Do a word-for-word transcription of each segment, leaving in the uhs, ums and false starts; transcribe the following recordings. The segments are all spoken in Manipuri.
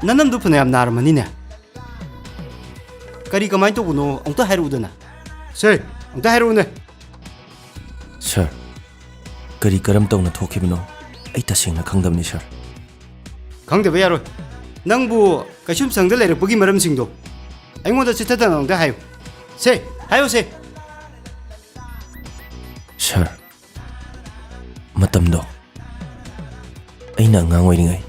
ꯅꯅꯝꯗꯨ ꯐꯅꯌꯥꯝ ꯅꯥꯔꯝꯃꯅꯤꯅꯦ꯫ ꯀꯔꯤ ꯀꯃꯥꯏꯅ ꯇꯧꯕꯅꯣ ꯑꯃꯨꯛꯇ ꯍꯥꯏꯔꯛꯎꯗꯅ꯫ ꯁꯦ, ꯑꯃꯨꯛꯇ ꯍꯥꯏꯔꯛꯎꯅꯦ꯫ ꯁꯥꯔ, ꯀꯔꯤ ꯀꯔꯝ ꯇꯧꯅ ꯊꯣꯛꯈꯤꯕꯅꯣ ꯑꯩ ꯇꯁꯦꯡꯅ ꯈꯪꯗꯕꯅꯤ, ꯁꯥꯔ꯫ ꯈꯪꯗꯕ ꯌꯥꯔꯣꯏ꯫ ꯅꯪꯕꯨ ꯀꯩꯁꯨꯝꯁꯪꯗ ꯂꯩꯔꯛꯄꯒꯤ ꯃꯔꯝꯁꯤꯡꯗꯣ ꯑꯩꯉꯣꯟꯗ ꯆꯤꯊꯗꯅ ꯑꯃꯨꯛꯇ ꯍꯥꯏꯌꯨ꯫ ꯁꯦ, ꯍꯥꯏꯌꯨ ꯁꯦ꯫ ꯁꯥꯔ, ꯃꯇꯝꯗꯣ ꯑꯩꯅ ꯑꯉꯥꯡ ꯑꯣꯏꯔꯤꯉꯩ꯫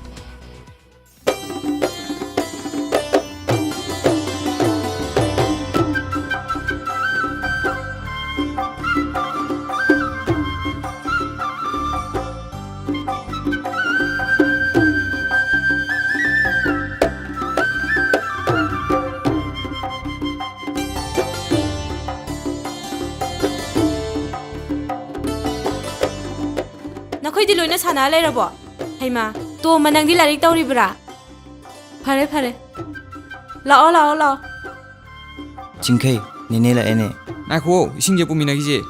ꯅꯈꯣꯏꯗꯤ ꯂꯣꯏꯅ ꯁꯥꯟꯅ ꯂꯩꯔꯕꯣ? ꯍꯩꯃꯥ, ꯇꯣꯝꯕ, ꯅꯪꯗꯤ ꯂꯥꯏꯔꯤꯛ ꯇꯧꯔꯤꯕ꯭ꯔꯥ? ꯐꯔꯦ, ꯐꯔꯦ꯫ ꯂꯥꯛꯑꯣ, ꯂꯥꯛꯑꯣ, ꯂꯥꯛꯑꯣ꯫ ꯆꯤꯡꯈꯩ, ꯅꯦꯅꯦ ꯂꯥꯛꯑꯦꯅꯦ꯫ ꯉꯥꯏꯈꯣ, ꯏꯁꯤꯡꯁꯦ ꯄꯨꯃꯤꯟꯅꯈꯤꯁꯦ꯫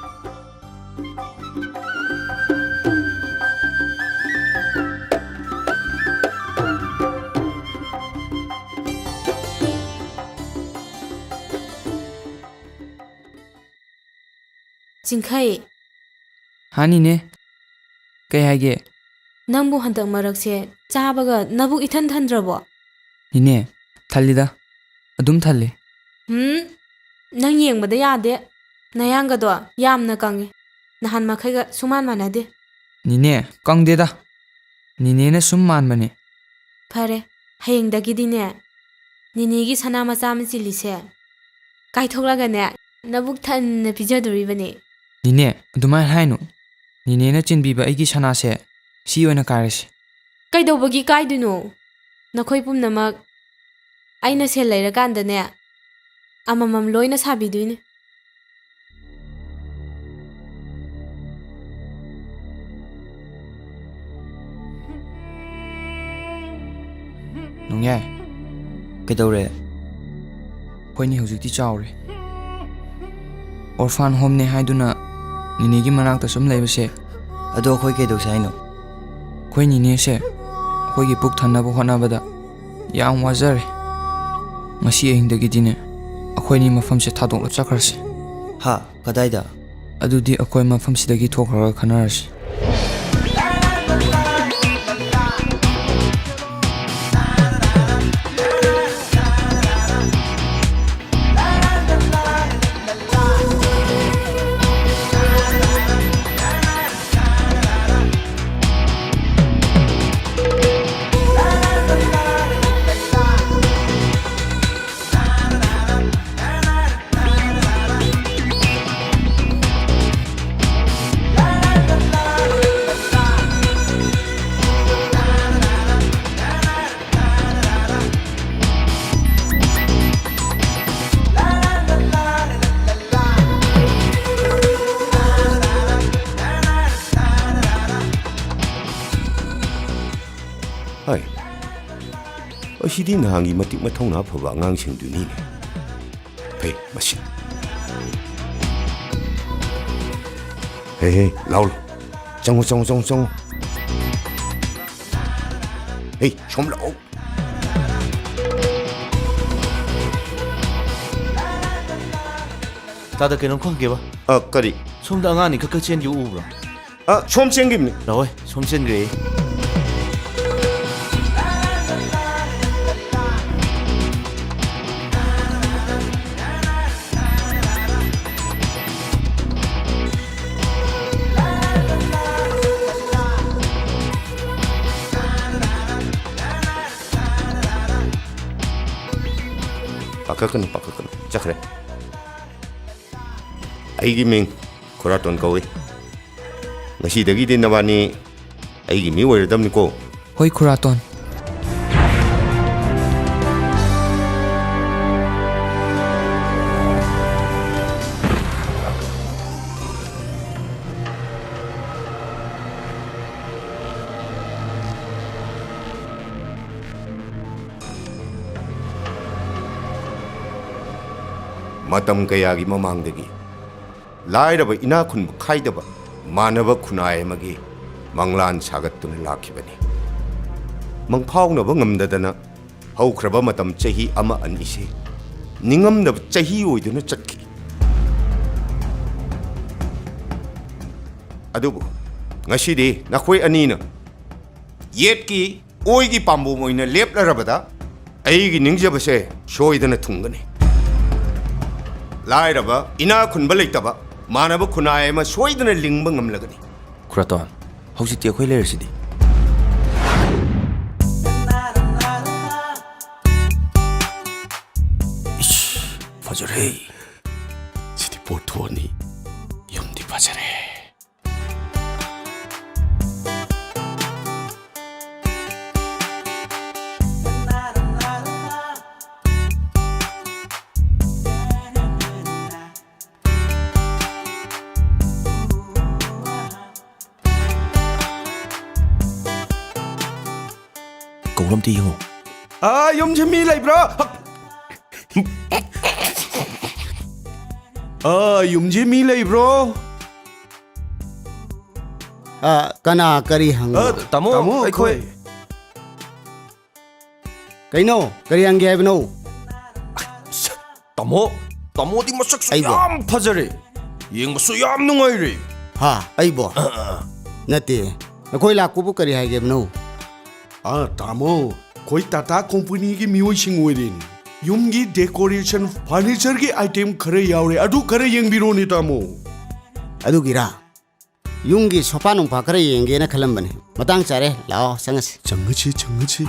ꯆꯤꯡꯈꯩ꯫ ꯍꯥ, ꯅꯦꯅꯦ? ꯀꯩ ꯍꯥꯏꯒꯦ? ꯅꯪꯕꯨ ꯍꯟꯗꯛ ꯃꯔꯛꯁꯦ ꯆꯥꯕꯒ ꯅꯕꯨꯛ ꯏꯊꯟ ꯊꯟꯗ꯭ꯔꯕꯣ? ꯅꯦꯅꯦ, ꯊꯜꯂꯤꯗ꯫ ꯑꯗꯨꯝ ꯊꯜꯂꯤ꯫ ꯍꯨꯝ, ꯅꯪ ꯌꯦꯡꯕꯗ ꯌꯥꯗꯦ꯫ ꯅꯌꯥꯡꯒꯗꯣ ꯌꯥꯝꯅ ꯀꯪꯉꯦ꯫ ꯅꯍꯥꯟ ꯃꯈꯩꯒ ꯁꯨꯃꯥꯟ ꯃꯥꯟꯅꯗꯦ꯫ ꯅꯦꯅꯦ, ꯀꯪꯗꯦꯗ꯫ ꯅꯦꯅꯦꯅ ꯁꯨꯝ ꯃꯥꯟꯕꯅꯦ꯫ ꯐꯔꯦ, ꯍꯌꯦꯡꯗꯒꯤꯗꯤꯅꯦ, ꯅꯦꯅꯦꯒꯤ ꯁꯅꯥ ꯃꯆꯥ ꯑꯃ ꯆꯤꯜꯂꯤꯁꯦ ꯀꯥꯏꯊꯣꯛꯂꯒꯅꯦ, ꯅꯕꯨꯛ ꯊꯟꯅ ꯄꯤꯖꯗꯣꯔꯤꯕꯅꯦ꯫ ꯅꯦꯅꯦ, ꯑꯗꯨꯃꯥꯏꯅ ꯍꯥꯏꯅꯨ꯫ ꯅꯦꯅꯦꯅ ꯆꯤꯟꯕꯤꯕ ꯑꯩꯒꯤ ꯁꯅꯥꯁꯦ ꯁꯤ ꯑꯣꯏꯅ ꯀꯥꯏꯔꯁꯤ꯫ ꯀꯩꯗꯧꯕꯒꯤ ꯀꯥꯏꯗꯣꯏꯅꯣ? ꯅꯈꯣꯏ ꯄꯨꯝꯅꯃꯛ ꯑꯩꯅ ꯁꯦꯜ ꯂꯩꯔꯀꯥꯟꯗꯅꯦ, ꯑꯃꯃꯝ ꯂꯣꯏꯅ ꯁꯥꯕꯤꯗꯣꯏꯅꯦ꯫ ꯅꯣꯡꯌꯥꯏ꯫ ꯀꯩꯗꯧꯔꯦ? ꯑꯩꯈꯣꯏꯅꯤ ꯍꯧꯖꯤꯛꯇꯤ ꯆꯥꯎꯔꯦ꯫ ꯑꯣꯔꯐꯥꯟ ꯍꯣꯝꯅꯦ ꯍꯥꯏꯗꯨꯅ ꯅꯤꯅꯦꯒꯤ ꯃꯅꯥꯛꯇ ꯁꯨꯝ ꯂꯩꯕꯁꯦ꯫ ꯑꯗꯣ ꯑꯩꯈꯣꯏ ꯀꯩꯗꯧꯁꯦ ꯍꯥꯏꯅꯣ? ꯑꯩꯈꯣꯏ ꯅꯤꯅꯦꯁꯦ ꯑꯩꯈꯣꯏꯒꯤ ꯄꯨꯛ ꯊꯟꯅꯕ ꯍꯣꯠꯅꯕꯗ ꯌꯥꯝ ꯋꯥꯖꯔꯦ꯫ ꯉꯁꯤ ꯑꯍꯤꯡꯗꯒꯤꯗꯤꯅꯦ, ꯑꯩꯈꯣꯏꯅꯤ ꯃꯐꯝꯁꯦ ꯊꯥꯗꯣꯛꯂ ꯆꯠꯈ꯭ꯔꯁꯤ꯫ ꯍꯥ? ꯀꯗꯥꯏꯗ? ꯑꯗꯨꯗꯤ ꯑꯩꯈꯣꯏ ꯃꯐꯝꯁꯤꯗꯒꯤ ꯊꯣꯛꯈ꯭ꯔꯒ ꯈꯟꯅꯔꯁꯤ꯫ ꯍꯣꯏ꯫ ꯑꯁꯤꯗꯤ ꯅꯍꯥꯟꯒꯤ ꯃꯇꯤꯛ ꯃꯊꯧꯅꯥ ꯐꯕ ꯑꯉꯥꯡꯁꯤꯡꯗꯨꯅꯤꯅꯦ꯫ ꯐꯩ, ꯃꯁꯤ꯫ ꯍꯦ, ꯍꯦ, ꯂꯥꯎ, ꯂꯥꯎ꯫ ꯆꯪꯉꯣ, ꯆꯪꯉꯣ, ꯆꯪꯉꯣ, ꯆꯪꯉꯣ꯫ ꯍꯦ, ꯁꯣꯝ ꯂꯥꯛꯑꯣ꯫ ꯇꯥꯗ, ꯀꯩꯅꯣꯝ ꯈꯪꯒꯦꯕ? ꯑ, ꯀꯔꯤ? ꯁꯣꯝꯗ ꯑꯉꯥꯡ ꯑꯅꯤ ꯈꯛ ꯈꯛ ꯆꯦꯟꯈꯤꯕ ꯎꯕ꯭ꯔꯣ? ꯑ, ꯁꯣꯝ ꯆꯦꯟꯈꯤꯕꯅꯤ꯫ ꯂꯥꯛꯑꯣꯏ, ꯁꯣꯝ ꯆꯦꯟꯈ꯭ꯔꯦ꯫ ꯄꯥꯈꯠꯀꯅꯨ, ꯄꯥꯈꯠꯀꯅꯨ꯫ ꯆꯠꯈ꯭ꯔꯦ꯫ ꯑꯩꯒꯤ ꯃꯤꯡ ꯈꯨꯔꯥꯇꯣꯟ ꯀꯧꯏ꯫ ꯉꯁꯤꯗꯒꯤꯗꯤ ꯅꯕꯥꯅꯤ ꯑꯩꯒꯤ ꯃꯤ ꯑꯣꯏꯔꯗꯕꯅꯤꯀꯣ꯫ ꯍꯣꯏ, ꯈꯨꯔꯥꯇꯣꯟ꯫ ꯃꯇꯝ ꯀꯌꯥꯒꯤ ꯃꯃꯥꯡꯗꯒꯤ ꯂꯥꯏꯔꯕ ꯏꯅꯥꯛ ꯈꯨꯟꯕ ꯈꯥꯏꯗꯕ ꯃꯥꯟꯅꯕ ꯈꯨꯟꯅꯥꯏ ꯑꯃꯒꯤ ꯃꯪꯂꯥꯟ ꯁꯥꯒꯠꯇꯨꯅ ꯂꯥꯛꯈꯤꯕꯅꯤ꯫ ꯃꯪꯐꯥꯎꯅꯕ ꯉꯝꯗꯗꯅ ꯍꯧꯈ꯭ꯔꯕ ꯃꯇꯝ ꯆꯍꯤ ꯑꯃ ꯑꯅꯤꯁꯤ ꯅꯤꯡꯉꯝꯗꯕ ꯆꯍꯤ ꯑꯣꯏꯗꯨꯅ ꯆꯠꯈꯤ꯫ ꯑꯗꯨꯕꯨ ꯉꯁꯤꯗꯤ ꯅꯈꯣꯏ ꯑꯅꯤꯅ ꯌꯦꯠꯀꯤ ꯑꯣꯏꯒꯤ ꯄꯥꯝꯕꯣꯝ ꯑꯣꯏꯅ ꯂꯦꯞꯂꯔꯕꯗ ꯑꯩꯒꯤ ꯅꯤꯡꯖꯕꯁꯦ ꯁꯣꯏꯗꯅ ꯊꯨꯡꯒꯅꯤ꯫ ꯂꯥꯏꯔꯕ, ꯏꯅꯥꯛ ꯈꯨꯟꯕ ꯂꯩꯇꯕ, ꯃꯥꯟꯅꯕ ꯈꯨꯟꯅꯥꯏ ꯑꯃ ꯁꯣꯏꯗꯅ ꯂꯤꯡꯕ ꯉꯝꯂꯒꯅꯤ꯫ ꯈꯨꯔꯥꯇꯣꯟ, ꯍꯧꯖꯤꯛꯇꯤ ꯑꯩꯈꯣꯏ ꯂꯩꯔꯤꯁꯤꯗꯤ꯫ ꯏꯁ, ꯐꯖꯔꯦ꯫ ꯁꯤꯗꯤ ꯄꯣꯠꯊꯣꯛꯑꯅꯤ꯫ ꯌꯨꯝꯗꯤ ꯐꯖꯔꯦ꯫ ꯀꯧꯔꯝꯇ ꯌꯦꯡꯉꯣ꯫ ꯑꯥ, ꯌꯨꯝꯁꯤ ꯃꯤ ꯂꯩꯕ꯭ꯔꯣ? ꯑꯥ, ꯌꯨꯝꯁꯤ ꯃꯤ ꯂꯩꯕ꯭ꯔꯣ? ꯑꯥ, ꯀꯅꯥ ꯀꯔꯤ ꯍꯪꯕ? ꯑꯥ, ꯇꯥꯃꯣ, ꯇꯥꯃꯣ, ꯑꯩꯈꯣꯏ ꯑꯩꯈꯣꯏ ꯀꯩꯅꯣ? ꯀꯔꯤ ꯍꯪꯒꯦ ꯍꯥꯏꯕꯅꯣ? ꯁ-, ꯇꯥꯃꯣ, ꯇꯥꯃꯣꯗꯤ ꯃꯁꯛꯁꯨ ꯑꯩꯕꯣ? ꯌꯥꯝ ꯐꯖꯔꯦ, ꯌꯦꯡꯕꯁꯨ ꯌꯥꯝ ꯅꯨꯡꯉꯥꯏꯔꯦ꯫ ꯍꯥ, ꯑꯩꯕꯣ? ꯑ, ꯑ, ꯑ꯫ ꯅꯠꯇꯦ, ꯅꯈꯣꯏ ꯂꯥꯛꯄꯕꯨ ꯀꯔꯤ ꯍꯥꯏꯒꯦ ꯍꯥꯏꯕꯅꯣ? ꯑꯥ, ꯇꯥꯃꯣ, ꯑꯩꯈꯣꯏ ꯇꯥꯇꯥ ꯀꯣꯝꯄꯅꯤꯒꯤ ꯃꯤꯑꯣꯏꯁꯤꯡ ꯑꯣꯏꯔꯦꯅꯦ꯫ ꯌꯨꯝꯒꯤ ꯗꯦꯀꯣꯔꯦꯁꯟ, ꯐꯔꯅꯤꯆꯔꯒꯤ ꯑꯥꯏꯇꯦꯝ ꯈꯔ ꯌꯥꯎꯔꯦ, ꯑꯗꯨ ꯈꯔ ꯌꯦꯡꯕꯤꯔꯣꯅꯦ, ꯇꯥꯃꯣ꯫ ꯑꯗꯨꯒꯤꯔꯥ? ꯌꯨꯝꯒꯤ ꯁꯣꯐꯥ ꯅꯨꯡꯐꯥ ꯈꯔ ꯌꯦꯡꯒꯦꯅ ꯈꯜꯂꯝꯕꯅꯤ꯫ ꯃꯇꯥꯡ ꯆꯥꯔꯦ, ꯂꯥꯛꯑꯣ, ꯆꯪꯉꯁꯤ꯫ ꯆꯪꯉꯁꯤ, ꯆꯪꯉꯁꯤ꯫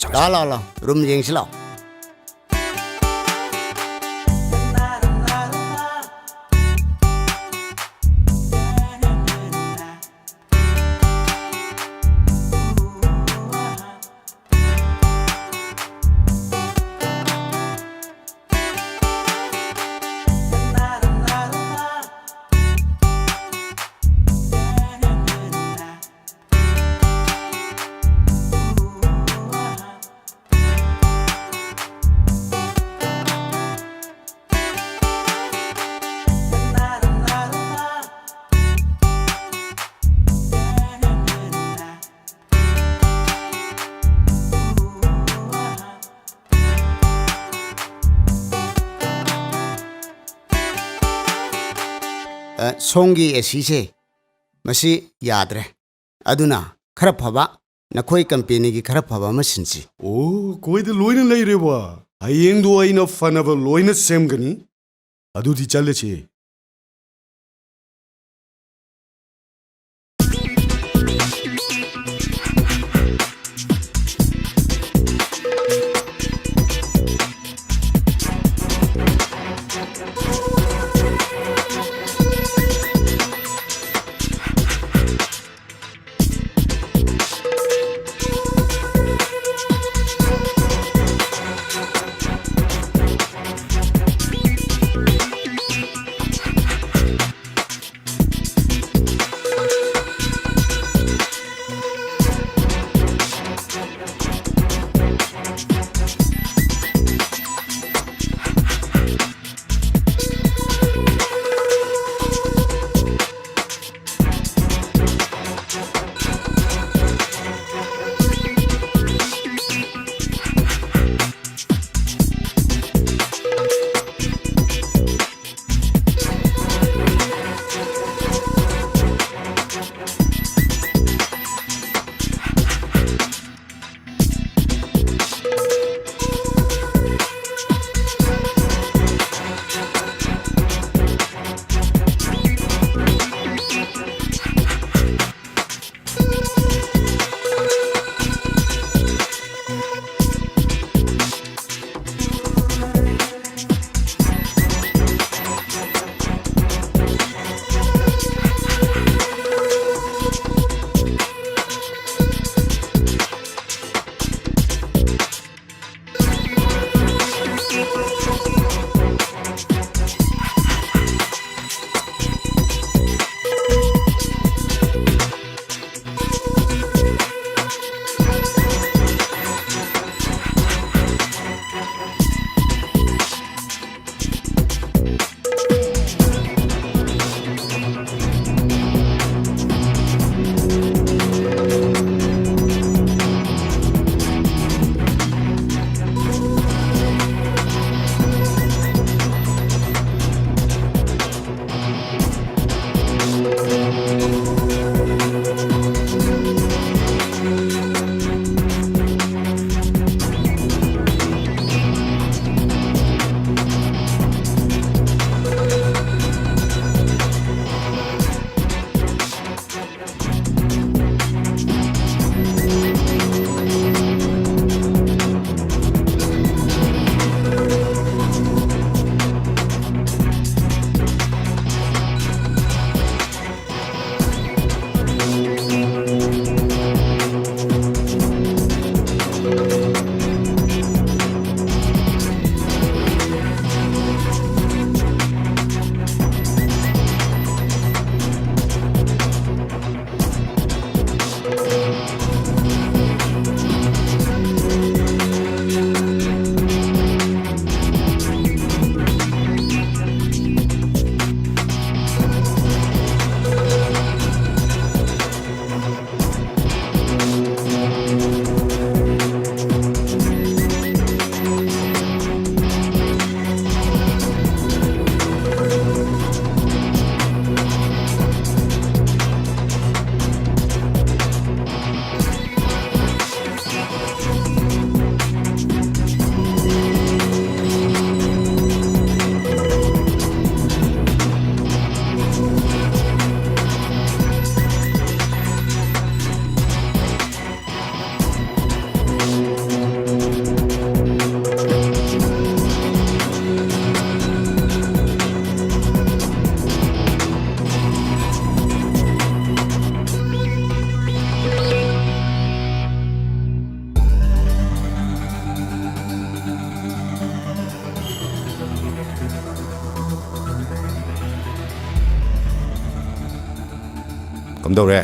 ꯂꯥꯛꯑꯣ, ꯂꯥꯛꯑꯣ, ꯂꯥꯛꯑꯣ, ꯔꯨꯝ ꯌꯦꯡꯁꯤ ꯂꯥꯛꯑꯣ꯫ ꯑ, ꯁꯣꯝꯒꯤ ꯑꯦ ꯁꯤꯁꯦ, ꯃꯁꯤ ꯌꯥꯗ꯭ꯔꯦ꯫ ꯑꯗꯨꯅ ꯈꯔ ꯐꯕ, ꯅꯈꯣꯏ ꯀꯝꯄꯦꯅꯤꯒꯤ ꯈꯔ ꯐꯕ ꯑꯃ ꯁꯤꯟꯁꯤ꯫ ꯑꯣ, ꯑꯩꯈꯣꯏꯗ ꯂꯣꯏꯅ ꯂꯩꯔꯦꯕ꯫ ꯍꯌꯦꯡꯗꯣ ꯑꯩꯅ ꯐꯅꯕ ꯂꯣꯏꯅ ꯁꯦꯝꯒꯅꯤ꯫ ꯑꯗꯨꯗꯤ ꯆꯠꯂꯁꯤ꯫ ꯀꯝꯗꯧꯔꯦ?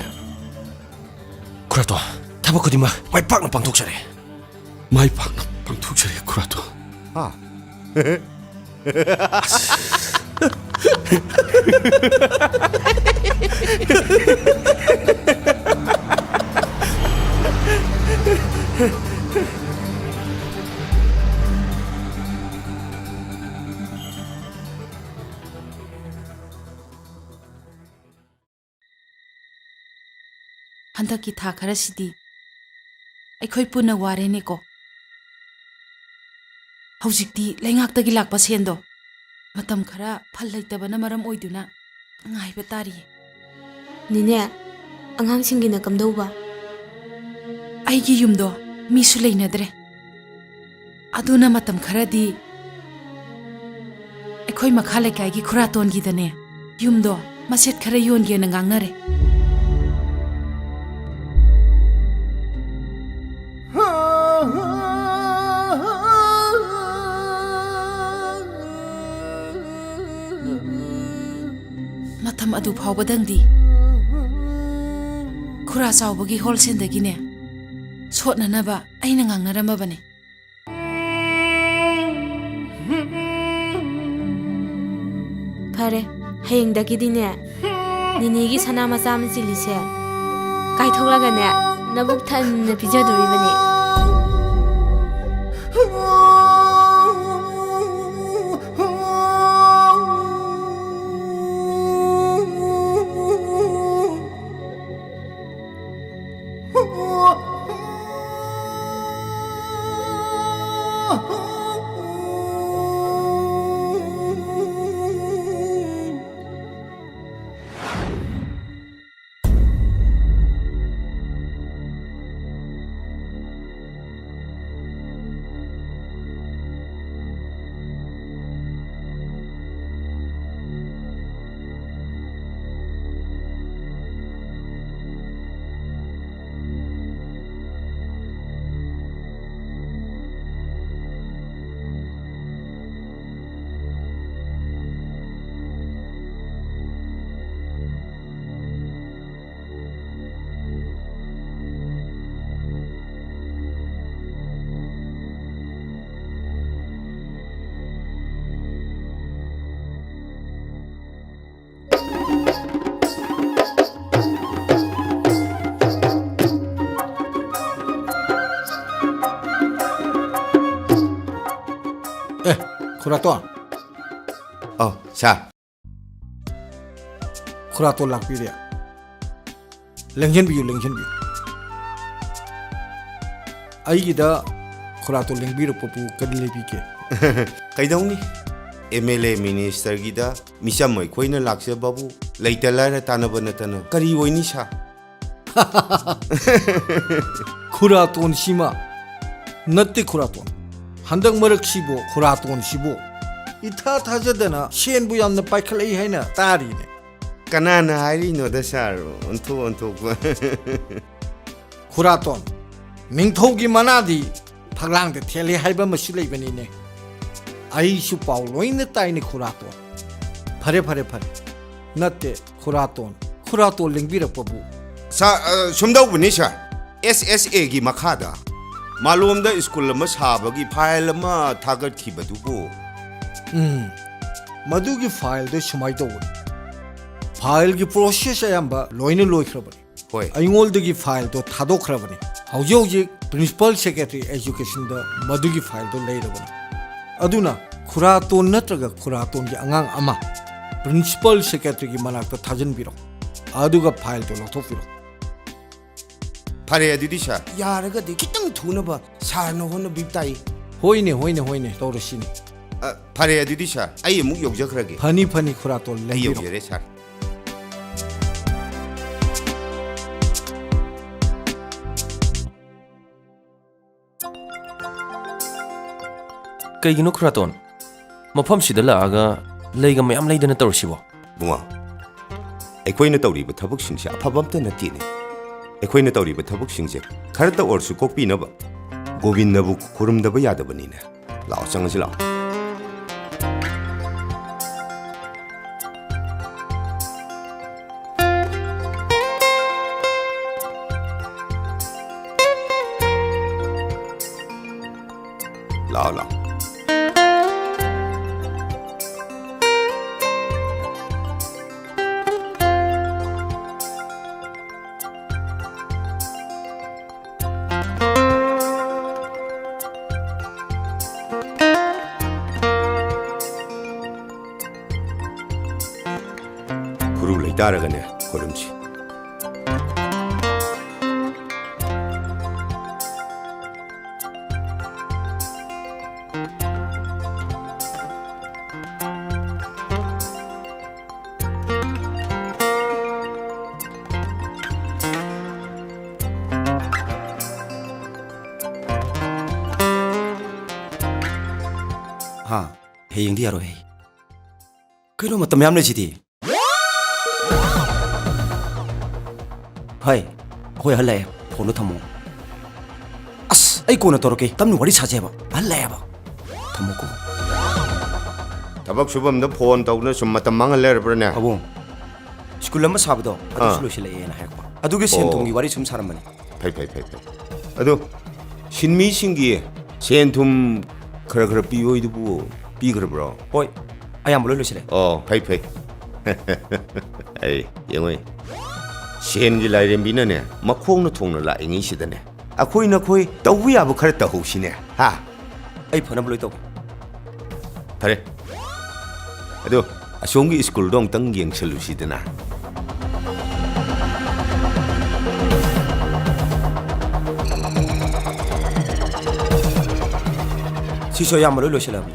ꯈꯨꯔꯥꯇꯣꯟ, ꯊꯕꯛ ꯈꯨꯗꯤꯡꯃꯛ ꯃꯥꯏ ꯄꯥꯛꯅ ꯄꯥꯡꯊꯣꯛꯆꯔꯦ꯫ ꯃꯥꯏ ꯄꯥꯛꯅ ꯄꯥꯡꯊꯣꯛꯆꯔꯦ, ꯈꯨꯔꯥꯇꯣꯟ꯫ ꯍꯥ? ꯍꯟꯗꯛꯀꯤ ꯊꯥ ꯈꯔꯁꯤꯗꯤ ꯑꯩꯈꯣꯏ ꯄꯨꯟꯅ ꯋꯥꯔꯦꯅꯦꯀꯣ꯫ ꯍꯧꯖꯤꯛꯇꯤ ꯂꯩꯉꯥꯛꯇꯒꯤ ꯂꯥꯛꯄ ꯁꯦꯟꯗꯣ ꯃꯇꯝ ꯈꯔ ꯐꯜ ꯂꯩꯇꯕꯅ ꯃꯔꯝ ꯑꯣꯏꯗꯨꯅ ꯉꯥꯏꯕ ꯇꯥꯔꯤꯌꯦ꯫ ꯅꯦꯅꯦ, ꯑꯉꯥꯡꯁꯤꯡꯒꯤꯅ ꯀꯝꯗꯧꯕ? ꯑꯩꯒꯤ ꯌꯨꯝꯗꯣ ꯃꯤꯁꯨ ꯂꯩꯅꯗ꯭ꯔꯦ꯫ ꯑꯗꯨꯅ ꯃꯇꯝ ꯈꯔꯗꯤ ꯑꯩꯈꯣꯏ ꯃꯈꯥ ꯂꯩꯀꯥꯏꯒꯤ ꯈꯨꯔꯥꯇꯣꯟꯒꯤꯗꯅꯦ, ꯌꯨꯝꯗꯣ ꯃꯆꯦꯠ ꯈꯔ ꯌꯣꯟꯒꯦꯅ ꯉꯥꯡꯅꯔꯦ꯫ ꯃꯇꯝ ꯑꯗꯨ ꯐꯥꯎꯕꯗꯪꯗꯤ ꯈꯨꯔꯥ ꯆꯥꯎꯕꯒꯤ ꯍꯣꯜꯁꯦꯜꯗꯒꯤꯅꯦ, ꯁꯣꯠꯅꯅꯕ ꯑꯩꯅ ꯉꯥꯡꯅꯔꯝꯃꯕꯅꯦ꯫ ꯐꯔꯦ, ꯍꯌꯦꯡꯗꯒꯤꯗꯤꯅꯦ, ꯅꯦꯅꯦꯒꯤ ꯁꯅꯥ ꯃꯆꯥ ꯑꯃ ꯆꯤꯜꯂꯤꯁꯦ ꯀꯥꯏꯊꯣꯛꯂꯒꯅꯦ, ꯅꯕꯨꯛ ꯊꯟꯅ ꯄꯤꯖꯗꯣꯔꯤꯕꯅꯦ꯫ ꯈꯨꯔꯥꯇꯣꯟ꯫ ꯑꯧ, ꯁꯥꯔ꯫ ꯈꯨꯔꯥꯇꯣꯟ ꯂꯥꯛꯄꯤꯔꯦ꯫ ꯂꯦꯡꯁꯤꯟꯕꯤꯌꯨ, ꯂꯦꯡꯁꯤꯟꯕꯤꯌꯨ꯫ ꯑꯩꯒꯤꯗ ꯈꯨꯔꯥꯇꯣꯟ ꯂꯦꯡꯕꯤꯔꯛꯄꯕꯨ ꯀꯔꯤ ꯂꯩꯕꯤꯒꯦ? ꯀꯩꯗꯧꯅꯤ? ꯑꯦꯝ ꯑꯦꯜ ꯑꯦ ꯃꯤꯅꯤꯁꯇꯔꯒꯤꯗ ꯃꯤꯆꯝ ꯑꯩꯈꯣꯏꯅ ꯂꯥꯛꯆꯕꯕꯨ ꯂꯩꯇ ꯂꯥꯏꯔ ꯇꯥꯟꯅꯕ ꯅꯠꯇꯅ ꯀꯔꯤ ꯑꯣꯏꯅꯤ, ꯁꯥꯔ? ꯈꯨꯔꯥꯇꯣꯟꯁꯤꯃ ꯅꯠꯇꯦ, ꯈꯨꯔꯥꯇꯣꯟ꯫ ꯍꯟꯗꯛ ꯃꯔꯛꯁꯤꯕꯨ ꯈꯨꯔꯥꯇꯣꯟꯁꯤꯕꯨ ꯏꯊꯥ ꯊꯥꯖꯗꯅ ꯁꯦꯟꯕꯨ ꯌꯥꯝꯅ ꯄꯥꯏꯈꯠꯂꯛꯏ ꯍꯥꯏꯅ ꯇꯥꯔꯤꯅꯦ꯫ ꯀꯅꯥꯅ ꯍꯥꯏꯔꯤꯅꯣꯗ, ꯁꯥꯔ? ꯑꯣꯟꯊꯣꯛ ꯑꯣꯟꯊꯣꯛꯄ꯫ ꯈꯨꯔꯥꯇꯣꯟ, ꯅꯤꯡꯊꯧꯒꯤ ꯃꯅꯥꯗꯤ ꯐꯛꯂꯥꯡꯗ ꯊꯦꯜꯂꯤ ꯍꯥꯏꯕ ꯑꯃꯁꯨ ꯂꯩꯕꯅꯤꯅꯦ꯫ ꯑꯩꯁꯨ ꯄꯥꯎ ꯂꯣꯏꯅ ꯇꯥꯏꯅꯦ, ꯈꯨꯔꯥꯇꯣꯟ꯫ ꯐꯔꯦ, ꯐꯔꯦ, ꯐꯔꯦ꯫ ꯅꯠꯇꯦ, ꯈꯨꯔꯥꯇꯣꯟ, ꯈꯨꯔꯥꯇꯣꯟ ꯂꯦꯡꯕꯤꯔꯛꯄꯕꯨ꯫ ꯁꯥꯔ, ꯑ, ꯁꯨꯝꯗꯧꯕꯅꯤ, ꯁꯥꯔ꯫ ꯑꯦꯁ ꯑꯦꯁ ꯑꯦꯒꯤ ꯃꯈꯥꯗ ꯃꯥꯂꯣꯝꯗ ꯁ꯭ꯀꯨꯜ ꯑꯃ ꯁꯥꯕꯒꯤ ꯐꯥꯏꯜ ꯑꯃ ꯊꯥꯒꯠꯈꯤꯕꯗꯨꯕꯨ꯫ ꯎꯝ, ꯃꯗꯨꯒꯤ ꯐꯥꯏꯜꯗꯣ ꯁꯨꯃꯥꯏꯅ ꯇꯧꯕꯅꯤ꯫ ꯐꯥꯏꯜꯒꯤ ꯄ꯭ꯔꯣꯁꯦꯁ ꯑꯌꯥꯝꯕ ꯂꯣꯏꯅ ꯂꯣꯏꯈ꯭ꯔꯕꯅꯤ꯫ ꯍꯣꯏ꯫ ꯑꯩꯉꯣꯟꯗꯒꯤ ꯐꯥꯏꯜꯗꯣ ꯊꯥꯗꯣꯛꯈ꯭ꯔꯕꯅꯤ꯫ ꯍꯧꯖꯤꯛ ꯍꯧꯖꯤꯛ ꯄ꯭ꯔꯤꯟꯁꯤꯄꯥꯜ ꯁꯦꯀ꯭ꯔꯦꯇꯔꯤ ꯑꯦꯖꯨꯀꯦꯁꯟꯗ ꯃꯗꯨꯒꯤ ꯐꯥꯏꯜꯗꯣ ꯂꯩꯔꯕꯅꯤ꯫ ꯑꯗꯨꯅ ꯈꯨꯔꯥꯇꯣꯟ ꯅꯠꯇ꯭ꯔꯒ ꯈꯨꯔꯥꯇꯣꯟꯒꯤ ꯑꯉꯥꯡ ꯑꯃ ꯄ꯭ꯔꯤꯟꯁꯤꯄꯥꯜ ꯁꯦꯀ꯭ꯔꯦꯇꯔꯤꯒꯤ ꯃꯅꯥꯛꯇ ꯊꯥꯖꯤꯟꯕꯤꯔꯣ꯫ ꯑꯗꯨꯒ ꯐꯥꯏꯜꯗꯣ ꯂꯧꯊꯣꯛꯄꯤꯔꯣ꯫ ꯐꯔꯦ ꯑꯗꯨꯗꯤ, ꯁꯥꯔ꯫ ꯌꯥꯔꯒꯗꯤ ꯈꯤꯇꯪ ꯊꯨꯅꯕ ꯁꯥꯔꯅ ꯍꯣꯠꯅꯕꯤꯕ ꯇꯥꯏ꯫ ꯍꯣꯏꯅꯦ, ꯍꯣꯏꯅꯦ, ꯍꯣꯏꯅꯦ, ꯇꯧꯔꯁꯤꯅꯦ꯫ ꯑ, ꯐꯔꯦ ꯑꯗꯨꯗꯤ, ꯁꯥꯔ, ꯑꯩ ꯑꯃꯨꯛ ꯌꯧꯖꯈ꯭ꯔꯒꯦ꯫ ꯐꯅꯤ, ꯐꯅꯤ, ꯈꯨꯔꯥꯇꯣꯟ, ꯑꯩ ꯂꯦꯡꯕꯤꯔꯣ꯫ ꯌꯧꯖꯔꯦ, ꯁꯥꯔ꯫ ꯀꯩꯒꯤꯅꯣ ꯈꯨꯔꯥꯇꯣꯟ? ꯃꯐꯝꯁꯤꯗ ꯂꯥꯛꯑꯒ ꯂꯩꯒ ꯃꯌꯥꯝ ꯂꯩꯗꯅ ꯇꯧꯔꯤꯁꯤꯕꯣ? ꯕꯨꯡꯉꯣ, ꯑꯩꯈꯣꯏꯅ ꯇꯧꯔꯤꯕ ꯊꯕꯛꯁꯤꯡꯁꯦ ꯑꯐꯕ ꯑꯝꯇ ꯅꯠꯇꯦꯅꯦ꯫ ꯑꯩꯈꯣꯏꯅ ꯇꯧꯔꯤꯕ ꯊꯕꯛꯁꯤꯡꯁꯦ ꯈꯔꯇ ꯑꯣꯏꯔꯁꯨ ꯀꯣꯛꯄꯤꯅꯕ ꯒꯣꯕꯤꯟꯗꯕꯨ ꯈꯨꯔꯨꯝꯗꯕ ꯌꯥꯗꯕꯅꯤꯅꯦ꯫ ꯂꯥꯛꯑꯣ, ꯆꯪꯉꯁꯤ ꯂꯥꯛꯑꯣ꯫ ꯂꯥꯛꯑꯣ, ꯂꯥꯛꯑꯣ꯫ ꯔꯨ ꯂꯩꯇꯥꯔꯒꯅꯦ, ꯈꯣꯏꯔꯝꯁꯤ꯫ ꯍꯥ, ꯍꯌꯦꯡꯗꯤ ꯌꯥꯔꯣꯏ꯫ ꯀꯩꯅꯣ, ꯃꯇꯝ ꯌꯥꯝ ꯂꯩꯁꯤꯗꯤ꯫ ꯍꯣꯏ, ꯑꯩꯈꯣꯏ ꯑꯍꯜ ꯂꯥꯛꯑꯦ, ꯐꯣꯟꯗꯣ ꯊꯝꯃꯣ꯫ ꯑꯁ, ꯑꯩ ꯀꯣꯟꯅ ꯇꯧꯔꯛꯀꯦ, ꯇꯞꯅ ꯋꯥꯔꯤ ꯁꯥꯖꯦꯕ, ꯑꯍꯜ ꯂꯥꯛꯑꯦꯕ꯫ ꯊꯝꯃꯣꯀꯣ꯫ ꯊꯕꯛ ꯁꯨꯐꯝꯗ ꯐꯣꯟ ꯇꯧꯗꯨꯅ ꯁꯨꯝ ꯃꯇꯝ ꯃꯥꯡꯍꯜ ꯂꯩꯔꯕ꯭ꯔꯥꯅꯦ? ꯑꯕꯨꯡ, ꯁ꯭ꯀꯨꯜ ꯑꯃ ꯁꯥꯕꯗꯣ ꯑꯗꯨꯁꯨ ꯑꯥ꯫ ꯂꯣꯏꯁꯤꯜꯂꯛꯑꯦꯅ ꯍꯥꯏꯔꯛꯄ, ꯑꯗꯨꯒꯤ ꯁꯦꯟ ꯑꯣ꯫ ꯊꯨꯝꯒꯤ ꯋꯥꯔꯤ ꯁꯨꯝ ꯁꯥꯔꯝꯕꯅꯤ꯫ ꯐꯩ, ꯐꯩ, ꯐꯩ, ꯐꯩ꯫ ꯑꯗꯣ ꯁꯤꯟꯃꯤꯁꯤꯡꯒꯤ ꯁꯦꯟ ꯊꯨꯝ ꯈꯔ ꯈꯔ ꯄꯤꯌꯣꯏꯗꯨꯕꯨ ꯄꯤꯈ꯭ꯔꯕ꯭ꯔꯣ? ꯍꯣꯏ, ꯑꯌꯥꯝꯕ ꯂꯣꯏ ꯂꯣꯏꯁꯤꯜꯂꯦ꯫ ꯑꯣ, ꯐꯩ, ꯐꯩ꯫ ꯑꯩ ꯌꯦꯡꯉꯨ, ꯁꯦꯟꯒꯤ ꯂꯥꯏꯔꯦꯝꯕꯤꯅꯅꯦ ꯃꯈꯣꯡꯅ ꯊꯣꯡꯅ ꯂꯥꯛꯏꯉꯩꯁꯤꯗꯅꯦ, ꯑꯩꯈꯣꯏ ꯅꯈꯣꯏ ꯇꯧꯕ ꯌꯥꯕ ꯈꯔ ꯇꯧꯍꯧꯁꯤꯅꯦ, ꯍꯥ? ꯑꯩ ꯐꯅꯕ ꯂꯣꯏ ꯇꯧꯒꯦ꯫ ꯐꯔꯦ꯫ ꯑꯗꯣ ꯑꯁꯣꯝꯒꯤ ꯁ꯭ꯀꯨꯜꯗꯣ ꯑꯃꯨꯛꯇꯪ ꯌꯦꯡꯁꯜꯂꯨꯁꯤꯗꯅ꯫ ꯁꯤꯁꯨ ꯑꯌꯥꯝꯕ ꯂꯣꯏ ꯂꯣꯏꯁꯤꯜꯂꯕꯅꯤ꯫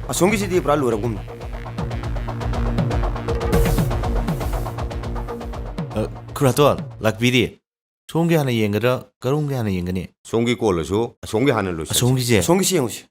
ꯑꯁꯣꯝꯒꯤꯁꯤꯗꯤ ꯄꯨꯔꯥ ꯂꯣꯏꯔꯒꯨꯝꯅꯤ꯫ ꯑ, ꯈꯨꯔꯥꯇꯣꯟ, ꯂꯥꯛꯄꯤꯔꯤ꯫ ꯁꯣꯝꯒꯤ ꯍꯥꯟꯅ ꯌꯦꯡꯒꯗ꯭ꯔꯥ, ꯀꯔꯣꯝꯒꯤ ꯍꯥꯟꯅ ꯌꯦꯡꯒꯅꯤ? ꯁꯣꯝꯒꯤ ꯀꯣꯜꯂꯁꯨ ꯑꯁꯣꯝꯒꯤ ꯍꯥꯟꯅ ꯂꯣꯏꯁꯤꯜꯂꯁꯤ꯫ ꯑꯁꯣꯝꯒꯤꯁꯦ? ꯑꯁꯣꯝꯒꯤꯁꯤ ꯌꯦꯡꯉꯨꯁꯤ꯫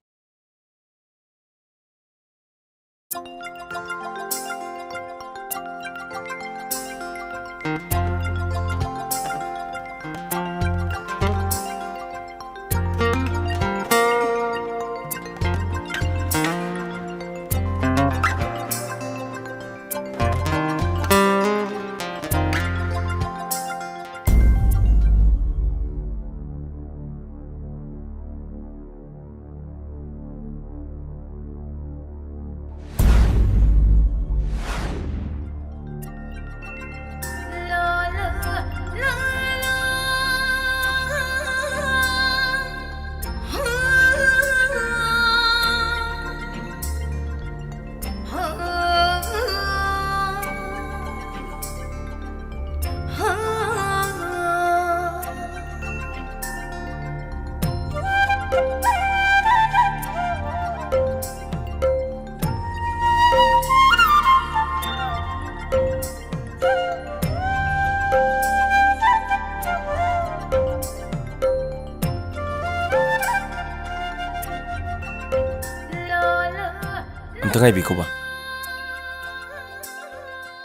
ꯉꯥꯏꯕꯤꯈꯣꯕ꯫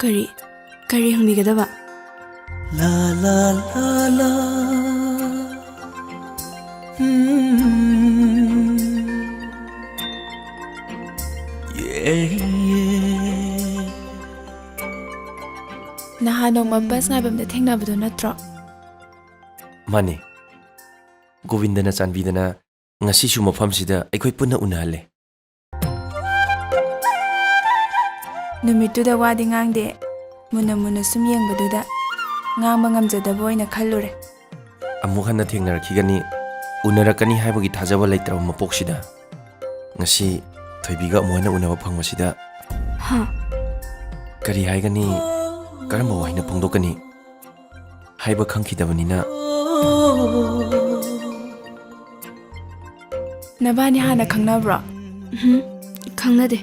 ꯀꯔꯤ? ꯀꯔꯤ ꯍꯪꯕꯤꯒꯗꯕ? ꯂꯥ, ꯂꯥ, ꯂꯥ, ꯂꯥ꯫ ꯎꯝ꯫ ꯌꯦ, ꯌꯦ꯫ ꯅꯍꯥꯟ ꯅꯣꯡꯃ ꯕꯁ ꯉꯥꯏꯐꯝꯗ ꯊꯦꯡꯅꯕꯗꯣ ꯅꯠꯇ꯭ꯔꯣ? ꯃꯥꯅꯦ꯫ ꯒꯣꯕꯤꯟꯗꯅ ꯆꯥꯟꯕꯤꯗꯅ ꯉꯁꯤꯁꯨ ꯃꯐꯝꯁꯤꯗ ꯑꯩꯈꯣꯏ ꯄꯨꯟꯅ ꯎꯅꯍꯜꯂꯦ꯫ ꯅꯨꯃꯤꯠꯇꯨꯗ ꯋꯥꯗꯤ ꯉꯥꯡꯗꯦ, ꯃꯨꯟꯅ ꯃꯨꯟꯅ ꯁꯨꯝ ꯌꯦꯡꯕꯗꯨꯗ ꯉꯥꯡꯕ ꯉꯝꯖꯗꯕ ꯑꯣꯏꯅ ꯈꯜꯂꯨꯔꯦ꯫ ꯑꯃꯨꯛ ꯍꯟꯅ ꯊꯦꯡꯅꯔꯛꯈꯤꯒꯅꯤ, ꯎꯅꯔꯛꯀꯅꯤ ꯍꯥꯏꯕꯒꯤ ꯊꯥꯖꯕ ꯂꯩꯇ꯭ꯔꯕ ꯃꯄꯣꯛꯁꯤꯗ ꯉꯁꯤ ꯊꯣꯏꯕꯤꯒ ꯑꯃꯨꯛ ꯍꯟꯅ ꯎꯅꯕ ꯐꯪꯕꯁꯤꯗ ꯍꯥ? ꯀꯔꯤ ꯍꯥꯏꯒꯅꯤ, ꯀꯔꯝꯕ ꯋꯥꯍꯩꯅ ꯐꯣꯡꯗꯣꯛꯀꯅꯤ? ꯍꯥꯏꯕ ꯈꯪꯈꯤꯗꯕꯅꯤꯅ꯫ ꯅꯕꯥꯅꯤ ꯍꯥꯟꯅ ꯈꯪꯅꯕ꯭ꯔꯣ? ꯎꯝ, ꯈꯪꯅꯗꯦ꯫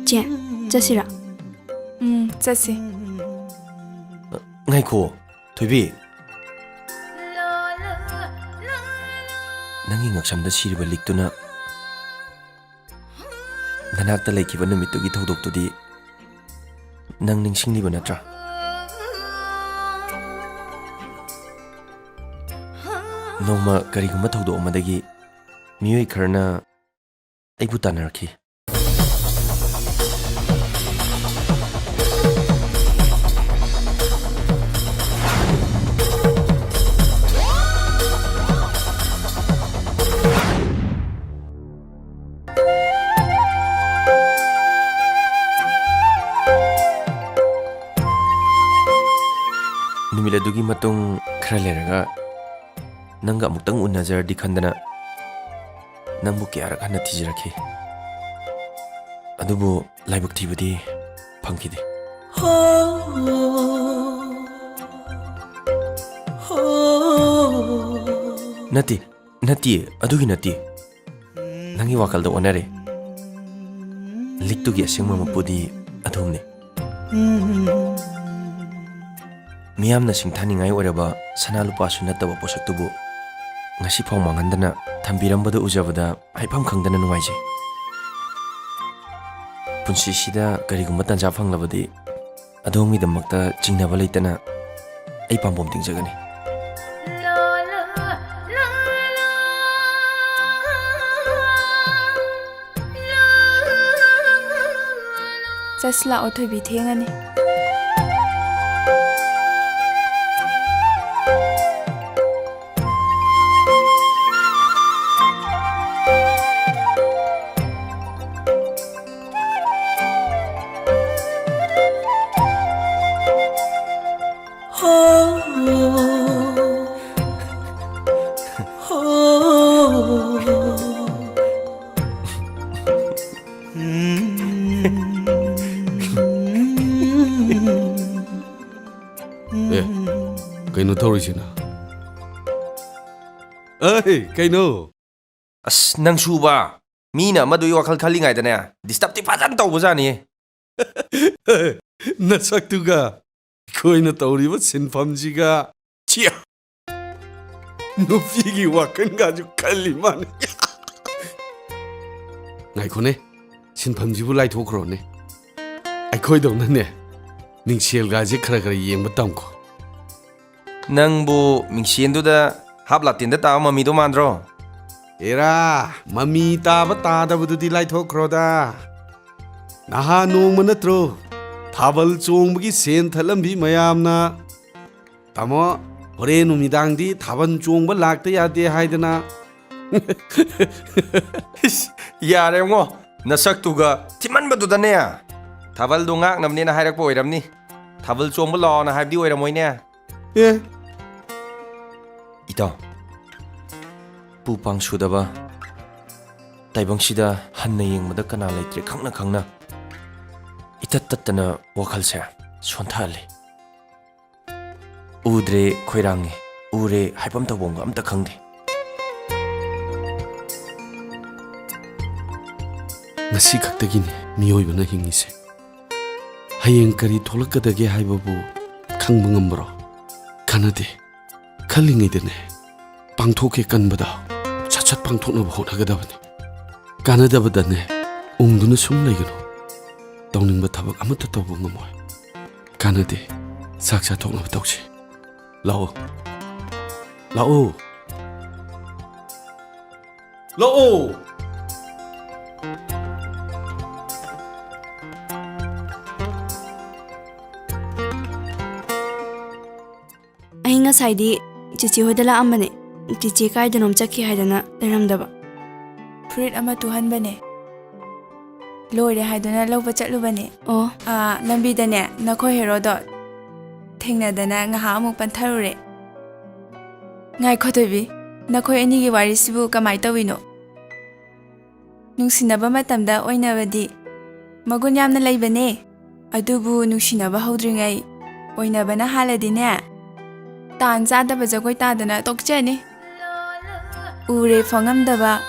ꯆꯦ, ꯆꯠꯁꯤꯔꯥ? ꯎꯝ, ꯆꯠꯁꯤ꯫ ꯉꯥꯏꯈꯣ, ꯊꯣꯏꯕꯤ꯫ ꯅꯪꯒꯤ ꯉꯛꯁꯝꯗ ꯁꯤꯔꯤꯕ ꯂꯤꯛꯇꯨꯅ ꯅꯅꯥꯛꯇ ꯂꯩꯈꯤꯕ ꯅꯨꯃꯤꯠꯇꯨꯒꯤ ꯊꯧꯗꯣꯛꯇꯨꯗꯤ ꯅꯪ ꯅꯤꯡꯁꯤꯡꯂꯤꯕ ꯅꯠꯇ꯭ꯔꯥ? ꯅꯣꯡꯃ ꯀꯔꯤꯒꯨꯝꯕ ꯊꯧꯗꯣꯛ ꯑꯃꯗꯒꯤ ꯃꯤꯑꯣꯏ ꯈꯔꯅ ꯑꯩꯕꯨ ꯇꯥꯟꯅꯔꯛꯈꯤ꯫ ꯅꯨꯃꯤꯠ ꯑꯗꯨꯒꯤ ꯃꯇꯨꯡ ꯈꯔ ꯂꯩꯔꯒ ꯅꯪꯒ ꯑꯃꯨꯛꯇꯪ ꯎꯅꯖꯔꯗꯤ ꯈꯟꯗꯅ ꯅꯪꯕꯨ ꯀꯌꯥꯔꯛ ꯍꯟꯅ ꯊꯤꯖꯔꯛꯈꯤ꯫ ꯑꯗꯨꯕꯨ ꯂꯥꯏꯕꯛ ꯊꯤꯕꯗꯤ ꯐꯪꯈꯤꯗꯦ꯫ ꯅꯠꯇꯦ, ꯅꯠꯇꯦ, ꯑꯗꯨꯒꯤ ꯅꯠꯇꯦ꯫ ꯅꯪꯒꯤ ꯋꯥꯈꯜꯗ ꯑꯣꯟꯅꯔꯦ꯫ ꯂꯤꯛꯇꯨꯒꯤ ꯑꯁꯦꯡꯕ ꯃꯄꯨꯗꯤ ꯑꯗꯣꯝꯅꯤ꯫ ꯃꯤꯌꯥꯝꯅ ꯁꯤꯡꯊꯥꯅꯤꯡꯉꯥꯏ ꯑꯣꯏꯔꯕ ꯁꯅꯥ ꯂꯨꯄꯥꯁꯨ ꯅꯠꯇꯕ ꯄꯣꯠꯁꯛꯇꯨꯕꯨ ꯉꯁꯤꯐꯥꯎ ꯃꯥꯡꯍꯟꯗꯅ ꯊꯝꯕꯤꯔꯝꯕꯗꯨ ꯎꯖꯕꯗ ꯍꯥꯏꯐꯝ ꯈꯪꯗꯅ ꯅꯨꯡꯉꯥꯏꯖꯩ꯫ ꯄꯨꯟꯁꯤꯁꯤꯗ ꯀꯔꯤꯒꯨꯝꯕ ꯇꯥꯟꯖꯥ ꯐꯪꯂꯕꯗꯤ ꯑꯗꯣꯝꯒꯤꯗꯃꯛꯇ ꯆꯤꯡꯅꯕ ꯂꯩꯇꯅ ꯑꯩ ꯄꯥꯝꯕꯣꯝ ꯇꯤꯡꯖꯒꯅꯤ꯫ ꯆꯠꯁꯤꯂꯥꯛꯑꯣ ꯊꯣꯏꯕꯤ, ꯊꯦꯡꯉꯅꯤ꯫ ꯑꯦ, ꯀꯩꯅꯣ ꯇꯧꯔꯤꯁꯤꯅ? ꯑꯩ, ꯀꯩꯅꯣ? ꯑꯁ, ꯅꯪꯁꯨꯕ, ꯃꯤꯅ ꯑꯃꯗꯨꯒꯤ ꯋꯥꯈꯜ ꯈꯜꯂꯤꯉꯩꯗꯅꯦ, ꯗꯤꯁꯇꯔꯕꯇꯤ ꯐꯖꯅ ꯇꯧꯕꯖꯥꯠꯅꯤ꯫ ꯅꯁꯛꯇꯨꯒ ꯑꯩꯈꯣꯏꯅ ꯇꯧꯔꯤꯕ ꯁꯤꯟꯐꯝꯁꯤꯒ, ꯆꯤꯌꯥ! ꯅꯨꯄꯤꯒꯤ ꯋꯥꯈꯜꯒꯁꯨ ꯈꯜꯂꯤ ꯃꯥꯅꯤ꯫ ꯉꯥꯏꯈꯣꯅꯦ, ꯁꯤꯟꯐꯝꯁꯤꯕꯨ ꯂꯥꯏꯊꯣꯛꯈ꯭ꯔꯣꯅꯦ꯫ ꯑꯩꯈꯣꯏꯗꯧꯅꯅꯦ, ꯃꯤꯡꯁꯦꯜꯒꯁꯦ ꯈꯔ ꯈꯔ ꯌꯦꯡꯕ ꯇꯝꯈꯣ꯫ ꯅꯪꯕꯨ ꯃꯤꯡꯁꯦꯟꯗꯨꯗ ꯍꯥꯞ ꯂꯥꯇꯦꯟꯗ ꯇꯥꯕ ꯃꯃꯤꯗꯣ ꯃꯥꯟꯗ꯭ꯔꯣ? ꯑꯦꯔꯥ, ꯃꯃꯤ ꯇꯥꯕ ꯇꯥꯗꯕꯗꯨꯗꯤ ꯂꯥꯏꯊꯣꯛꯈ꯭ꯔꯣꯗ꯫ ꯅꯍꯥꯟ ꯅꯣꯡꯃ ꯅꯠꯇ꯭ꯔꯣ ꯊꯥꯕꯜ ꯆꯣꯡꯕꯒꯤ ꯁꯦꯟ ꯊꯠꯂꯝꯕꯤ ꯃꯌꯥꯝꯅ, "ꯇꯥꯃꯣ, ꯍꯣꯔꯦꯟ ꯅꯨꯃꯤꯗꯥꯡꯗꯤ ꯊꯥꯕꯜ ꯆꯣꯡꯕ ꯂꯥꯛꯇ ꯌꯥꯗꯦ" ꯍꯥꯏꯗꯅ꯫ ꯏꯁ, ꯌꯥꯔꯦꯉꯣ, ꯅꯁꯛꯇꯨꯒ ꯊꯤꯃꯟꯕꯗꯨꯗꯅꯦ꯫ ꯊꯥꯕꯜꯗꯣ ꯉꯥꯛꯅꯕꯅꯦꯅ ꯍꯥꯏꯔꯛꯄ ꯑꯣꯏꯔꯝꯅꯤ꯫ ꯊꯥꯕꯜ ꯆꯣꯡꯕ ꯂꯥꯛꯑꯣꯅ ꯍꯥꯏꯕꯗꯤ ꯑꯣꯏꯔꯝꯃꯣꯏꯅꯦ꯫ ꯑꯦ? ꯏꯇꯥꯎ, ꯄꯨ ꯄꯥꯡ ꯁꯨꯗꯕ ꯇꯥꯏꯕꯪꯁꯤꯗ ꯍꯟꯅ ꯌꯦꯡꯕꯗ ꯀꯅꯥ ꯂꯩꯇ꯭ꯔꯦ ꯈꯪꯅ ꯈꯪꯅ ꯏꯇꯠ ꯇꯠꯇꯅ ꯋꯥꯈꯜꯁꯦ ꯁꯣꯟꯊꯍꯜꯂꯤ꯫ ꯎꯗ꯭ꯔꯦ ꯈꯣꯏꯔꯥꯡꯉꯦ, ꯎꯔꯦ ꯍꯥꯏꯐꯝ ꯇꯧꯐꯝꯒ ꯑꯝꯇ ꯈꯪꯗꯦ꯫ ꯉꯁꯤ ꯈꯛꯇꯒꯤꯅꯦ ꯃꯤꯑꯣꯏꯕꯅ ꯍꯤꯡꯉꯤꯁꯦ꯫ ꯍꯌꯦꯡ ꯀꯔꯤ ꯊꯣꯛꯂꯛꯀꯗꯒꯦ ꯍꯥꯏꯕꯕꯨ ꯈꯪꯕ ꯉꯝꯕ꯭ꯔꯣ? ꯀꯥꯟꯅꯗꯦ꯫ ꯈꯜꯂꯤꯉꯩꯗꯅꯦ, ꯄꯥꯡꯊꯣꯛꯀꯦ ꯀꯟꯕꯗ ꯁꯠ ꯁꯠ ꯄꯥꯡꯊꯣꯛꯅꯕ ꯍꯣꯠꯅꯒꯗꯕꯅꯤ꯫ ꯀꯥꯟꯅꯗꯕꯗꯅꯦ ꯎꯪꯗꯨꯅ ꯁꯨꯝ ꯂꯩꯒꯅꯨ꯫ ꯇꯧꯅꯤꯡꯕ ꯊꯕꯛ ꯑꯃꯠꯇ ꯇꯧꯕ ꯉꯝꯃꯣꯏ꯫ ꯀꯥꯟꯅꯗꯦ꯫ ꯆꯥꯛ ꯆꯥꯊꯣꯛꯅꯕ ꯇꯧꯁꯤ꯫ ꯂꯥꯛꯑꯣ꯫ ꯂꯥꯛꯑꯣ꯫ ꯂꯥꯛꯑꯣ꯫ ꯑꯩ ꯉꯁꯥꯏꯗꯤ ꯆꯤꯆꯦ ꯍꯣꯏꯗ ꯂꯥꯛꯑꯝꯕꯅꯦ꯫ ꯆꯤꯆꯦ ꯀꯥꯏꯗꯅꯣꯝ ꯆꯠꯈꯤ ꯍꯥꯏꯗꯅ ꯂꯩꯔꯝꯗꯕ꯫ ꯐꯨꯔꯤꯠ ꯑꯃ ꯇꯨꯍꯟꯕꯅꯦ꯫ ꯂꯣꯏꯔꯦ ꯍꯥꯏꯗꯨꯅ ꯂꯧꯕ ꯆꯠꯂꯨꯕꯅꯦ꯫ ꯑꯣ꯫ ꯑꯥ, ꯂꯝꯕꯤꯗꯅꯦ, ꯅꯈꯣꯏ ꯍꯦꯔꯣꯗꯣ ꯊꯦꯡꯅꯗꯅ ꯉꯥꯏꯍꯥꯛ ꯑꯃꯨꯛ ꯄꯟꯊꯔꯨꯔꯦ꯫ ꯉꯥꯏꯈꯣ ꯊꯣꯏꯕꯤ, ꯅꯈꯣꯏ ꯑꯅꯤꯒꯤ ꯋꯥꯔꯤꯁꯤꯕꯨ ꯀꯃꯥꯏ ꯇꯧꯋꯤꯅꯣ? ꯅꯨꯡꯁꯤꯅꯕ ꯃꯇꯝꯗ ꯑꯣꯏꯅꯕꯗꯤ ꯃꯒꯨꯟ ꯌꯥꯝꯅ ꯂꯩꯕꯅꯦ꯫ ꯑꯗꯨꯕꯨ ꯅꯨꯡꯁꯤꯅꯕ ꯍꯧꯗ꯭ꯔꯤꯉꯩ ꯑꯣꯏꯅꯕꯅ ꯍꯥꯜꯂꯗꯤꯅꯦ, ꯇꯥꯟ ꯆꯥꯗꯕ ꯖꯒꯣꯏ ꯇꯥꯗꯅ ꯇꯣꯛꯆꯅꯤ꯫ ꯎꯔꯦ ꯐꯣꯡꯉꯝꯗꯕ,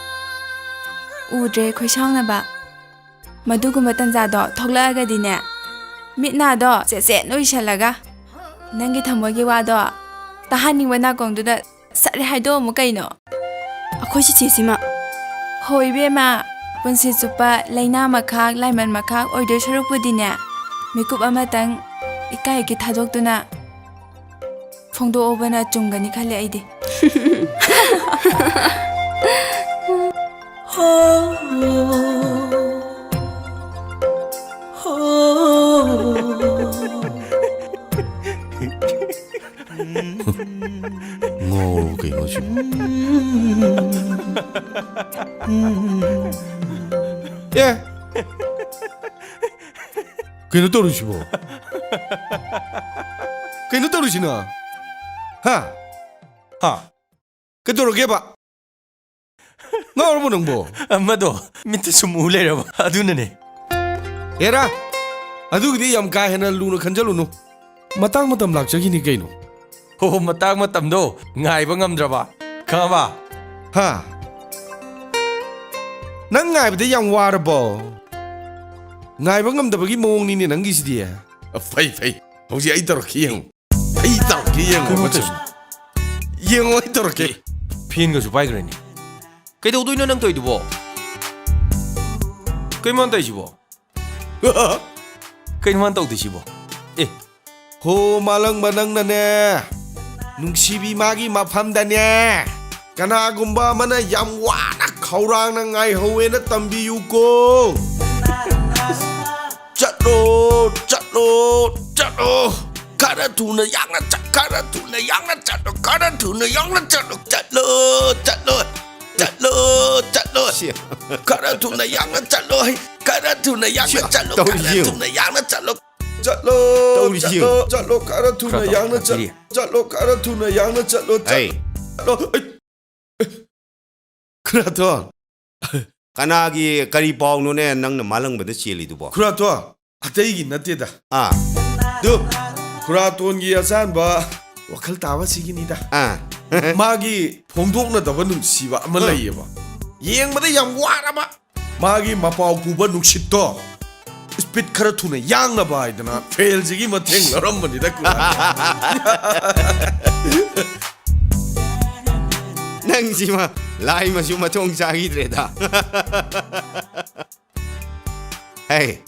ꯎꯗ꯭ꯔꯦ ꯈꯣꯏꯁꯥꯎꯅꯕ꯫ ꯃꯗꯨꯒꯨꯝꯕ ꯇꯟꯖꯥꯗꯣ ꯊꯣꯛꯂꯛꯑꯒꯗꯤꯅꯦ, ꯃꯤꯠ ꯅꯥꯗꯣ ꯆꯦꯠ ꯆꯦꯠ ꯎꯏꯁꯜꯂꯒ, ꯅꯪꯒꯤ ꯊꯃꯣꯏꯒꯤ ꯋꯥꯗꯣ ꯇꯥꯍꯟꯅꯤꯡꯕ ꯅꯥꯀꯣꯡꯗꯨꯗ ꯁꯠ ꯍꯥꯏꯗꯣꯛꯑꯝꯃꯨ ꯀꯩꯅꯣ꯫ ꯑꯩꯈꯣꯏ ꯆꯤꯆꯦꯁꯤꯃ꯫ ꯍꯣ ꯏꯕꯦꯝꯃ, ꯄꯨꯟꯁꯤ ꯆꯨꯞꯄ ꯂꯩꯅꯥ ꯃꯈꯥꯛ, ꯂꯥꯏꯃꯟ ꯃꯈꯥꯛ ꯑꯣꯏꯗꯣꯏ ꯁꯔꯨꯛꯄꯨꯗꯤꯅꯦ, ꯃꯤꯀꯨꯞ ꯑꯃꯇꯪ ꯏꯀꯥꯏꯒꯤ ꯊꯥꯗꯣꯛꯇꯨꯅ ꯐꯣꯡꯗꯣꯛꯍꯧꯕꯅ ꯆꯨꯝꯒꯅꯤ ꯈꯜꯂꯦ ꯑꯩꯗꯤ꯫ ꯉꯥꯎꯔꯕ ꯀꯩꯅꯣ ꯁꯤꯕꯨ? ꯑꯦ, ꯀꯩꯅꯣ ꯇꯧꯔꯤꯁꯤꯕꯣ? ꯀꯩꯅꯣ ꯇꯧꯔꯤꯁꯤꯅ? ꯍꯥ? ꯍꯥ? ꯀꯩꯗꯧꯔꯒꯦꯕ? ꯉꯥꯎꯔꯕꯣ ꯅꯪꯕꯣ? ꯑꯃꯗꯣ ꯃꯤꯠꯇ ꯁꯨꯝ ꯎ ꯂꯩꯔꯕ, ꯑꯗꯨꯅꯅꯦ꯫ ꯑꯦꯔꯥ, ꯑꯗꯨꯒꯤꯗꯤ ꯌꯥꯝ ꯀꯥ ꯍꯦꯟꯅ ꯂꯨꯅ ꯈꯟꯖꯜꯂꯨꯅꯨ꯫ ꯃꯇꯥꯡ ꯃꯇꯝ ꯂꯥꯛꯆꯈꯤꯅꯤ ꯀꯩꯅꯣ꯫ ꯍꯣ, ꯃꯇꯥꯡ ꯃꯇꯝꯗꯣ ꯉꯥꯏꯕ ꯉꯝꯗ꯭ꯔꯕ, ꯈꯪꯉꯕ? ꯍꯥ? ꯅꯪ ꯉꯥꯏꯕꯗ ꯌꯥꯝ ꯋꯥꯔꯕꯣ? ꯉꯥꯏꯕ ꯉꯝꯗꯕꯒꯤ ꯃꯑꯣꯡꯅꯤꯅꯦ ꯅꯪꯒꯤꯁꯤꯗꯤ꯫ ꯐꯩ, ꯐꯩ꯫ ꯍꯧꯖꯤꯛ ꯑꯩ ꯇꯧꯔꯛꯀꯦ ꯌꯦꯡꯉꯨ꯫ ꯑꯩ ꯇꯧꯔꯛꯀꯦ ꯌꯦꯡꯉꯨ, ꯀꯩꯅꯣ ꯃꯆꯨ꯫ ꯇꯧꯔꯤꯁꯤ? ꯌꯦꯡꯉꯣ, ꯑꯩ ꯇꯧꯔꯛꯀꯦ꯫ ꯐꯦꯟꯒꯁꯨ ꯄꯥꯏꯈ꯭ꯔꯦꯅꯦ꯫ ꯀꯩꯗꯧꯗꯣꯏꯅꯣ ꯅꯪ ꯇꯧꯔꯤꯗꯨꯕꯣ? ꯀꯩ ꯃꯥꯅ ꯇꯧꯔꯤꯁꯤꯕꯣ? ꯀꯩꯅꯣ ꯃꯥꯅ ꯇꯧꯗꯣꯏꯁꯤꯕꯣ? ꯑꯦ, ꯍꯣ, ꯃꯥꯂꯪꯕ ꯅꯪꯅꯅꯦ, ꯅꯨꯡꯁꯤꯕꯤ ꯃꯥꯒꯤ ꯃꯐꯝꯗꯅꯦ, ꯀꯅꯥꯒꯨꯝꯕ ꯑꯃꯅ ꯌꯥꯝ ꯋꯥꯅ ꯈꯧꯔꯥꯡꯅ ꯉꯥꯏꯍꯧꯋꯦꯅ ꯇꯝꯕꯤꯌꯨꯀꯣ꯫ ꯆꯠꯂꯣ, ꯆꯠꯂꯣ, ꯆꯠꯂꯣ꯫ ꯈꯔ ꯊꯨꯅ ꯌꯥꯡꯅ ꯆꯠ, ꯈꯔ ꯊꯨꯅ ꯌꯥꯡꯅ ꯆꯠꯂꯣ, ꯈꯔ ꯊꯨꯅ ꯌꯥꯡꯅ ꯆꯠꯂꯣ, ꯆꯠꯂꯣ, ꯆꯠꯂꯣ, ꯆꯠꯂꯣ, ꯆꯠꯂꯣ꯫ ꯁꯤ꯫ ꯈꯔ ꯊꯨꯅ ꯌꯥꯡꯅ ꯆꯠꯂꯣ, ꯍꯩ, ꯈꯔ ꯊꯨꯅ ꯌꯥꯡꯅ ꯁꯤ, ꯆꯠꯂꯣ, ꯇꯧꯔꯤꯁꯤ ꯈꯔ ꯌꯦꯡꯉꯨ꯫ ꯊꯨꯅ ꯌꯥꯡꯅ ꯆꯠꯂꯣ꯫ ꯆꯠꯂꯣ, ꯇꯧꯔꯤꯁꯤ ꯆꯠꯂꯣ, ꯌꯦꯡꯉꯨ꯫ ꯆꯠꯂꯣ, ꯈꯔ ꯊꯨꯅ ꯈꯔ ꯌꯥꯡꯅ ꯇꯧꯔꯤꯁꯤ꯫ ꯆꯠ-, ꯆꯠꯂꯣ, ꯈꯔ ꯊꯨꯅ ꯌꯥꯡꯅ ꯆꯠꯂꯣ, ꯆꯠ-, ꯍꯩ꯫ ꯆꯠꯂꯣ꯫ ꯑꯩ, ꯈꯨꯔꯥꯇꯣꯟ꯫ ꯀꯅꯥꯒꯤ ꯀꯔꯤ ꯄꯥꯎꯅꯣꯅꯦ ꯅꯪꯅ ꯃꯥꯂꯪꯕꯗ ꯆꯦꯜꯂꯤꯗꯨꯕꯣ? ꯈꯨꯔꯥꯇꯣꯟ, ꯑꯇꯩꯒꯤ ꯅꯠꯇꯦꯗ꯫ ꯑꯥ꯫ ꯑꯗꯨ, ꯈꯨꯔꯥꯇꯣꯟꯒꯤ ꯑꯆꯥꯟꯕ ꯋꯥꯈꯜ ꯇꯥꯕꯁꯤꯒꯤꯅꯤꯗ꯫ ꯑꯥ꯫ ꯃꯥꯒꯤ ꯐꯣꯡꯗꯣꯛꯅꯗꯕ ꯅꯨꯡꯁꯤꯕ ꯑꯃ ꯑꯥ꯫ ꯂꯩꯌꯦꯕ꯫ ꯌꯦꯡꯕꯗ ꯌꯥꯝ ꯋꯥꯔꯕ꯫ ꯃꯥꯒꯤ ꯃꯄꯥꯎ ꯄꯨꯕ ꯅꯨꯡꯁꯤꯠꯇꯣ ꯁ꯭ꯄꯤꯠ ꯈꯔ ꯊꯨꯅ ꯌꯥꯡꯅꯕ ꯍꯥꯏꯗꯅ ꯐꯦꯜꯁꯤꯒꯤ ꯃꯇꯦꯡ ꯂꯧꯔꯝꯕꯅꯤꯗ ꯀꯨꯔꯥꯟ꯫ ꯅꯪꯁꯤꯃ ꯂꯥꯏ ꯃꯆꯨ ꯃꯊꯣꯡ ꯆꯥꯈꯤꯗ꯭ꯔꯦꯗ꯫ ꯍꯦ,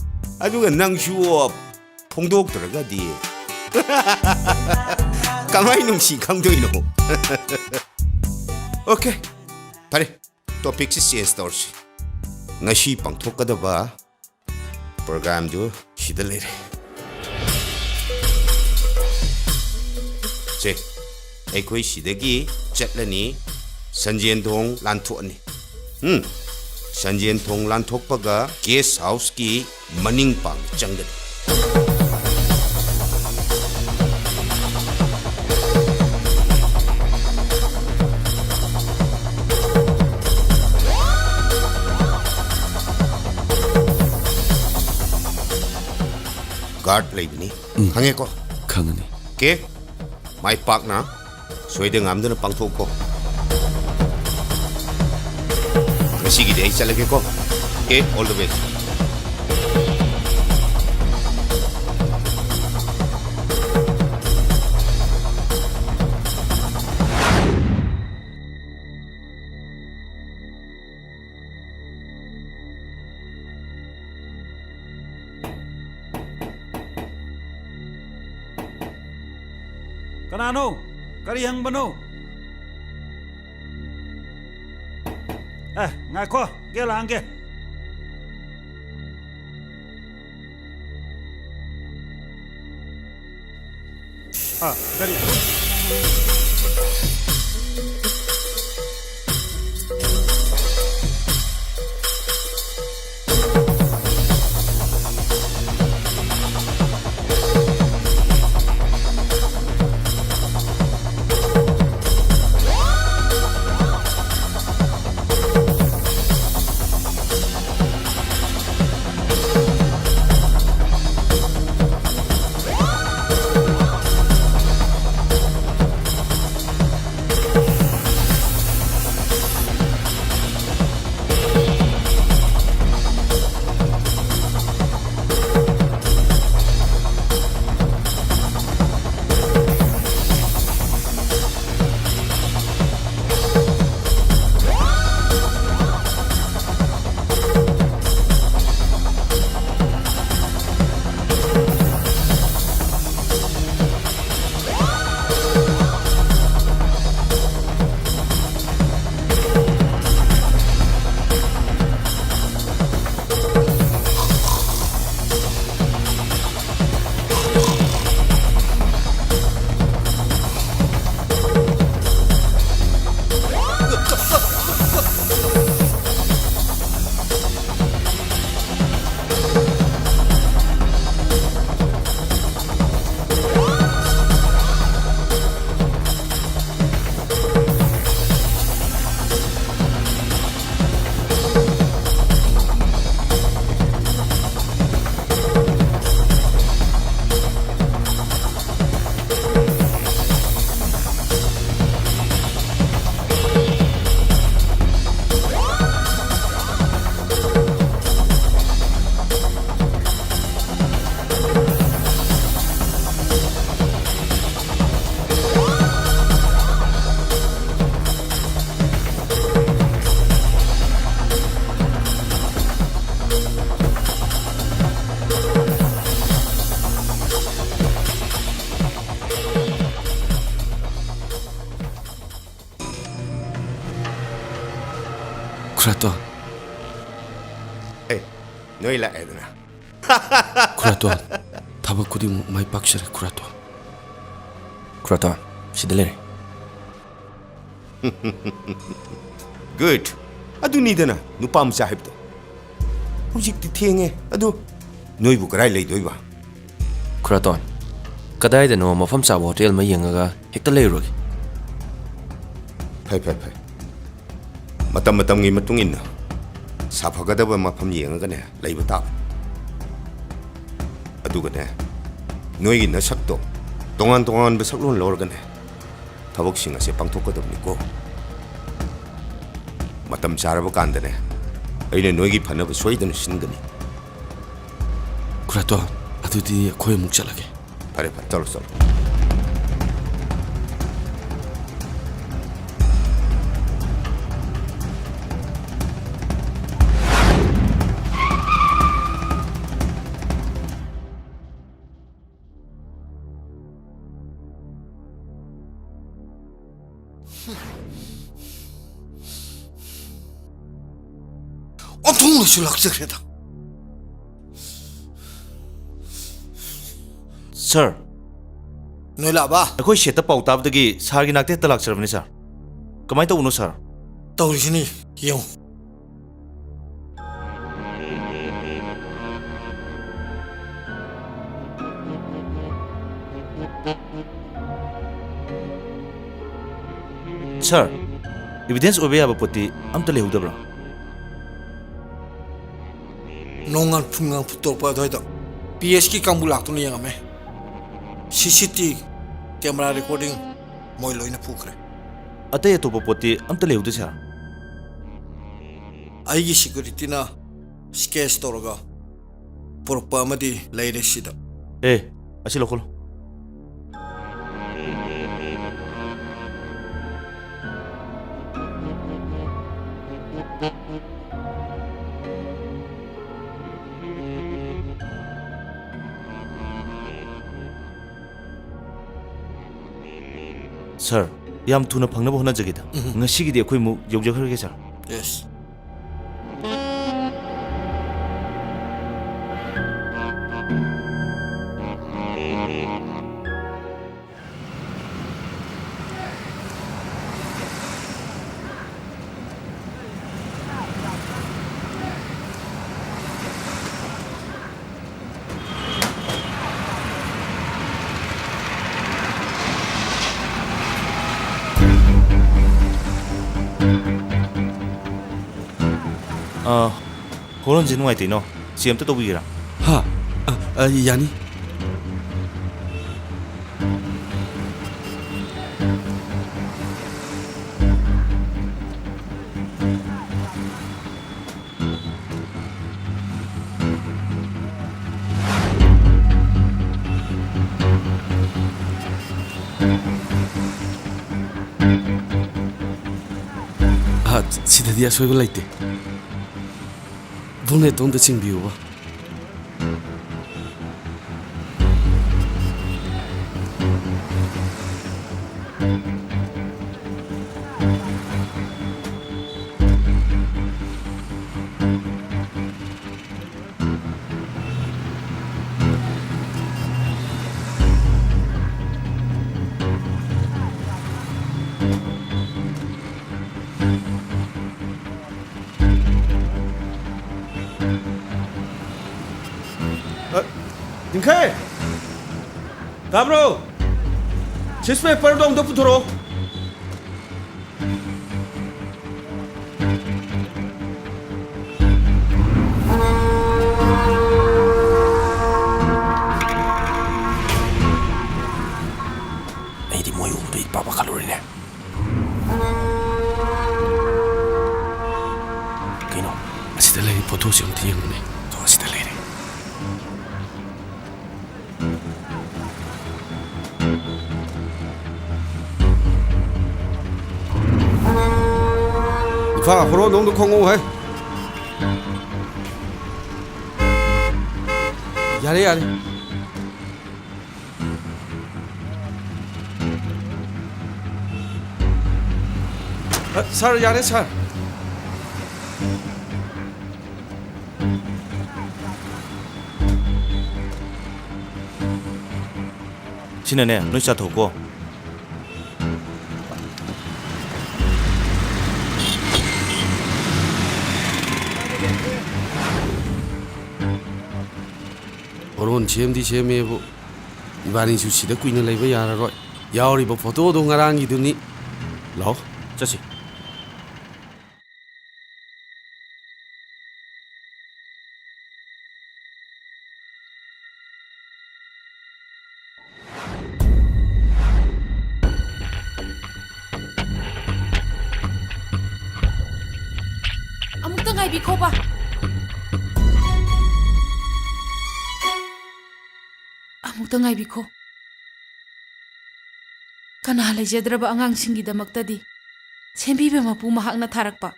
ꯑꯗꯨꯒ ꯅꯪꯁꯨ ꯐꯣꯡꯗꯣꯛꯇ꯭ꯔꯒꯗꯤ ꯀꯃꯥꯏ ꯅꯨꯡꯁꯤ ꯈꯪꯗꯣꯏꯅꯣ? ꯑꯣꯀꯦ, ꯐꯔꯦ, ꯇꯣꯄꯤꯛꯁꯤ ꯆꯦꯟꯖ ꯇꯧꯔꯁꯤ꯫ ꯉꯁꯤ ꯄꯥꯡꯊꯣꯛꯀꯗꯕ ꯄ꯭ꯔꯣꯒ꯭ꯔꯥꯝꯗꯨ ꯁꯤꯗ ꯂꯩꯔꯦ꯫ ꯁꯦ, ꯑꯩꯈꯣꯏ ꯁꯤꯗꯒꯤ ꯆꯠꯂꯅꯤ, ꯁꯟꯖꯦꯟ ꯊꯣꯡ ꯂꯥꯟꯊꯣꯛꯑꯅꯤ꯫ ꯎꯝ, ꯁꯟꯖꯦꯟ ꯊꯣꯡ ꯂꯥꯟꯊꯣꯛꯄꯒ ꯒꯦꯁ ꯍꯥꯎꯁꯀꯤ ꯃꯅꯤꯡ ꯄꯥꯡ ꯆꯪꯒꯅꯤ꯫ ꯒꯥꯔꯗ ꯂꯩꯕꯅꯤ꯫ ꯎꯝ꯫ ꯈꯪꯉꯦꯀꯣ? ꯈꯪꯉꯅꯤ꯫ ꯑꯣꯀꯦ? ꯃꯥꯏ ꯄꯥꯛꯅ ꯁꯣꯏꯗ ꯉꯥꯝꯗꯅ ꯄꯥꯡꯊꯣꯛꯎꯀꯣ꯫ ꯉꯁꯤꯒꯤꯗꯤ ꯑꯩ ꯆꯠꯂꯒꯦꯀꯣ꯫ Okay, all the best꯫ ꯀꯅꯥꯅꯣ? ꯀꯔꯤ ꯍꯪꯕꯅꯣ? ꯑꯦ, ꯉꯥꯏꯈꯣ, ꯒꯦꯠ ꯍꯥꯡꯒꯦ꯫ ꯑ, ꯀꯔꯤ? ꯈꯨꯔꯥꯇꯣꯟ꯫ ꯑꯦ, ꯅꯣꯏ ꯂꯥꯛꯑꯦꯗꯅ꯫ ꯈꯨꯔꯥꯇꯣꯟ, ꯊꯕꯛ ꯈꯨꯗꯤꯡꯃꯛ ꯃꯥꯏ ꯄꯥꯛꯆꯔꯦ, ꯈꯨꯔꯥꯇꯣꯟ꯫ ꯈꯨꯔꯥꯇꯣꯟ, ꯁꯤꯗ ꯂꯩꯔꯦ꯫ Good. ꯑꯗꯨꯅꯤꯗꯅ ꯅꯨꯄꯥ ꯃꯆꯥ ꯍꯥꯏꯕꯗꯣ꯫ ꯍꯧꯖꯤꯛꯇꯤ ꯊꯦꯡꯉꯦ꯫ ꯑꯗꯨ ꯅꯣꯏꯕꯨ ꯀꯗꯥꯏ ꯂꯩꯗꯣꯏꯕ? ꯈꯨꯔꯥꯇꯣꯟ, ꯀꯗꯥꯏꯗꯅꯣ ꯃꯐꯝ ꯆꯥꯕ ꯍꯣꯇꯦꯜ ꯑꯃ ꯌꯦꯡꯉꯒ ꯍꯦꯛꯇ ꯂꯩꯔꯨꯔꯒꯦ꯫ ꯐꯩ, ꯐꯩ, ꯐꯩ꯫ ꯃꯇꯝ ꯃꯇꯝꯒꯤ ꯃꯇꯨꯡ ꯏꯟꯅ ꯁꯥꯐꯒꯗꯕ ꯃꯐꯝ ꯌꯦꯡꯉꯒꯅꯦ ꯂꯩꯕ ꯇꯥꯕꯅꯤ꯫ ꯑꯗꯨꯒꯅꯦ, ꯅꯣꯏꯒꯤ ꯅꯁꯛꯇꯣ ꯇꯣꯉꯥꯟ ꯇꯣꯉꯥꯟꯕ ꯁꯛꯂꯣꯟ ꯂꯧꯔꯒꯅꯦ, ꯊꯕꯛꯁꯤꯡ ꯑꯁꯦ ꯄꯥꯡꯊꯣꯛꯀꯗꯕꯅꯤꯀꯣ꯫ ꯃꯇꯝ ꯆꯥꯔꯕ ꯀꯥꯟꯗꯅꯦ, ꯑꯩꯅ ꯅꯣꯏꯒꯤ ꯐꯅꯕ ꯁꯣꯏꯗꯅ ꯁꯤꯟꯒꯅꯤ꯫ ꯈꯨꯔꯥꯇꯣꯟ, ꯑꯗꯨꯗꯤ ꯑꯩꯈꯣꯏ ꯑꯃꯨꯛ ꯆꯠꯂꯒꯦ꯫ ꯐꯔꯦ, ꯐꯔꯦ, ꯆꯠꯂꯣ, ꯆꯠꯂꯣ꯫ ꯑꯣꯟꯊꯣꯛꯅꯁꯨ ꯂꯥꯛꯆꯈ꯭ꯔꯦꯗ꯫ ꯁꯥꯔ꯫ ꯅꯣꯏ ꯂꯥꯛꯑꯕ? ꯑꯩꯈꯣꯏ ꯁꯦꯠꯇ ꯄꯥꯎ ꯇꯥꯕꯗꯒꯤ ꯁꯥꯔꯒꯤ ꯅꯥꯛꯇ ꯍꯦꯛꯇ ꯂꯥꯛꯆꯔꯕꯅꯤ, ꯁꯥꯔ꯫ ꯀꯃꯥꯏꯅ ꯇꯧꯕꯅꯣ, ꯁꯥꯔ? ꯇꯧꯔꯤꯁꯤꯅꯤ, ꯌꯦꯡꯉꯨ꯫ ꯁꯥꯔ, ꯏꯕꯤꯗꯦꯟꯁ ꯑꯣꯏꯕ ꯌꯥꯕ ꯄꯣꯠꯇꯤ ꯑꯝꯇ ꯂꯩꯍꯧꯗꯕ꯭ꯔꯥ? ꯅꯣꯡꯉꯥꯟ ꯐꯨꯡꯉꯥꯟ ꯐꯨꯠꯇꯣꯔꯛꯄ ꯑꯗꯨꯋꯥꯏꯗ ꯄꯤ ꯑꯦꯁꯀꯤ ꯀꯥꯡꯕꯨ ꯂꯥꯛꯇꯨꯅ ꯌꯦꯡꯉꯝꯃꯦ꯫ ꯁꯤ ꯁꯤ ꯇꯤ ꯀꯦꯃꯦꯔꯥ ꯔꯦꯀꯣꯔꯗꯤꯡ ꯃꯣꯏ ꯂꯣꯏꯅ ꯄꯨꯈ꯭ꯔꯦ꯫ ꯑꯇꯩ ꯑꯇꯣꯞꯄ ꯄꯣꯠꯇꯤ ꯑꯝꯇ ꯂꯩꯍꯧꯗꯦ, ꯁꯥꯔ꯫ ꯑꯩꯒꯤ ꯁꯦꯀ꯭ꯌꯨꯔꯤꯇꯤꯅ ꯁ꯭ꯀꯦꯆ ꯇꯧꯔꯒ ꯄꯨꯔꯛꯄ ꯑꯃꯗꯤ ꯂꯩꯔꯦ ꯁꯤꯗ꯫ ꯑꯦ, ꯑꯁꯤ ꯂꯧꯈꯠꯂꯣ꯫ ꯁꯥꯔ, ꯌꯥꯝ ꯊꯨꯅ ꯐꯪꯅꯕ ꯍꯣꯠꯅꯖꯒꯦꯗ꯫ ꯎꯝ꯫ ꯉꯁꯤꯒꯤꯗꯤ ꯑꯩꯈꯣꯏ ꯑꯃꯨꯛ ꯌꯧꯖꯈ꯭ꯔꯒꯦ, ꯁꯥꯔ꯫ ꯌꯦꯁ꯫ ꯑ, ꯍꯣꯔꯣꯟꯁꯦ ꯅꯨꯡꯉꯥꯏꯇꯦ, ꯏꯅꯥꯎ꯫ ꯆꯦ ꯑꯝꯇ ꯇꯧꯕꯤꯒꯦꯔꯥ? ꯍꯥ? ꯑ, ꯑ, ꯌꯥꯅꯤ꯫ ꯑ, ꯁꯤꯗꯗꯤ ꯑꯁꯣꯏꯕ ꯂꯩꯇꯦ꯫ ꯕꯣꯅꯦꯠꯇꯣ ꯑꯝꯇ ꯆꯤꯡꯕꯤꯌꯨꯕ꯫ ꯑ, ꯗꯤꯡꯈꯩ! ꯇꯥꯕ꯭ꯔꯣ? ꯁꯤꯁ ꯄꯦꯄꯔꯗꯣ ꯑꯝꯇ ꯄꯨꯊꯣꯔꯛꯑꯣ꯫ ꯑꯩꯗꯤ ꯃꯣꯏ ꯎꯕꯗ ꯏꯄꯥ ꯄꯥꯈꯠꯂꯨꯔꯦꯅꯦ꯫ ꯀꯩꯅꯣ? ꯑꯁꯤꯗ ꯂꯩꯔꯤ ꯐꯣꯇꯣꯁꯤ ꯑꯝꯇ ꯌꯦꯡꯉꯨꯅꯦ꯫ ꯇꯣ, ꯑꯁꯤꯗ ꯂꯩꯔꯦ꯫ ꯏꯝꯐꯥꯜ ꯍꯣꯔꯣꯟ ꯑꯃꯗ ꯈꯣꯡꯉꯛꯎ ꯍꯦ꯫ ꯌꯥꯔꯦ, ꯌꯥꯔꯦ꯫ ꯑ, ꯁꯥꯔ, ꯌꯥꯔꯦ, ꯁꯥꯔ꯫ ꯁꯤꯅꯅꯦ, ꯅꯣꯏ ꯆꯥꯊꯣꯛꯀꯣ꯫ ꯍꯣꯔꯣꯟ ꯁꯦꯝꯗꯤ ꯁꯦꯝꯃꯦꯕꯨ, ꯏꯕꯥꯅꯤꯁꯨ ꯁꯤꯗ ꯀꯨꯏꯅ ꯂꯩꯕ ꯌꯥꯔꯔꯣꯏ꯫ ꯌꯥꯎꯔꯤꯕ ꯐꯣꯇꯣꯗꯣ ꯉꯔꯥꯡꯒꯤꯗꯨꯅꯤ꯫ ꯂꯥꯛꯑꯣ, ꯆꯠꯁꯤ꯫ ꯉꯥꯏꯕꯤꯈꯣꯕ꯫ ꯑꯃꯨꯛꯇ ꯉꯥꯏꯕꯤꯈꯣ꯫ ꯀꯅꯥ ꯂꯩꯖꯗ꯭ꯔꯕ ꯑꯉꯥꯡꯁꯤꯡꯒꯤꯗꯃꯛꯇꯗꯤ ꯁꯦꯝꯕꯤꯕ ꯃꯄꯨ ꯃꯍꯥꯛꯅ ꯊꯥꯔꯛꯄ꯫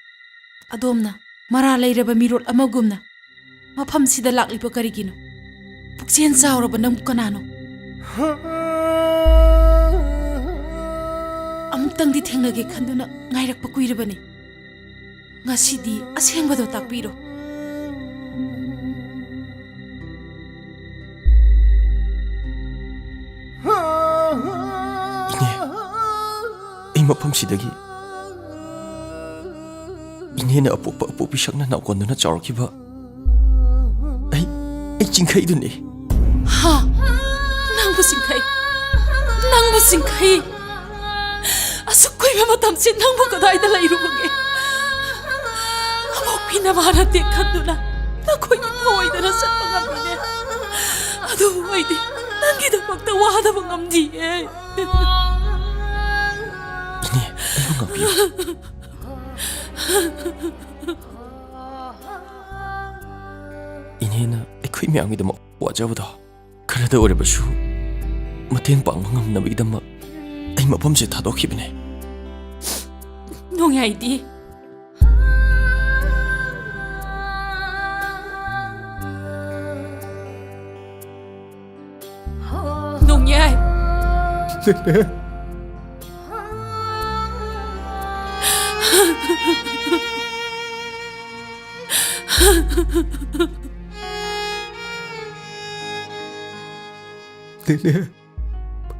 ꯑꯗꯣꯝꯅ ꯃꯔꯥ ꯂꯩꯔꯕ ꯃꯤꯔꯣꯜ ꯑꯃꯒꯨꯝꯅ ꯃꯐꯝꯁꯤꯗ ꯂꯥꯛꯂꯤꯕ ꯀꯔꯤꯒꯤꯅꯣ? ꯄꯨꯛꯆꯦꯜ ꯆꯥꯎꯔꯕ ꯅꯪꯕꯨ ꯀꯅꯥꯅꯣ? ꯑꯃꯨꯛꯇꯪꯗꯤ ꯊꯦꯡꯅꯒꯦ ꯈꯟꯗꯨꯅ ꯉꯥꯏꯔꯛꯄ ꯀꯨꯏꯔꯕꯅꯤ꯫ ꯉꯁꯤꯗꯤ ꯑꯁꯦꯡꯕꯗꯣ ꯇꯥꯛꯄꯤꯔꯣ꯫ ꯏꯅꯦ, ꯑꯩ ꯃꯐꯝꯁꯤꯗꯒꯤ ꯏꯅꯦꯅ ꯑꯄꯣꯛꯄ ꯑꯄꯣꯛꯄꯤ ꯁꯛꯅ ꯅꯥꯎꯀꯣꯟꯗꯨꯅ ꯆꯥꯎꯔꯛꯈꯤꯕ ꯑꯩ, ꯑꯩ ꯆꯤꯡꯈꯩꯗꯨꯅꯤ꯫ ꯍꯥ? ꯅꯪꯕꯨ ꯆꯤꯡꯈꯩ? ꯅꯪꯕꯨ ꯆꯤꯡꯈꯩ? ꯑꯁꯨꯛ ꯀꯨꯏꯕ ꯃꯇꯝꯁꯤ ꯅꯪꯕꯨ ꯀꯗꯥꯏꯗ ꯂꯩꯔꯨꯕꯒꯦ? ꯑꯄꯣꯛꯄꯤ ꯅꯃꯥ ꯅꯠꯇꯦ ꯈꯟꯗꯨꯅ ꯅꯈꯣꯏꯒꯤ ꯊꯑꯣꯏꯗꯅ ꯆꯠꯄ ꯉꯝꯕꯅꯦ꯫ ꯑꯗꯨꯕꯨ ꯑꯩꯗꯤ ꯅꯪꯒꯤꯗꯃꯛꯇ ꯋꯥꯗꯕ ꯉꯝꯗꯤꯌꯦ꯫ ꯏꯅꯦ, ꯑꯩꯕꯨ ꯉꯥꯛꯄꯤꯌꯨ꯫ ꯏꯅꯦꯅ ꯑꯩꯈꯣꯏ ꯃꯌꯥꯝꯒꯤꯗꯃꯛ ꯋꯥꯖꯕꯗꯣ ꯈꯔꯗ ꯑꯣꯏꯔꯕꯁꯨ ꯃꯇꯦꯡ ꯄꯥꯡꯕ ꯉꯝꯅꯕꯒꯤꯗꯃꯛ ꯑꯩ ꯃꯐꯝꯁꯦ ꯊꯥꯗꯣꯛꯈꯤꯕꯅꯦ꯫ ꯅꯣꯡꯌꯥꯏꯗꯤ꯫ ꯅꯣꯡꯌꯥꯏ꯫ ꯅꯦꯅꯦ,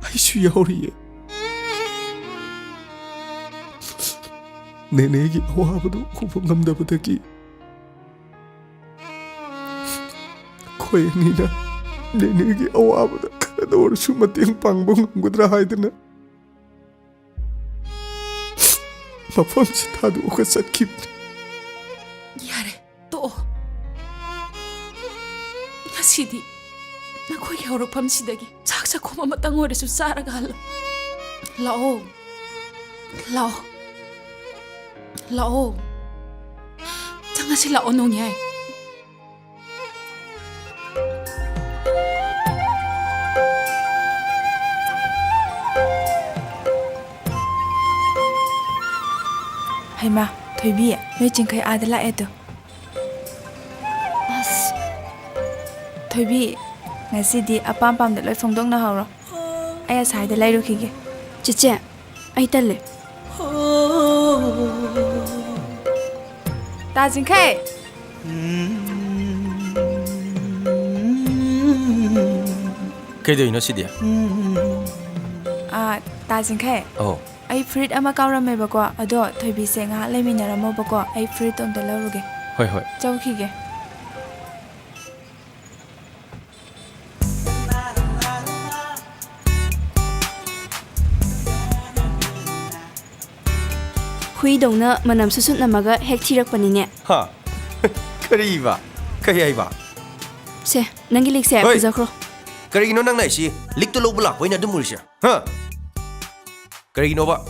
ꯑꯩꯁꯨ ꯌꯥꯎꯔꯤꯌꯦ꯫ ꯅꯦꯅꯦꯒꯤ ꯑꯋꯥꯕꯗꯨ ꯎꯕ ꯉꯝꯗꯕꯗꯒꯤ ꯑꯩꯈꯣꯏ ꯑꯅꯤꯅ ꯅꯦꯅꯦꯒꯤ ꯑꯋꯥꯕꯗ ꯈꯔꯗ ꯑꯣꯏꯔꯁꯨ ꯃꯇꯦꯡ ꯄꯥꯡꯕ ꯉꯝꯒꯗ꯭ꯔꯥ ꯍꯥꯏꯗꯅ ꯃꯐꯝꯁꯤ ꯊꯥꯗꯣꯛꯑꯒ ꯆꯠꯈꯤꯕꯅꯤ꯫ ꯌꯥꯔꯦ, ꯇꯣꯛꯑꯣ꯫ ꯉꯁꯤꯗꯤ ꯅꯈꯣꯏꯒꯤ ꯍꯧꯔꯛꯐꯝꯁꯤꯗꯒꯤ ꯆꯥꯛ ꯆꯥꯛꯈꯣꯝ ꯑꯃꯇꯪ ꯑꯣꯏꯔꯁꯨ ꯆꯥꯔꯒ ꯍꯜꯂꯣ꯫ ꯂꯥꯛꯑꯣ, ꯂꯥꯛꯑꯣ, ꯂꯥꯛꯑꯣ꯫ ꯉꯁꯤ ꯂꯥꯛꯑꯣ, ꯅꯣꯡꯌꯥꯏ꯫ ꯍꯩꯃꯥ, ꯊꯣꯏꯕꯤ, ꯅꯣꯏ ꯆꯤꯡꯈꯩ ꯑꯥꯗ ꯂꯥꯛꯑꯦ ꯇꯨ꯫ ꯑꯁ꯫ ꯊꯣꯏꯕꯤ, ꯉꯁꯤꯗꯤ ꯑꯄꯥꯝ ꯄꯥꯝꯗ ꯂꯣꯏ ꯐꯣꯡꯗꯣꯛꯅꯍꯧꯔꯣ꯫ ꯑꯩ ꯑꯁ꯭ꯋꯥꯏꯗ ꯂꯩꯔꯨꯈꯤꯒꯦ꯫ ꯆꯦꯆꯦ, ꯑꯩ ꯇꯜꯂꯦ꯫ ꯇꯥ ꯆꯤꯡꯈꯩ! ꯀꯩꯗꯧꯔꯤꯅꯣ ꯁꯤꯗꯤ? ꯑꯥ, ꯇꯥ ꯆꯤꯡꯈꯩ꯫ ꯑꯧ꯫ ꯑꯩ ꯐꯨꯔꯤꯠ ꯑꯃ ꯀꯥꯎꯔꯝꯃꯦꯕꯀꯣ, ꯑꯗꯣ ꯊꯣꯏꯕꯤꯁꯦ ꯉꯥꯏꯍꯥꯛ ꯂꯩꯃꯤꯟꯅꯔꯝꯃꯣꯕꯀꯣ, ꯑꯩ ꯐꯨꯔꯤꯠꯇꯣ ꯑꯝꯇ ꯂꯧꯔꯨꯒꯦ꯫ ꯍꯣꯏ, ꯍꯣꯏ꯫ ꯆꯧꯈꯤꯒꯦ꯫ ꯍꯨꯏꯗꯧꯅ ꯃꯅꯝ ꯁꯨꯠ ꯁꯨꯠ ꯅꯝꯃꯒ ꯍꯦꯛ ꯊꯤꯔꯛꯄꯅꯤꯅꯦ꯫ ꯍꯥ? ꯀꯔꯤꯕ? ꯀꯔꯤ ꯍꯥꯏꯕ? ꯁꯦ, ꯅꯪꯒꯤ ꯂꯤꯛꯁꯦ ꯍꯣꯏ꯫ ꯄꯨꯖꯈ꯭ꯔꯣ꯫ ꯀꯔꯤꯒꯤꯅꯣ ꯅꯪꯅ ꯑꯩꯁꯤ ꯂꯤꯛꯇꯨ ꯂꯧꯕ ꯂꯥꯛꯄ ꯑꯣꯏꯅ ꯑꯗꯨꯝ ꯎꯔꯤꯁꯦ? ꯍꯥ? ꯀꯔꯤꯒꯤꯅꯣꯕ?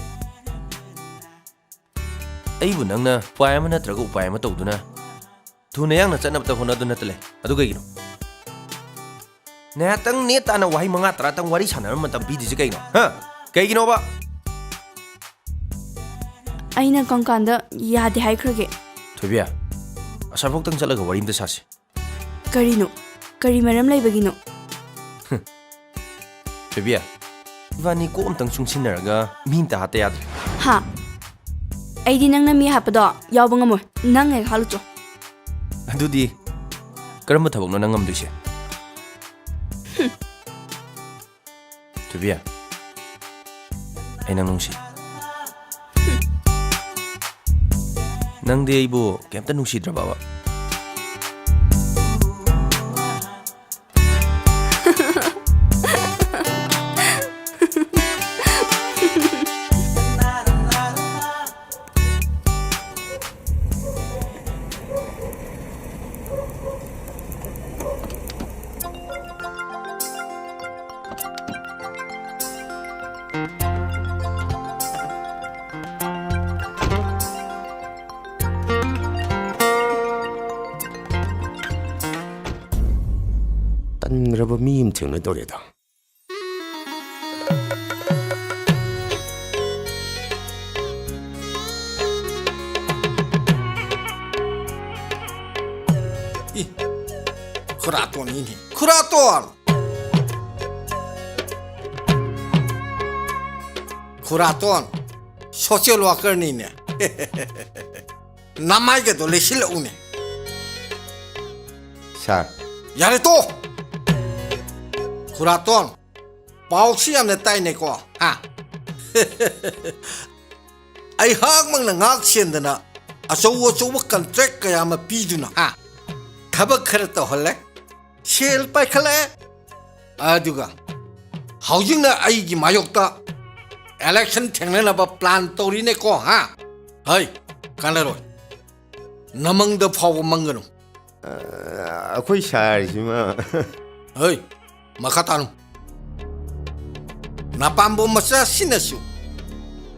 ꯑꯩꯕꯨ ꯅꯪꯅ ꯎꯄꯥꯏ ꯑꯃ ꯅꯠꯇ꯭ꯔꯒ ꯎꯄꯥꯏ ꯑꯃ ꯇꯧꯗꯨꯅ ꯊꯨꯅ ꯌꯥꯡꯅ ꯆꯠꯅꯕꯇ ꯍꯣꯠꯅꯗꯨꯅꯇ ꯂꯩ꯫ ꯑꯗꯨ ꯀꯩꯒꯤꯅꯣ? ꯉꯥꯏꯍꯥꯛꯇꯪ ꯅꯦ ꯇꯥꯅ ꯋꯥꯍꯩ ꯃꯉꯥ ꯇꯔꯥꯇꯪ ꯋꯥꯔꯤ ꯁꯥꯟꯅꯕ ꯃꯇꯝ ꯄꯤꯗ꯭ꯔꯤꯁꯦ ꯀꯩꯒꯤꯅꯣ? ꯍꯥ? ꯀꯩꯒꯤꯅꯣꯕ? ꯑꯩꯅ ꯀꯔꯝ ꯀꯥꯟꯗ ꯌꯥꯗꯦ ꯍꯥꯏꯈ꯭ꯔꯒꯦ? ꯊꯣꯏꯕꯤ, ꯑꯁꯥꯐꯥꯎꯇꯪ ꯆꯠꯂꯒ ꯋꯥꯔꯤ ꯑꯝꯇ ꯁꯥꯁꯤ꯫ ꯀꯔꯤꯅꯣ? ꯀꯔꯤ ꯃꯔꯝ ꯂꯩꯕꯒꯤꯅꯣ? ꯊꯣꯏꯕꯤ, ꯏꯕꯥꯅꯤ ꯀꯣꯛ ꯑꯝꯇꯪ ꯆꯨꯡꯁꯤꯟꯅꯔꯒ ꯃꯤ ꯑꯝꯇ ꯍꯥꯠꯇ ꯌꯥꯗ꯭ꯔꯦ꯫ ꯍꯥ? ꯑꯩꯗꯤ ꯅꯪꯅ ꯃꯤ ꯍꯥꯠꯄꯗꯣ ꯌꯥꯎꯕ ꯉꯝꯃꯣꯏ꯫ ꯅꯪ ꯍꯦꯛ ꯍꯥꯠꯂꯨꯆꯣ꯫ ꯑꯗꯨꯗꯤ ꯀꯔꯝꯕ ꯊꯕꯛꯅꯣ ꯅꯪ ꯉꯝꯗꯣꯏꯁꯦ? ꯊꯣꯏꯕꯤ, ꯑꯩ ꯅꯪ ꯅꯨꯡꯁꯤ꯫ ꯅꯪꯗꯤ ꯑꯩꯕꯨ ꯀꯩꯝꯇ ꯅꯨꯡꯁꯤꯗ꯭ꯔꯕꯕ? ꯐꯖꯕ ꯃꯤ ꯑꯃ ꯊꯦꯡꯅꯗꯧꯔꯦꯗ꯫ ꯏ, ꯈꯨꯔꯥꯇꯣꯟꯅꯤꯅꯦ, ꯈꯨꯔꯥꯇꯣꯟ! ꯈꯨꯔꯥꯇꯣꯟ, social workerꯅꯤꯅꯦ꯫ ꯅꯃꯥꯏꯒꯗꯣ ꯂꯩꯁꯤꯜꯂꯛꯎꯅꯦ꯫ ꯁꯥꯔ꯫ ꯌꯥꯔꯦ, ꯇꯣ! ꯈꯨꯔꯥꯇꯣꯟ, ꯄꯥꯎꯁꯤ ꯌꯥꯝꯅ ꯇꯥꯏꯅꯦꯀꯣ, ꯍꯥ? ꯑꯩꯍꯥꯛꯃꯛꯅ ꯉꯥꯛ ꯁꯦꯟꯗꯅ ꯑꯆꯧ ꯑꯆꯧꯕ contract ꯀꯌꯥ ꯑꯃ ꯄꯤꯗꯨꯅ, ꯍꯥ? ꯊꯕꯛ ꯈꯔ ꯇꯧꯍꯜꯂꯦ, ꯁꯦꯜ ꯄꯥꯏꯈꯠꯂꯛꯑꯦ, ꯑꯗꯨꯒ ꯍꯧꯖꯤꯛꯅ ꯑꯩꯒꯤ ꯃꯥꯌꯣꯛꯇ election ꯊꯦꯡꯅꯅꯕ plan ꯇꯧꯔꯤꯅꯦꯀꯣ, ꯍꯥ? ꯍꯩ, ꯀꯥꯟꯅꯔꯣꯏ꯫ ꯅꯃꯪꯗ ꯐꯥꯎꯕ ꯃꯪꯒꯅꯨ꯫ ꯑ, ꯑꯩꯈꯣꯏ ꯁꯥꯔꯁꯤꯃ꯫ ꯍꯩ, ꯃꯈꯥ ꯇꯥꯅꯨ꯫ ꯅꯄꯥꯝꯕꯣꯝ ꯃꯆꯥꯁꯤꯅꯁꯨ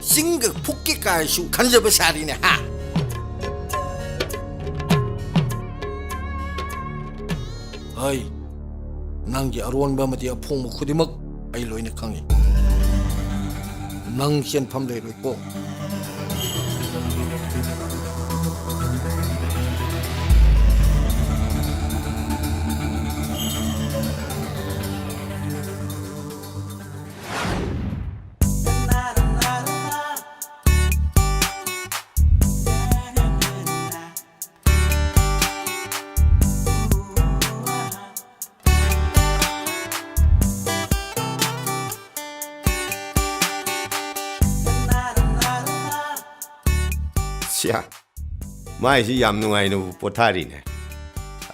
ꯆꯤꯡꯒ ꯐꯨꯛꯀꯦ ꯀꯥꯏꯁꯨ ꯈꯟꯖꯕ ꯁꯥꯔꯤꯅꯦ, ꯍꯥ? ꯍꯩ, ꯅꯪꯒꯤ ꯑꯔꯣꯟꯕ ꯑꯃꯗꯤ ꯑꯐꯣꯡꯕ ꯈꯨꯗꯤꯡꯃꯛ ꯑꯩ ꯂꯣꯏꯅ ꯈꯪꯏ꯫ ꯅꯪ ꯆꯦꯟꯐꯝ ꯂꯩꯔꯣꯏꯀꯣ꯫ ꯁꯤꯌꯥ, ꯃꯥꯏꯁꯤ ꯌꯥꯝ ꯅꯨꯡꯉꯥꯏꯅ ꯄꯣꯊꯥꯔꯤꯅꯦ꯫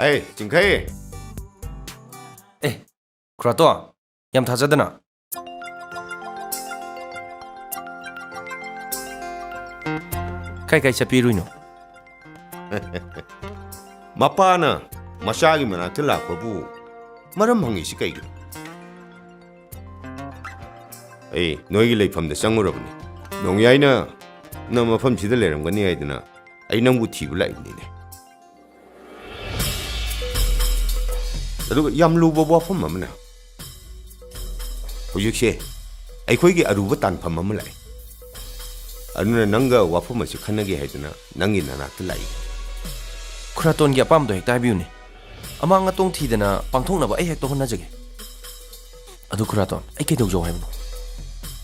ꯑꯩ, ꯆꯤꯡꯈꯩ! ꯑꯦ, ꯈꯨꯔꯥꯇꯣꯟ, ꯌꯥꯝ ꯊꯥꯖꯗꯅ꯫ ꯀꯥꯏ ꯀꯥꯏ ꯆꯠꯄꯤꯔꯨꯏꯅꯣ? ꯃꯄꯥꯅ ꯃꯆꯥꯒꯤ ꯃꯅꯥꯛꯇ ꯂꯥꯛꯄꯕꯨ ꯃꯔꯝ ꯍꯪꯉꯤꯁꯤ ꯀꯩꯒꯤꯅꯣ? ꯑꯩ ꯅꯣꯏꯒꯤ ꯂꯩꯐꯝꯗ ꯆꯪꯉꯨꯔꯕꯅꯤ꯫ ꯅꯣꯡꯌꯥꯏꯅ ꯅꯪ ꯃꯐꯝꯁꯤꯗ ꯂꯩꯔꯝꯒꯅꯤ ꯍꯥꯏꯗꯅ ꯑꯩ ꯅꯪꯕꯨ ꯊꯤꯕ ꯂꯥꯛꯏꯕꯅꯤꯅꯦ꯫ ꯑꯗꯨꯒ ꯌꯥꯝ ꯂꯨꯕ ꯋꯥꯐꯝ ꯑꯃꯅ, ꯍꯧꯖꯤꯛꯁꯦ ꯑꯩꯈꯣꯏꯒꯤ ꯑꯔꯨꯕ ꯇꯥꯟꯐꯝ ꯑꯃ ꯂꯥꯛꯑꯦ꯫ ꯑꯗꯨꯅ ꯅꯪꯒ ꯋꯥꯐꯝ ꯑꯁꯤ ꯈꯟꯅꯒꯦ ꯍꯥꯏꯗꯅ ꯅꯪꯒꯤ ꯅꯅꯥꯛꯇ ꯂꯥꯛꯏ꯫ ꯈꯨꯔꯥꯇꯣꯟꯒꯤ ꯑꯄꯥꯝꯕꯗꯣ ꯍꯦꯛꯇ ꯍꯥꯏꯕꯤꯌꯨꯅꯦ꯫ ꯑꯃꯥꯡ ꯑꯇꯣꯡ ꯊꯤꯗꯅ ꯄꯥꯡꯊꯣꯛꯅꯕ ꯑꯩ ꯍꯦꯛꯇ ꯍꯣꯠꯅꯖꯒꯦ꯫ ꯑꯗꯨ ꯈꯨꯔꯥꯇꯣꯟ, ꯑꯩ ꯀꯩꯗꯧꯖꯧ ꯍꯥꯏꯕꯅꯣ?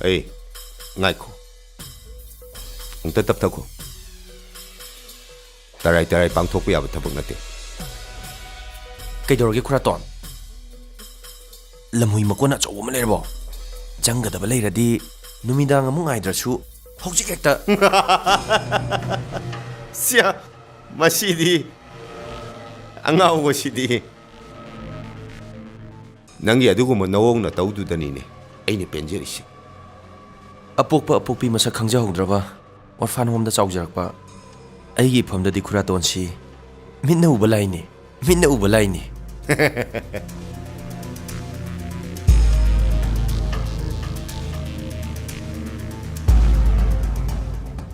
ꯑꯩ, ꯉꯥꯏꯈꯣ꯫ ꯑꯝꯇ ꯇꯞꯊꯈꯣ꯫ ꯇꯔꯥꯏ ꯇꯔꯥꯏ ꯄꯥꯡꯊꯣꯛꯄ ꯌꯥꯕ ꯊꯕꯛ ꯅꯠꯇꯦ꯫ ꯀꯩꯗꯧꯔꯒꯦ ꯈꯨꯔꯥꯇꯣꯟ? ꯂꯝꯍꯨꯏ ꯃꯀꯣꯟ ꯑꯆꯧꯕ ꯑꯃ ꯂꯩꯔꯕꯣ? ꯆꯪꯒꯗꯕ ꯂꯩꯔꯗꯤ ꯅꯨꯃꯤꯗꯥꯡ ꯑꯃꯨꯛ ꯉꯥꯏꯗ꯭ꯔꯁꯨ ꯍꯧꯖꯤꯛ ꯍꯦꯛꯇ꯫ ꯁꯤꯌꯥ, ꯃꯁꯤꯗꯤ ꯑꯉꯥꯎꯕꯁꯤꯗꯤ꯫ ꯅꯪꯒꯤ ꯑꯗꯨꯒꯨꯝꯕ ꯅꯑꯣꯡ ꯅꯇꯧꯗꯨꯗꯅꯤꯅꯦ ꯑꯩꯅ ꯄꯦꯟꯖꯔꯤꯁꯦ꯫ ꯑꯄꯣꯛꯄ ꯑꯄꯣꯛꯄꯤ ꯃꯁꯛ ꯈꯪꯖꯍꯧꯗ꯭ꯔꯕ ꯑꯣꯔꯐꯥꯟ ꯍꯣꯝꯗ ꯆꯥꯎꯖꯔꯛꯄ ꯑꯩꯒꯤ ꯏꯐꯝꯗꯗꯤ ꯈꯨꯔꯥꯇꯣꯟꯁꯤ ꯃꯤꯠꯅ ꯎꯕ ꯂꯥꯏꯅꯤ, ꯃꯤꯠꯅ ꯎꯕ ꯂꯥꯏꯅꯤ꯫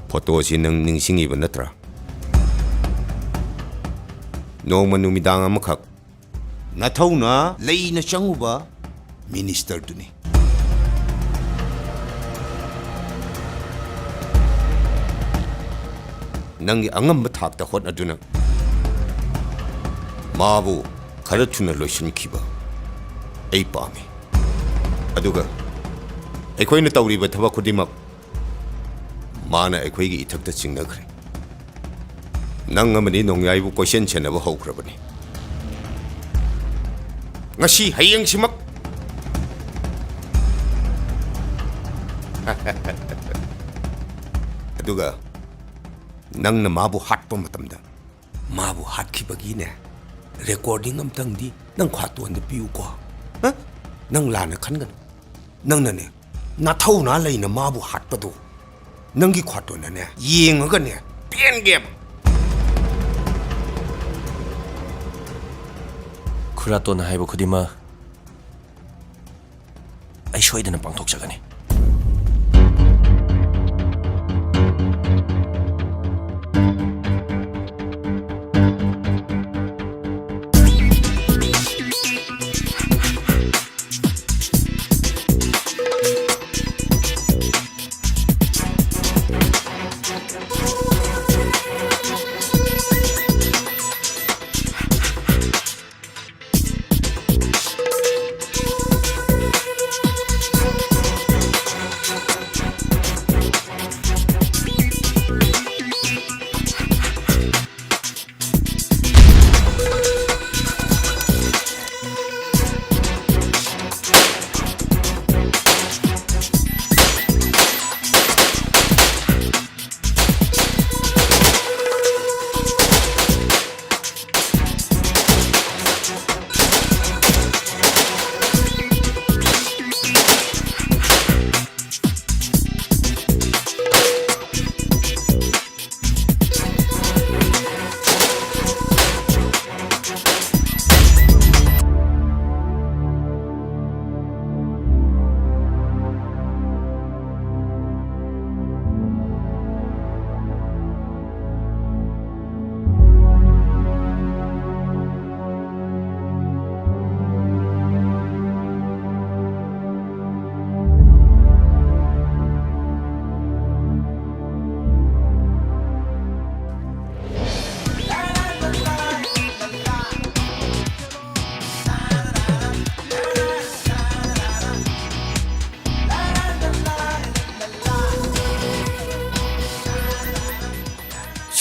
ꯐꯣꯇꯣꯁꯤ ꯅꯪ ꯅꯤꯡꯁꯤꯡꯉꯤꯕ ꯅꯠꯇ꯭ꯔꯥ? ꯅꯣꯡꯃ ꯅꯨꯃꯤꯗꯥꯡ ꯑꯃꯈꯛ ꯅꯊꯧꯅ ꯂꯩꯅ ꯆꯪꯉꯨꯕ ꯃꯤꯅꯤꯁꯇꯔꯗꯨꯅꯤ꯫ ꯅꯪꯒꯤ ꯑꯉꯝꯕ ꯊꯥꯛꯇ ꯍꯣꯠꯅꯗꯨꯅ ꯃꯥꯕꯨ ꯈꯔ ꯊꯨꯅ ꯂꯣꯏꯁꯤꯟꯈꯤꯕ ꯑꯩ ꯄꯥꯝꯃꯤ꯫ ꯑꯗꯨꯒ ꯑꯩꯈꯣꯏꯅ ꯇꯧꯔꯤꯕ ꯊꯕꯛ ꯈꯨꯗꯤꯡꯃꯛ ꯃꯥꯅ ꯑꯩꯈꯣꯏꯒꯤ ꯏꯊꯛꯇ ꯆꯤꯡꯅꯈ꯭ꯔꯦ꯫ ꯅꯪ ꯑꯃꯗꯤ ꯅꯣꯡꯌꯥꯏꯕꯨ ꯀꯣꯏꯁꯦꯟ ꯁꯦꯟꯅꯕ ꯍꯧꯈ꯭ꯔꯕꯅꯤ꯫ ꯉꯁꯤ ꯍꯌꯦꯡꯁꯤꯃꯛ꯫ ꯑꯗꯨꯒ ꯅꯪꯅ ꯃꯥꯕꯨ ꯍꯥꯠꯄ ꯃꯇꯝꯗ, ꯃꯥꯕꯨ ꯍꯥꯠꯈꯤꯕꯒꯤꯅꯦ, ꯔꯦꯀꯣꯔꯗꯤꯡ ꯑꯝꯇꯪꯗꯤ ꯅꯪ ꯈ꯭ꯋꯥꯇꯣꯟꯗ ꯄꯤꯌꯨꯀꯣ꯫ ꯍ? ꯅꯪ ꯂꯥꯟꯅ ꯈꯟꯒꯅꯨ꯫ ꯅꯪꯅꯅꯦ, ꯅꯊꯧꯅꯥ ꯂꯩꯅ ꯃꯥꯕꯨ ꯍꯥꯠꯄꯗꯣ ꯅꯪꯒꯤ ꯈ꯭ꯋꯥꯇꯣꯟꯅꯅꯦ, ꯌꯦꯡꯉꯒꯅꯦ, ꯄꯦꯟꯒꯦꯕ꯫ ꯈꯨꯔꯥꯇꯣꯟꯅ ꯍꯥꯏꯕ ꯈꯨꯗꯤꯡꯃꯛ ꯑꯩ ꯁꯣꯏꯗꯅ ꯄꯥꯡꯊꯣꯛꯆꯒꯅꯤ꯫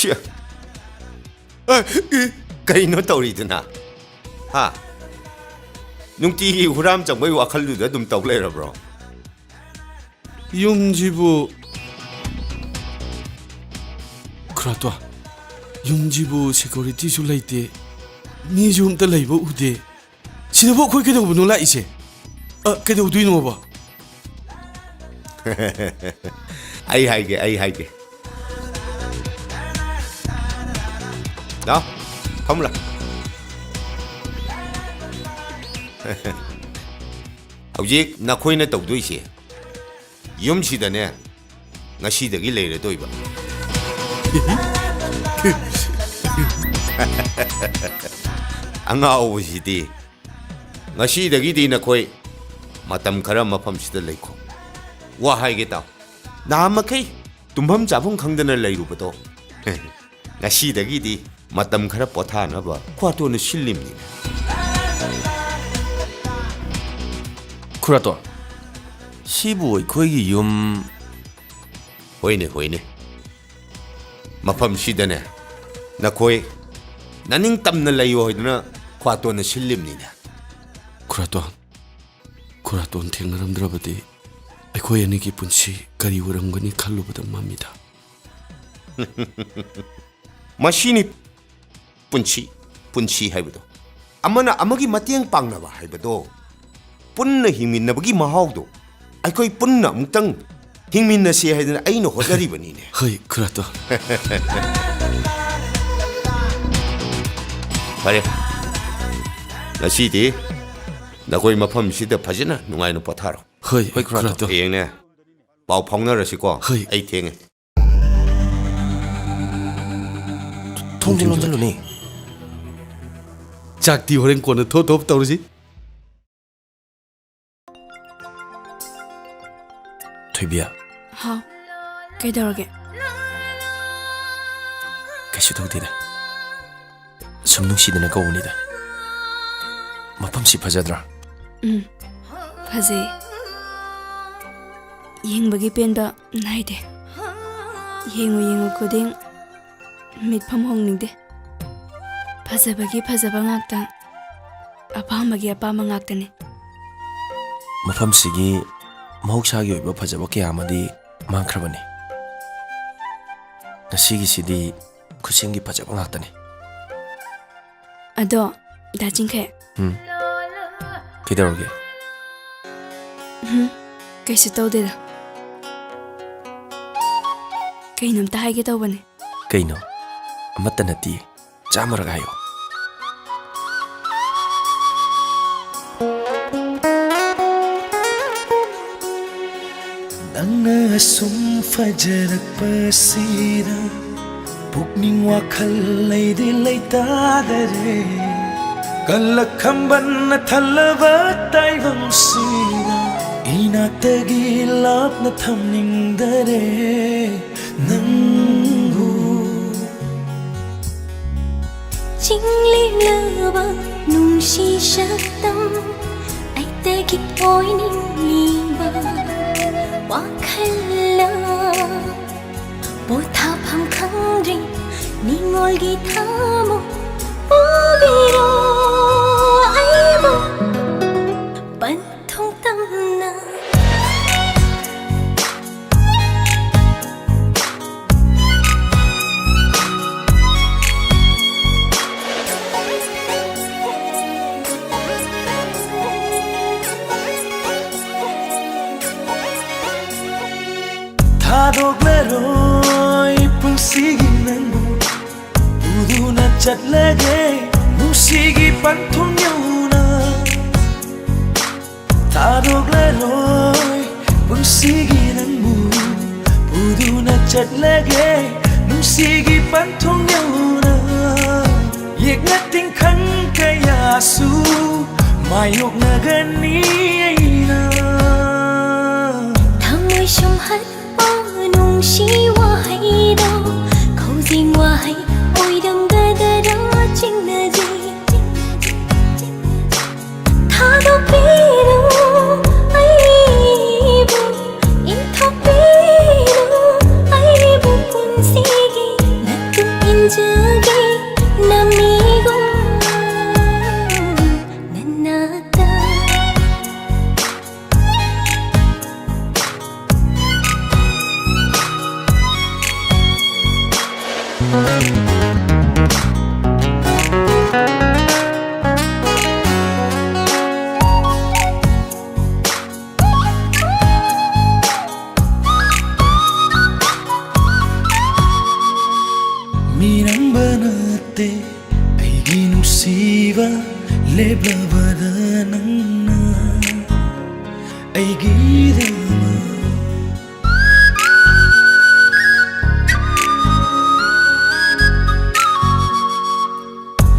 ꯆꯦ꯫ ꯑ, ꯏ, ꯀꯩꯅꯣ ꯇꯧꯔꯤꯗꯨꯅ? ꯍꯥ? ꯅꯨꯡꯇꯤꯒꯤ ꯍꯨꯔꯥꯝ ꯆꯪꯕꯒꯤ ꯋꯥꯈꯜꯗꯨꯗ ꯑꯗꯨꯝ ꯇꯧ ꯂꯩꯔꯕ꯭ꯔꯣ? ꯌꯨꯝꯁꯤꯕꯨ, ꯈꯨꯔꯥꯇꯣꯟ, ꯌꯨꯝꯁꯤꯕꯨ securityꯁꯨ ꯂꯩꯇꯦ, ꯃꯤꯁꯨ ꯑꯝꯇ ꯂꯩꯕ ꯎꯗꯦ꯫ ꯁꯤꯗꯕꯨ ꯑꯩꯈꯣꯏ ꯀꯩꯗꯧꯕꯅꯣ ꯂꯥꯛꯏꯁꯦ? ꯑ, ꯀꯩꯗꯧꯗꯣꯏꯅꯣꯕ? ꯑꯩ ꯍꯥꯏꯒꯦ, ꯑꯩ ꯍꯥꯏꯒꯦ꯫ ꯂꯥꯎ, ꯐꯝꯃꯨ ꯂꯥꯎ꯫ ꯍꯧꯖꯤꯛ ꯅꯈꯣꯏꯅ ꯇꯧꯗꯣꯏꯁꯦ, ꯌꯨꯝꯁꯤꯗꯅꯦ, ꯉꯁꯤꯗꯒꯤ ꯂꯩꯔꯗꯣꯏꯕ꯫ ꯑꯉꯥꯎꯕꯁꯤꯗꯤ꯫ ꯉꯁꯤꯗꯒꯤꯗꯤ ꯅꯈꯣꯏ ꯃꯇꯝ ꯈꯔ ꯃꯐꯝꯁꯤꯗ ꯂꯩꯈꯣ꯫ ꯋꯥ ꯍꯥꯏꯒꯦ ꯇꯥꯎ꯫ ꯅꯍꯥꯟꯃꯈꯩ ꯇꯨꯝꯐꯝ ꯆꯥꯐꯝ ꯈꯪꯗꯅ ꯂꯩꯔꯨꯕꯗꯣ, ꯉꯁꯤꯗꯒꯤꯗꯤ ꯃꯇꯝ ꯈꯔ ꯄꯣꯊꯥꯅꯕ ꯈꯨꯔꯥꯇꯣꯟꯅ ꯁꯤꯜꯂꯤꯕꯅꯤ꯫ ꯈꯨꯔꯥꯇꯣꯟ, ꯁꯤꯕꯨ ꯑꯩꯈꯣꯏꯒꯤ ꯌꯨꯝ? ꯍꯣꯏꯅꯦ, ꯍꯣꯏꯅꯦ꯫ ꯃꯐꯝꯁꯤꯗꯅꯦ, ꯅꯈꯣꯏ ꯅꯅꯤꯡꯇꯝꯅ ꯂꯩꯌꯨ ꯍꯥꯏꯗꯨꯅ ꯈꯨꯔꯥꯇꯣꯟꯅ ꯁꯤꯜꯂꯤꯕꯅꯤꯅꯦ꯫ ꯈꯨꯔꯥꯇꯣꯟ, ꯈꯨꯔꯥꯇꯣꯟ ꯊꯦꯡꯅꯔꯝꯗ꯭ꯔꯕꯗꯤ ꯑꯩꯈꯣꯏ ꯑꯅꯤꯒꯤ ꯄꯨꯟꯁꯤ ꯀꯔꯤ ꯑꯣꯏꯔꯝꯒꯅꯤ ꯈꯜꯂꯨꯕꯗ ꯃꯝꯃꯤꯗ꯫ ꯃꯁꯤꯅꯤ ꯄꯨꯟꯁꯤ, ꯄꯨꯟꯁꯤ ꯍꯥꯏꯕꯗꯣ꯫ ꯑꯃꯅ ꯑꯃꯒꯤ ꯃꯇꯦꯡ ꯄꯥꯡꯅꯕ ꯍꯥꯏꯕꯗꯣ꯫ ꯄꯨꯟꯅ ꯍꯤꯡꯃꯤꯟꯅꯕꯒꯤ ꯃꯍꯥꯎꯗꯣ꯫ ꯑꯩꯈꯣꯏ ꯄꯨꯟꯅ ꯑꯃꯨꯛꯇꯪ ꯍꯤꯡꯃꯤꯟꯅꯁꯤ ꯍꯥꯏꯗꯅ ꯑꯩꯅ ꯍꯣꯠꯅꯔꯤꯕꯅꯤꯅꯦ꯫ ꯍꯣꯏ, ꯈꯨꯔꯥꯇꯣꯟ꯫ ꯐꯔꯦ, ꯉꯁꯤꯗꯤ ꯅꯈꯣꯏ ꯃꯐꯝꯁꯤꯗ ꯐꯖꯅ ꯅꯨꯡꯉꯥꯏꯅ ꯄꯣꯊꯥꯔꯣ꯫ ꯍꯣꯏ, ꯍꯣꯏ, ꯈꯨꯔꯥꯇꯣꯟ꯫ ꯈꯨꯔꯥꯇꯣꯟ꯫ ꯍꯌꯦꯡꯅꯦ, ꯄꯥꯎ ꯐꯥꯎꯅꯔꯁꯤꯀꯣ꯫ ꯍꯣꯏ꯫ ꯑꯩ ꯊꯦꯡꯉꯦ꯫ ꯊꯣꯡꯗꯣ ꯂꯣꯟꯁꯤꯜꯂꯨꯅꯦ꯫ ꯆꯥꯛꯇꯤ ꯍꯣꯔꯦꯟ ꯀꯣꯟꯅ ꯊꯣꯞ ꯊꯣꯞ ꯇꯧꯔꯁꯤ꯫ ꯊꯣꯏꯕꯤ꯫ ꯍꯥꯎ, ꯀꯩꯗꯧꯔꯒꯦ? ꯀꯩꯁꯨ ꯇꯧꯗꯦꯗ, ꯁꯨꯝ ꯅꯨꯡꯁꯤꯗꯅ ꯀꯧꯕꯅꯤꯗ꯫ ꯃꯐꯝꯁꯤ ꯐꯖꯗ꯭ꯔꯥ? ꯎꯝ, ꯐꯖꯩ꯫ ꯌꯦꯡꯕꯒꯤ ꯄꯦꯟꯕ ꯅꯥꯏꯗꯦ꯫ ꯌꯦꯡꯉꯨ ꯌꯦꯡꯉꯨ ꯈꯨꯗꯤꯡ ꯃꯤꯠꯐꯝ ꯍꯣꯡꯅꯤꯡꯗꯦ꯫ ꯐꯖꯕꯒꯤ ꯐꯖꯕ ꯉꯥꯛꯇ, ꯑꯄꯥꯝꯕꯒꯤ ꯑꯄꯥꯝꯕ ꯉꯥꯛꯇꯅꯤ꯫ ꯃꯐꯝꯁꯤꯒꯤ ꯃꯍꯧꯁꯥꯒꯤ ꯑꯣꯏꯕ ꯐꯖꯕ ꯀꯌꯥ ꯑꯃꯗꯤ ꯃꯥꯡꯈ꯭ꯔꯕꯅꯤ꯫ ꯉꯁꯤꯒꯤꯁꯤꯗꯤ ꯈꯨꯠꯁꯦꯝꯒꯤ ꯐꯖꯕ ꯉꯥꯛꯇꯅꯤ꯫ ꯑꯗꯣ, ꯗꯥ ꯆꯤꯡꯈꯩ꯫ ꯎꯝ꯫ ꯀꯩꯗꯧꯔꯒꯦ? ꯎꯝ, ꯀꯩꯁꯨ ꯇꯧꯗꯦꯗ꯫ ꯀꯩꯅꯣꯝꯇ ꯍꯥꯏꯒꯦ ꯇꯧꯕꯅꯦ꯫ ꯀꯩꯅꯣ? ꯑꯃꯠꯇ ꯅꯠꯇꯤꯌꯦ꯫ ꯆꯥꯝꯃꯔꯛ ꯍꯥꯏꯌꯣ꯫ ꯅꯪꯅ ꯑꯁꯨꯝ ꯐꯖꯔꯛꯄꯁꯤꯗ ꯄꯨꯛꯅꯤꯡ ꯋꯥꯈꯜ ꯂꯩꯗꯤ ꯂꯩꯇꯥꯗꯔꯦ꯫ ꯀꯜꯂꯛꯈꯝꯕꯟꯅ ꯊꯜꯂꯕ ꯇꯥꯏꯕꯪꯁꯤꯗ ꯏꯅꯥꯛꯇꯒꯤ ꯂꯥꯞꯅ ꯊꯝꯅꯤꯡꯗꯔꯦ ꯅꯪꯕꯨ꯫ ꯆꯤꯡꯂꯦꯛꯂꯕ ꯅꯨꯡꯁꯤ ꯁꯛꯇꯝ ꯑꯩꯇꯒꯤ ꯑꯣꯏꯅꯤꯡꯂꯤꯕ ꯋꯥꯈꯜꯅ ꯄꯣꯊꯥꯐꯝ ꯈꯪꯗ꯭ꯔꯤ ꯅꯤꯡꯉꯣꯜꯒꯤ ꯊꯃꯣꯏ ꯄꯨꯕꯤꯔꯣ ꯑꯩꯕꯨ ꯄꯟꯊꯨꯡ ꯇꯝꯅ꯫ ꯊꯥꯗꯣꯛꯂꯔꯣꯏ ꯄꯨꯟꯁꯤꯒꯤ ꯅꯪꯕꯨ ꯄꯨꯗꯨꯅ ꯆꯠꯂꯒꯦ ꯅꯨꯡꯁꯤꯒꯤ ꯄꯟꯊꯨꯡ ꯌꯧꯅ꯫ ꯊꯥꯗꯣꯛꯂꯔꯣꯏ ꯄꯨꯟꯁꯤꯒꯤ ꯅꯪꯕꯨ ꯄꯨꯗꯨꯅ ꯆꯠꯂꯒꯦ ꯅꯨꯡꯁꯤꯒꯤ ꯄꯟꯊꯨꯡ ꯌꯧꯅ꯫ ꯌꯦꯛꯅ ꯇꯤꯡꯈꯪ ꯀꯌꯥꯁꯨ ꯃꯥꯌꯣꯛꯅꯒꯅꯤ ꯑꯩꯅ꯫ ꯊꯃꯣꯏ ꯁꯨꯝꯍꯠꯄ ꯅꯨꯡꯁꯤ ꯋꯥꯍꯩꯗꯣ ꯈꯧꯖꯤꯡ ꯋꯥꯍꯩ ꯑꯣꯏꯔꯝꯒꯗꯔꯥ ꯆꯤꯡꯅꯖꯩ꯫ ꯊꯥꯗꯣꯛꯄꯤꯔꯣ ꯑꯩꯕꯨ, ꯏꯟꯊꯣꯛꯄꯤꯔꯣ ꯑꯩꯕꯨ ꯄꯨꯟꯁꯤꯒꯤ ꯅꯇꯨꯡ ꯂꯦꯞꯂꯕꯗ ꯅꯪꯅ ꯑꯩꯒꯤꯗꯃꯛ꯫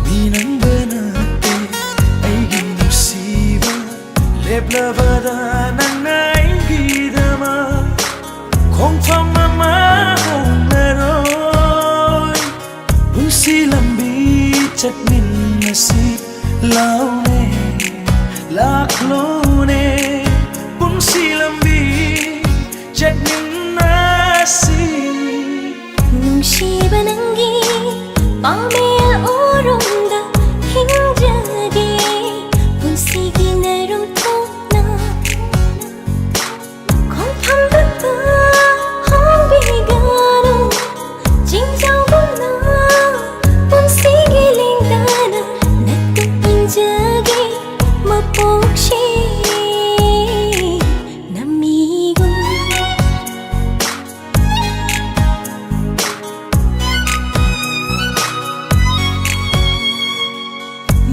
ꯃꯤ ꯅꯪꯕ ꯅꯠꯇꯦ ꯑꯩꯒꯤ ꯅꯨꯡꯁꯤꯕ, ꯂꯦꯞꯂꯕꯗ ꯅꯪꯅ ꯑꯩꯒꯤꯗꯃꯛ ꯈꯣꯡꯐꯝ ꯑꯃ ꯍꯣꯡꯂꯔꯣꯏ꯫ ꯄꯨꯟꯁꯤ ꯂꯝꯕꯤ ꯆꯠꯃꯤꯟꯅꯁꯤ ꯂꯥꯎꯅꯦ, ꯂꯥꯛꯂꯣꯅꯦ꯫ ꯄꯨꯟꯁꯤ ꯂꯝꯕꯤ ꯆꯠꯃꯤꯟꯅꯁꯤ꯫ ꯅꯨꯡꯁꯤꯕ ꯅꯪꯒꯤ ꯄꯥꯃꯦꯜ ꯑꯣꯔꯣꯝꯗ ꯍꯤꯡꯖꯒꯦ ꯄꯨꯟꯁꯤꯒꯤ ꯅꯔꯨꯝ ꯊꯣꯛꯅ꯫ ꯈꯣꯡꯐꯝꯗꯨꯗ ꯍꯣꯡꯕꯤꯒꯅꯨ ꯆꯤꯡꯖꯥꯎꯒꯨꯝꯅ ꯄꯨꯟꯁꯤꯒꯤ ꯂꯦꯡꯗꯥꯅ ꯅꯠꯇ ꯏꯟꯖꯒꯦ ꯃꯄꯣꯛꯁꯦ ꯅꯃꯤꯒꯨꯝ꯫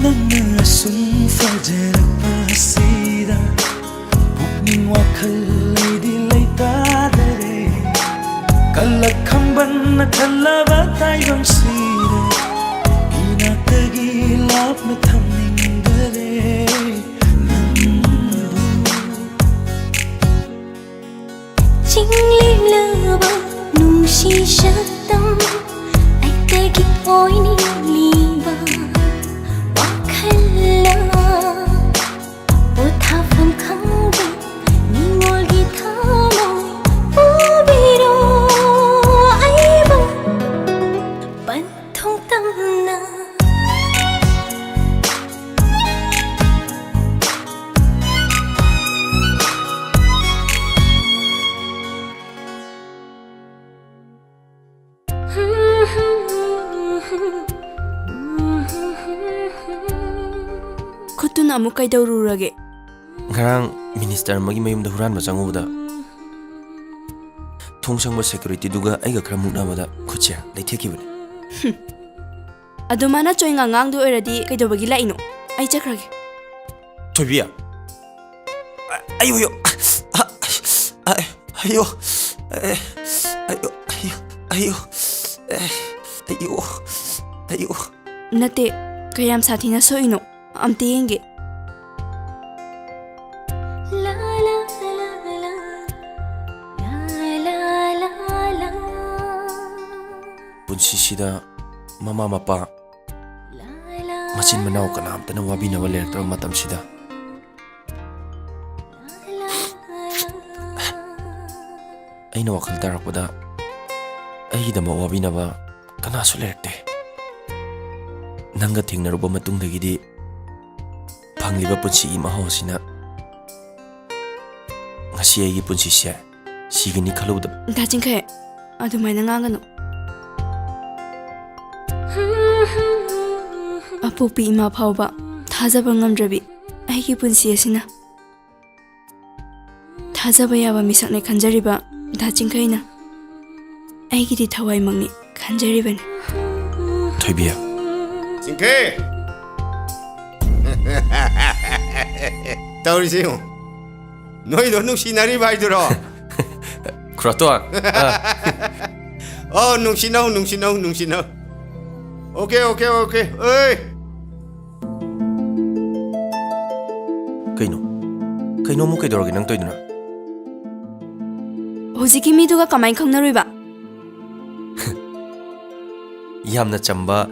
ꯅꯪꯅ ꯑꯁꯨꯝ ꯐꯖꯔꯛꯄꯁꯤꯗ ꯄꯨꯛꯅꯤꯡ ꯋꯥꯈꯜ ꯑꯩꯗꯤ ꯂꯩꯇꯥꯗꯔꯦ꯫ ꯀꯜꯂꯛ ꯈꯝꯕꯟꯅ ꯈꯜꯂꯕ ꯇꯥꯏꯕꯪꯁꯤꯗ ꯏꯅꯥꯛꯇꯒꯤ ꯂꯥꯞꯅ ꯊꯝꯅꯤꯡꯗꯔꯦ ꯅꯪꯕꯨ꯫ ꯆꯤꯡꯂꯦꯝꯂꯕ ꯅꯨꯡꯁꯤ ꯁꯛꯇꯝ ꯑꯩꯇꯒꯤ ꯑꯣꯏꯅꯤꯡꯂꯤꯕ ꯋꯥꯈꯜꯅ ꯄꯣꯊꯥꯐꯝ ꯈꯪꯗꯦ ꯅꯤꯡꯉꯣꯜꯒꯤ ꯊꯃꯣꯏ ꯄꯨꯕꯤꯔꯣ ꯑꯩꯕꯨ ꯄꯟꯊꯨꯡ ꯇꯝꯅ꯫ ꯈꯨꯠꯇꯨꯅ ꯑꯃꯨꯛ ꯀꯩꯗꯧꯔꯨꯔꯒꯦ? ꯉꯔꯥꯡ ꯃꯤꯅꯤꯁꯇꯔ ꯑꯃꯒꯤ ꯃꯌꯨꯝꯗ ꯍꯨꯔꯥꯟꯕ ꯆꯪꯉꯨꯕꯗ ꯊꯣꯡ ꯁꯪꯕ ꯁꯦꯀ꯭ꯌꯨꯔꯤꯇꯤꯗꯨꯒ ꯑꯩꯒ ꯈꯔ ꯃꯨꯛꯅꯕꯗ ꯈꯨꯠꯁꯦ ꯂꯩꯊꯦꯛꯈꯤꯕꯅꯤ꯫ ꯑꯗꯨꯃꯥꯏꯅ ꯆꯣꯏꯉꯥ ꯉꯥꯡꯗꯣꯏ ꯑꯣꯏꯔꯗꯤ ꯀꯩꯗꯧꯕꯒꯤ ꯂꯥꯛꯏꯅꯣ? ꯑꯩ ꯆꯠꯈ꯭ꯔꯒꯦ꯫ ꯊꯣꯏꯕꯤ꯫ ꯑ-, ꯑꯌꯣ, ꯑꯌꯣ꯫ ꯑ-, ꯑ-, ꯑꯌꯣ꯫ ꯑꯦ, ꯑꯌꯣ, ꯑꯌꯣ, ꯑꯌꯣ꯫ ꯑꯦ, ꯑꯌꯣ, ꯑꯌꯣ꯫ ꯅꯠꯇꯦ, ꯀꯌꯥꯝ ꯁꯥꯊꯤꯅ ꯁꯣꯛꯏꯅꯣ? ꯑꯝꯇ ꯌꯦꯡꯒꯦ꯫ ꯄꯨꯟꯁꯤꯁꯤꯗ ꯃꯃꯥ ꯃꯄꯥ, ꯃꯆꯤꯟ ꯃꯅꯥꯎ ꯀꯅꯥꯝꯇꯅ ꯋꯥꯕꯤꯅꯕ ꯂꯩꯔꯛꯇꯕ ꯃꯇꯝꯁꯤꯗ, ꯑꯩꯅ ꯋꯥꯈꯜ ꯇꯥꯔꯛꯄꯗ ꯑꯩꯒꯤꯗꯃꯛ ꯋꯥꯕꯤꯅꯕ ꯀꯅꯥꯁꯨ ꯂꯩꯔꯛꯇꯦ꯫ ꯅꯪꯒ ꯊꯦꯡꯅꯔꯨꯕ ꯃꯇꯨꯡꯗꯒꯤꯗꯤ ꯐꯪꯂꯤꯕ ꯄꯨꯟꯁꯤꯒꯤ ꯃꯍꯥꯎ ꯑꯁꯤꯅ ꯉꯁꯤ ꯑꯩꯒꯤ ꯄꯨꯟꯁꯤꯁꯦ ꯁꯤꯒꯅꯤ ꯈꯜꯂꯨꯕꯗ꯫ ꯗꯥ ꯆꯤꯡꯈꯩ, ꯑꯗꯨꯃꯥꯏꯅ ꯉꯥꯡꯒꯅꯨ꯫ ꯑꯄꯣꯛꯄꯤ ꯏꯃꯥ ꯐꯥꯎꯕ ꯊꯥꯖꯕ ꯉꯝꯗ꯭ꯔꯕꯤ ꯑꯩꯒꯤ ꯄꯨꯟꯁꯤ ꯑꯁꯤꯅ꯫ ꯊꯥꯖꯕ ꯌꯥꯕ ꯃꯤꯁꯛꯅꯦ ꯈꯟꯖꯔꯤꯕ ꯗꯥ ꯆꯤꯡꯈꯩꯅ ꯑꯩꯒꯤꯗꯤ ꯊꯋꯥꯏꯃꯛꯅꯤ ꯈꯟꯖꯔꯤꯕꯅꯤ꯫ ꯊꯣꯏꯕꯤ꯫ ꯆꯤꯡꯈꯩ! ꯇꯧꯔꯤꯁꯤ ꯌꯦꯡꯉꯨ꯫ ꯅꯣꯏꯗꯣ ꯅꯨꯡꯁꯤꯅꯔꯤꯕ ꯍꯥꯏꯗꯨꯔꯣ? ꯈꯨꯔꯥꯇꯣꯟ꯫ ꯑ꯫ ꯑꯣ, ꯅꯨꯡꯁꯤꯅꯧ, ꯅꯨꯡꯁꯤꯅꯧ, ꯅꯨꯡꯁꯤꯅꯧ꯫ Okay, okay, okay. ꯑꯣꯏ! ꯀꯩꯅꯣ? ꯀꯩꯅꯣ ꯑꯃꯨꯛ ꯀꯩꯗꯧꯔꯒꯦ ꯅꯪ ꯇꯧꯔꯤꯗꯨꯅ? ꯍꯧꯖꯤꯛꯀꯤ ꯃꯤꯗꯨꯒ ꯀꯃꯥꯏꯅ ꯈꯪꯅꯔꯨꯏꯕ? ꯌꯥꯝꯅ ꯆꯝꯕ,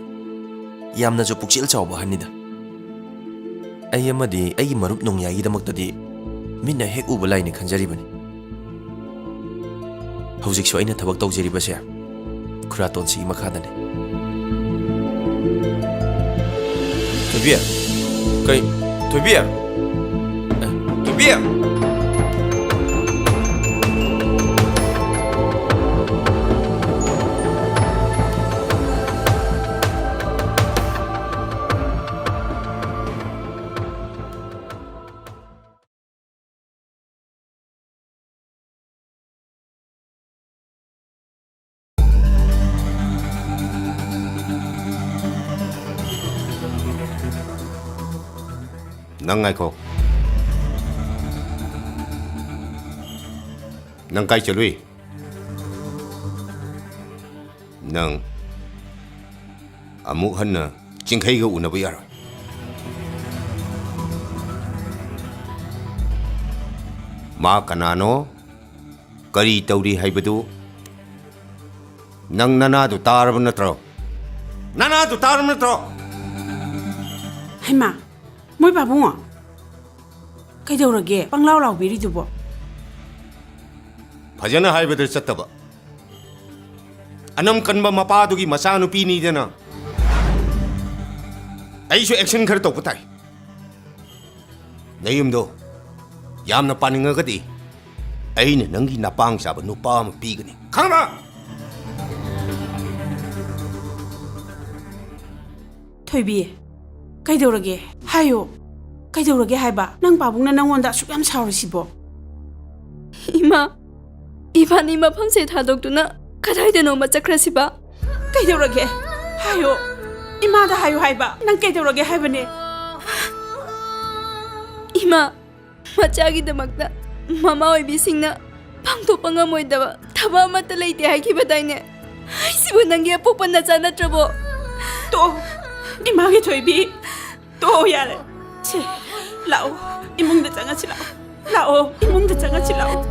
ꯌꯥꯝꯅꯁꯨ ꯄꯨꯛꯆꯦꯜ ꯆꯥꯎꯕ ꯑꯍꯟꯅꯤꯗ꯫ ꯑꯩ ꯑꯃꯗꯤ ꯑꯩꯒꯤ ꯃꯔꯨꯞ ꯅꯣꯡꯌꯥꯏꯒꯤꯗꯃꯛꯇꯗꯤ ꯃꯤꯠꯅ ꯍꯦꯛ ꯎꯕ ꯂꯥꯏꯅꯤ ꯈꯟꯖꯔꯤꯕꯅꯤ꯫ ꯍꯧꯖꯤꯛꯁꯨ ꯑꯩꯅ ꯊꯕꯛ ꯇꯧꯖꯔꯤꯕꯁꯦ ꯈꯨꯔꯥꯇꯣꯟꯁꯤꯒꯤ ꯃꯈꯥꯗꯅꯤ꯫ ꯊꯣꯏꯕꯤ! ꯀꯩ? ꯊꯣꯏꯕꯤ! ꯑꯦ, ꯊꯣꯏꯕꯤ! ꯅꯪ ꯉꯥꯏꯈꯣ꯫ ꯅꯪ ꯀꯥꯏ ꯆꯠꯂꯨꯏ? ꯅꯪ ꯑꯃꯨꯛ ꯍꯟꯅ ꯆꯤꯡꯈꯩꯒ ꯎꯅꯕ ꯌꯥꯔꯣꯏ꯫ ꯃꯥ ꯀꯅꯥꯅꯣ, ꯀꯔꯤ ꯇꯧꯔꯤ ꯍꯥꯏꯕꯗꯨ ꯅꯪ ꯅꯅꯥꯗꯨ ꯇꯥꯔꯕ ꯅꯠꯇ꯭ꯔꯣ? ꯅꯅꯥꯗꯨ ꯇꯥꯔꯕ ꯅꯠꯇ꯭ꯔꯣ? ꯍꯩꯃꯥ, ꯃꯣꯏ ꯄꯥꯕꯨꯡꯉꯣ? ꯀꯩꯗꯧꯔꯒꯦ ꯄꯪꯂꯥꯎ ꯂꯥꯎꯕꯤꯔꯤꯗꯨꯕꯣ? ꯐꯖꯅ ꯍꯥꯏꯕꯗ ꯆꯠꯇꯕ꯫ ꯑꯅꯝ ꯀꯟꯕ ꯃꯄꯥꯗꯨꯒꯤ ꯃꯆꯥꯅꯨꯄꯤꯅꯤꯗꯅ꯫ ꯑꯩꯁꯨ action ꯈꯔ ꯇꯧꯕ ꯇꯥꯏ꯫ ꯅꯌꯨꯝꯗꯣ ꯌꯥꯝꯅ ꯄꯥꯅꯤꯡꯉꯒꯗꯤ ꯑꯩꯅ ꯅꯪꯒꯤ ꯅꯄꯥꯡ ꯆꯥꯕ ꯅꯨꯄꯥ ꯑꯃ ꯄꯤꯒꯅꯤ꯫ ꯈꯪꯕ꯭ꯔꯥ? ꯊꯣꯏꯕꯤ, ꯀꯩꯗꯧꯔꯒꯦ? ꯍꯥꯏꯌꯣ꯫ ꯀꯩꯗꯧꯔꯒꯦ ꯍꯥꯏꯕ? ꯅꯪ ꯄꯥꯕꯨꯡꯅ ꯅꯪꯉꯣꯟꯗ ꯑꯁꯨꯛ ꯌꯥꯝ ꯁꯥꯎꯔꯤꯁꯤꯕꯣ? ꯏꯃꯥ, ꯏꯕꯥꯅꯤ ꯃꯐꯝꯁꯦ ꯊꯥꯗꯣꯛꯇꯨꯅ ꯀꯗꯥꯏꯗꯅꯣꯃ ꯆꯠꯈ꯭ꯔꯁꯤꯕ? ꯀꯩꯗꯧꯔꯒꯦ? ꯍꯥꯏꯌꯣ꯫ ꯏꯃꯥꯗ ꯍꯥꯏꯌꯣ ꯍꯥꯏꯕ꯫ ꯅꯪ ꯀꯩꯗꯧꯔꯒꯦ ꯍꯥꯏꯕꯅꯦ? ꯏꯃꯥ, ꯃꯆꯥꯒꯤꯗꯃꯛꯇ ꯃꯃꯥ ꯑꯣꯏꯕꯤꯁꯤꯡꯅ ꯄꯥꯡꯊꯣꯛꯄ ꯉꯝꯃꯣꯏꯗꯕ ꯊꯕꯛ ꯑꯃꯠꯇ ꯂꯩꯇꯦ ꯍꯥꯏꯈꯤꯕꯗꯥꯏꯅꯦ? ꯑꯩꯁꯤꯕꯨ ꯅꯪꯒꯤ ꯑꯄꯣꯛꯄ ꯅꯆꯥ ꯅꯠꯇ꯭ꯔꯕꯣ? ꯇꯣ, ꯏꯃꯥꯒꯤ ꯊꯣꯏꯕꯤ, ꯇꯣ, ꯌꯥꯔꯦ꯫ ꯁꯦ, ꯂꯥꯛꯑꯣ, ꯏꯃꯨꯡꯗ ꯆꯪꯉꯁꯤ ꯂꯥꯛꯑꯣ꯫ ꯂꯥꯛꯑꯣ, ꯏꯃꯨꯡꯗ ꯆꯪꯉꯁꯤ ꯂꯥꯛꯑꯣ꯫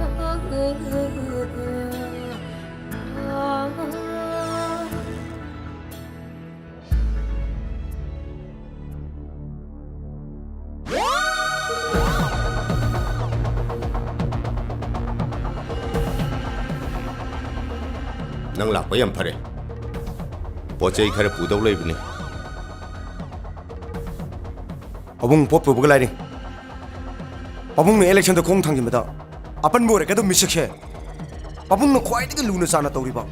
ꯅꯪ ꯂꯥꯛꯄ ꯌꯥꯝ ꯐꯔꯦ꯫ ꯄꯣꯠ ꯆꯩ ꯈꯔ ꯄꯨꯗꯧ ꯂꯩꯕꯅꯤ꯫ ꯄꯥꯕꯨꯡ, ꯄꯣꯠ ꯄꯨꯕꯒ ꯂꯥꯏꯔꯤ꯫ ꯄꯥꯕꯨꯡꯅ election ꯗ ꯈꯣꯡ ꯊꯥꯡꯖꯤꯟꯕꯗ ꯑꯄꯟꯕ ꯑꯣꯏꯔꯛꯀꯗꯕ ꯃꯤꯁꯛꯁꯦ ꯄꯥꯕꯨꯡꯅ ꯈ꯭ꯋꯥꯏꯗꯒꯤ ꯂꯨꯅ ꯆꯥꯟꯅ ꯇꯧꯔꯤꯕ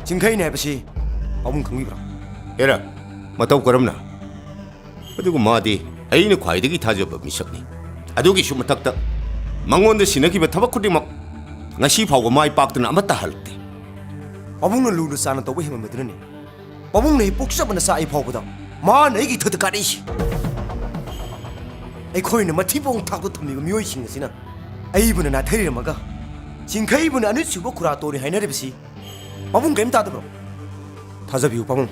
ꯆꯤꯡꯈꯩꯅꯦ ꯍꯥꯏꯕꯁꯤ ꯄꯥꯕꯨꯡ ꯈꯪꯕꯤꯕ꯭ꯔꯥ? ꯍꯦꯔꯥ, ꯃꯇꯧ ꯀꯔꯝꯅ? ꯑꯗꯨꯒ ꯃꯥꯗꯤ ꯑꯩꯅ ꯈ꯭ꯋꯥꯏꯗꯒꯤ ꯊꯥꯖꯕ ꯃꯤꯁꯛꯅꯤ꯫ ꯑꯗꯨꯒꯤꯁꯨ ꯃꯊꯛꯇ ꯃꯉꯣꯟꯗ ꯁꯤꯟꯅꯈꯤꯕ ꯊꯕꯛ ꯈꯨꯗꯤꯡꯃꯛ ꯉꯁꯤ ꯐꯥꯎꯕ ꯃꯥꯏ ꯄꯥꯛꯇꯅ ꯑꯃꯠꯇ ꯍꯜꯂꯛꯇꯦ꯫ ꯄꯥꯕꯨꯡꯅ ꯂꯨꯅ ꯆꯥꯟꯅ ꯇꯧꯕ ꯍꯦꯟꯃꯟꯕꯗꯨꯅꯅꯦ ꯄꯥꯕꯨꯡꯅ ꯑꯩ ꯄꯣꯛꯆꯕ ꯅꯆꯥ ꯑꯩ ꯐꯥꯎꯕꯗ ꯃꯥꯅ ꯑꯩꯒꯤ ꯏꯊꯛꯇ ꯀꯥꯔꯛꯏꯁꯤ꯫ ꯑꯩꯈꯣꯏꯅ ꯃꯊꯤꯕꯣꯡ ꯊꯥꯛꯇ ꯊꯝꯃꯤꯕ ꯃꯤꯑꯣꯏꯁꯤꯡ ꯑꯁꯤꯅ ꯑꯩꯕꯨꯅ ꯅꯥꯊꯩꯔꯝꯃꯒ ꯆꯤꯡꯈꯩꯕꯨꯅ ꯑꯅꯤꯁꯨꯕ ꯈꯨꯔꯥꯇꯣꯟꯅꯤ ꯍꯥꯏꯅꯔꯤꯕꯁꯤ ꯄꯥꯕꯨꯡ ꯀꯔꯤꯝ ꯇꯥꯗꯕ꯭ꯔꯣ? ꯊꯥꯖꯕꯤꯌꯨ ꯄꯥꯕꯨꯡ,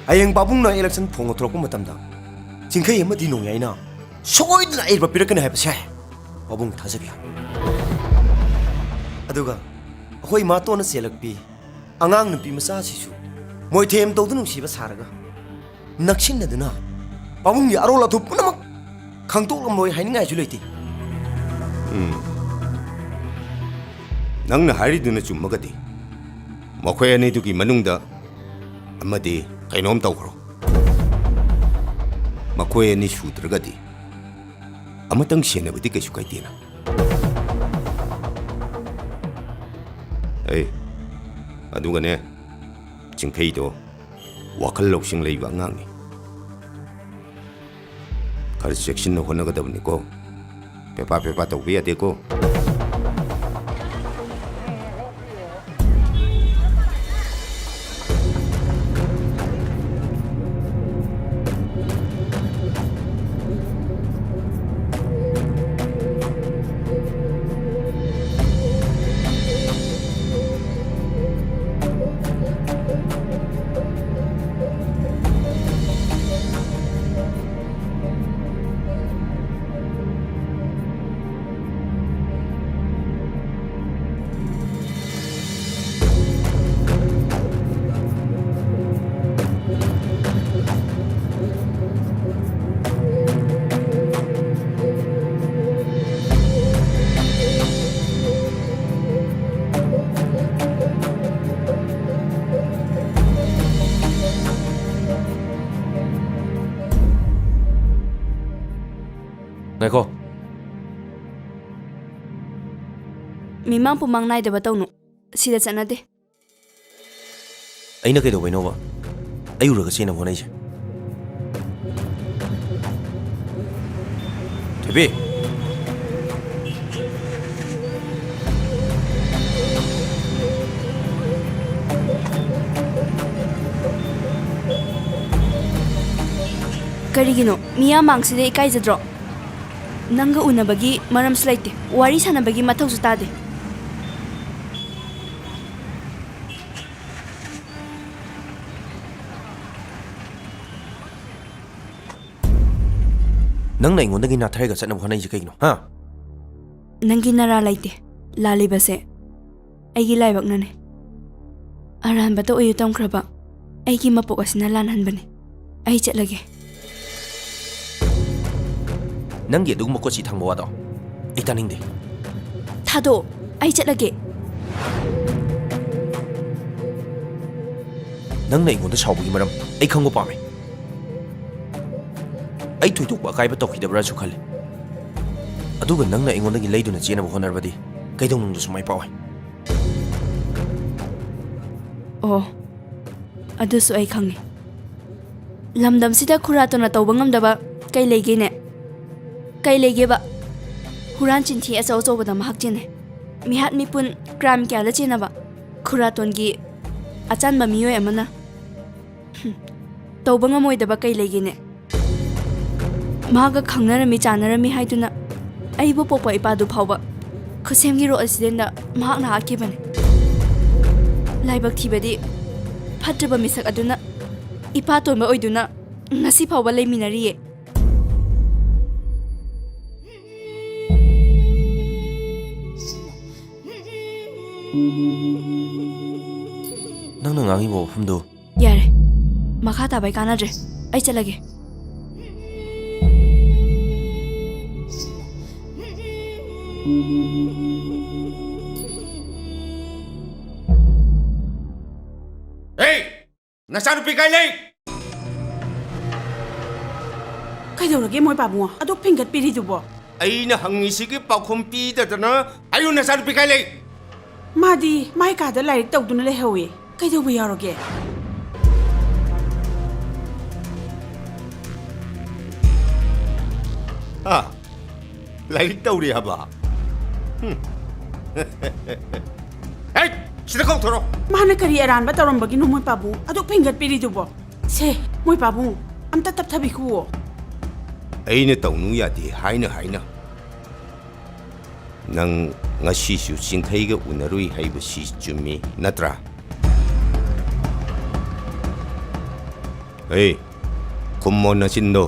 ꯍꯌꯦꯡ ꯄꯥꯕꯨꯡꯅ election ꯐꯣꯡꯗꯣꯔꯛꯄ ꯃꯇꯝꯗ ꯆꯤꯡꯈꯩ ꯑꯃꯗꯤ ꯅꯣꯡꯌꯥꯏꯅ ꯁꯣꯏꯗꯅ ꯑꯌꯦꯠꯄ ꯄꯤꯔꯛꯀꯅꯤ ꯍꯥꯏꯕꯁꯦ ꯄꯥꯕꯨꯡ ꯊꯥꯖꯕꯤꯌꯨ꯫ ꯑꯗꯨꯒ ꯑꯩꯈꯣꯏ ꯏꯃꯥꯇꯣꯟꯅ ꯆꯦꯜꯂꯛꯄꯤ ꯑꯉꯥꯡ ꯅꯨꯄꯤ ꯃꯆꯥꯁꯤꯁꯨ ꯃꯣꯏꯊꯦꯝ ꯇꯧꯗꯨꯅ ꯅꯨꯡꯁꯤꯕ ꯁꯥꯔꯒ ꯅꯛꯁꯤꯟꯅꯗꯨꯅ ꯄꯥꯕꯨꯡꯒꯤ ꯑꯔꯣꯜ ꯑꯊꯨꯞ ꯄꯨꯝꯅꯃꯛ ꯈꯪꯗꯣꯛꯂꯝꯂꯣꯏ ꯍꯥꯏꯅꯤꯡꯉꯥꯏꯁꯨ ꯂꯩꯇꯦ꯫ ꯎꯝ꯫ ꯅꯪꯅ ꯍꯥꯏꯔꯤꯗꯨꯅ ꯆꯨꯝꯃꯒꯗꯤ ꯃꯈꯣꯏ ꯑꯅꯤꯗꯨꯒꯤ ꯃꯅꯨꯡꯗ ꯑꯃꯗꯤ ꯀꯩꯅꯣꯝ ꯇꯧꯈ꯭ꯔꯣ꯫ ꯃꯈꯣꯏ ꯑꯅꯤ ꯁꯨꯗ꯭ꯔꯒꯗꯤ ꯑꯃꯇꯪ ꯁꯦꯟꯅꯕꯗꯤ ꯀꯩꯁꯨ ꯀꯥꯏꯗꯦꯅ꯫ ꯑꯩ, ꯑꯗꯨꯒꯅꯦ, ꯆꯤꯡꯈꯩꯗꯣ ꯋꯥꯈꯜ ꯂꯧꯁꯤꯡ ꯂꯩꯕ ꯑꯉꯥꯡꯅꯤ꯫ ꯈꯔ ꯆꯦꯛꯁꯤꯟꯅ ꯍꯣꯠꯅꯒꯗꯕꯅꯤꯀꯣ꯫ ꯄꯦꯄꯥ ꯄꯦꯄꯥ ꯇꯧꯕ ꯌꯥꯗꯦꯀꯣ꯫ ꯉꯥꯏꯈꯣ꯫ ꯃꯤꯃꯥꯡ ꯄꯨꯃꯥꯡ ꯅꯥꯏꯗꯕ ꯇꯧꯅꯨ꯫ ꯁꯤꯗ ꯆꯠꯅꯗꯦ꯫ ꯑꯩꯅ ꯀꯩꯗꯧꯕꯩꯅꯣꯕ ꯑꯩ ꯎꯔꯒ ꯆꯦꯟꯅꯕ ꯍꯣꯠꯅꯩꯁꯦ? ꯊꯣꯏꯕꯤ! ꯀꯔꯤꯒꯤꯅꯣ? ꯃꯤꯌꯥꯝ ꯃꯥꯡꯁꯤꯗ ꯏꯀꯥꯏꯖꯗ꯭ꯔꯣ? ꯅꯪꯒ ꯎꯅꯕꯒꯤ ꯃꯔꯝꯁꯨ ꯂꯩꯇꯦ, ꯋꯥꯔꯤ ꯁꯥꯟꯅꯕꯒꯤ ꯃꯊꯧꯁꯨ ꯇꯥꯗꯦ꯫ ꯅꯪꯅ ꯑꯩꯉꯣꯟꯗꯒꯤ ꯅꯥꯊꯩꯔꯒ ꯆꯠꯅꯕ ꯍꯣꯠꯅꯩꯁꯦ ꯀꯩꯒꯤꯅꯣ, ꯍꯥ? ꯅꯪꯒꯤ ꯅꯔꯥ ꯂꯩꯇꯦ꯫ ꯂꯥꯜꯂꯤꯕꯁꯦ ꯑꯩꯒꯤ ꯂꯥꯏꯕꯛꯅꯅꯦ꯫ ꯑꯔꯥꯟꯕꯇ ꯑꯣꯏꯌꯨ ꯇꯝꯈ꯭ꯔꯕ ꯑꯩꯒꯤ ꯃꯄꯣꯛ ꯑꯁꯤꯅ ꯂꯥꯟꯍꯟꯕꯅꯦ꯫ ꯑꯩ ꯆꯠꯂꯒꯦ꯫ ꯅꯪꯒꯤ ꯑꯗꯨꯒꯨꯝꯕ ꯀꯣꯆꯤ ꯊꯥꯡꯕ ꯋꯥꯗꯣ ꯑꯩ ꯇꯥꯅꯤꯡꯗꯦ꯫ ꯊꯥꯗꯣꯛꯑꯣ, ꯑꯩ ꯆꯠꯂꯒꯦ꯫ ꯅꯪꯅ ꯑꯩꯉꯣꯟꯗ ꯁꯥꯎꯕꯒꯤ ꯃꯔꯝ ꯑꯩ ꯈꯪꯕ ꯄꯥꯝꯃꯤ꯫ ꯑꯩ ꯊꯣꯏꯗꯣꯛꯄ ꯑꯀꯥꯏꯕ ꯇꯧꯈꯤꯗꯕ꯭ꯔꯥꯁꯨ ꯈꯜꯂꯤ꯫ ꯑꯗꯨꯒ ꯅꯪꯅ ꯑꯩꯉꯣꯟꯗꯒꯤ ꯂꯩꯗꯨꯅ ꯆꯦꯟꯅꯕ ꯍꯣꯠꯅꯔꯕꯗꯤ ꯀꯩꯗꯧꯅꯨꯡꯗꯁꯨ ꯃꯥꯏ ꯄꯥꯛꯑꯣꯏ꯫ ꯑꯣ, ꯑꯗꯨꯁꯨ ꯑꯩ ꯈꯪꯉꯤ꯫ ꯂꯝꯗꯝꯁꯤꯗ ꯈꯨꯔꯥꯇꯣꯟꯅ ꯇꯧꯕ ꯉꯝꯗꯕ ꯀꯩ ꯂꯩꯒꯦꯅꯦ? ꯀꯩ ꯂꯩꯒꯦꯕ? ꯍꯨꯔꯥꯟ ꯆꯤꯟꯊꯤ ꯑꯆꯧ ꯑꯆꯧꯕꯗ ꯃꯍꯥꯛ ꯆꯦꯟꯅꯩ꯫ ꯃꯤꯍꯥꯠ ꯃꯤꯄꯨꯟ, ꯀ꯭ꯔꯥꯏꯝ ꯀꯌꯥꯗ ꯆꯦꯟꯅꯕ ꯈꯨꯔꯥꯇꯣꯟꯒꯤ ꯑꯆꯥꯟꯕ ꯃꯤꯑꯣꯏ ꯑꯃꯅ, ꯍꯨꯝ, ꯇꯧꯕ ꯉꯝꯃꯣꯏꯗꯕ ꯀꯩ ꯂꯩꯒꯦꯅꯦ? ꯃꯍꯥꯛꯀ ꯈꯪꯅꯔꯝꯃꯤ, ꯆꯥꯟꯅꯔꯝꯃꯤ ꯍꯥꯏꯗꯨꯅ ꯑꯩꯕꯨ ꯄꯣꯛꯄ ꯏꯄꯥꯗꯨ ꯐꯥꯎꯕ ꯈꯨꯠꯁꯦꯝꯒꯤ ꯔꯣꯗ ꯑꯦꯛꯁꯤꯗꯦꯟꯗ ꯃꯍꯥꯛꯅ ꯍꯥꯠꯈꯤꯕꯅꯤ꯫ ꯂꯥꯏꯕꯛ ꯊꯤꯕꯗꯤ ꯐꯠꯇ꯭ꯔꯕ ꯃꯤꯁꯛ ꯑꯗꯨꯅ ꯏꯄꯥ ꯇꯣꯟꯕ ꯑꯣꯏꯗꯨꯅ ꯉꯁꯤ ꯐꯥꯎꯕ ꯂꯩꯃꯤꯟꯅꯔꯤꯌꯦ꯫ ꯅꯪꯅ ꯉꯥꯡꯉꯤꯕ ꯋꯥꯐꯝꯗꯨ ꯌꯥꯔꯦ꯫ ꯃꯈꯥ ꯇꯥꯕ ꯑꯩ ꯀꯥꯟꯅꯗ꯭ꯔꯦ꯫ ꯑꯩ ꯆꯠꯂꯒꯦ꯫ ꯍꯦ! ꯅꯆꯥꯅꯨꯄꯤ ꯀꯥꯏ ꯂꯩ? ꯀꯩꯗꯧꯔꯒꯦ ꯃꯣꯏ ꯄꯥꯕꯨꯡ? ꯑꯗꯨꯛ ꯐꯤꯡꯒꯠꯄꯤꯔꯤꯗꯨꯕꯣ? ꯑꯩꯅ ꯍꯪꯉꯤꯁꯤꯒꯤ ꯄꯥꯎꯈꯨꯝ ꯄꯤꯗꯗꯅ ꯍꯥꯏꯌꯨ, ꯅꯆꯥꯅꯨꯄꯤ ꯀꯥꯏ ꯂꯩ? ꯃꯥꯗꯤ ꯃꯥꯏ ꯀꯥꯗ ꯂꯥꯏꯔꯤꯛ ꯇꯧꯗꯨꯅ ꯂꯩꯍꯧꯋꯤ꯫ ꯀꯩꯗꯧꯕ ꯌꯥꯎꯔꯒꯦ? ꯑꯥ, ꯂꯥꯏꯔꯤꯛ ꯇꯧꯔꯤ ꯍꯥꯏꯕ? ꯍꯨꯝ꯫ ꯍꯦꯠ! ꯁꯤꯗ ꯀꯧꯊꯣꯔꯛꯑꯣ꯫ ꯃꯥꯅ ꯀꯔꯤ ꯑꯔꯥꯟꯕ ꯇꯧꯔꯝꯕꯒꯤꯅꯣ ꯃꯣꯏ ꯄꯥꯕꯨꯡ ꯑꯗꯨꯛ ꯐꯤꯡꯒꯠꯄꯤꯔꯤꯗꯨꯕꯣ? ꯁꯦ, ꯃꯣꯏ ꯄꯥꯕꯨꯡ, ꯑꯝꯇ ꯇꯞꯊꯕꯤꯈꯨꯋꯣ꯫ ꯑꯩꯅ ꯇꯧꯅꯨ ꯌꯥꯗꯦ ꯍꯥꯏꯅ ꯍꯥꯏꯅ ꯅꯪ ꯉꯁꯤꯁꯨ ꯆꯤꯡꯈꯩꯒ ꯎꯅꯔꯨꯏ ꯍꯥꯏꯕꯁꯤ ꯆꯨꯝꯃꯤ ꯅꯠꯇ꯭ꯔꯥ? ꯑꯦ, ꯈꯨꯝꯃꯣ ꯅꯆꯤꯟꯗꯣ꯫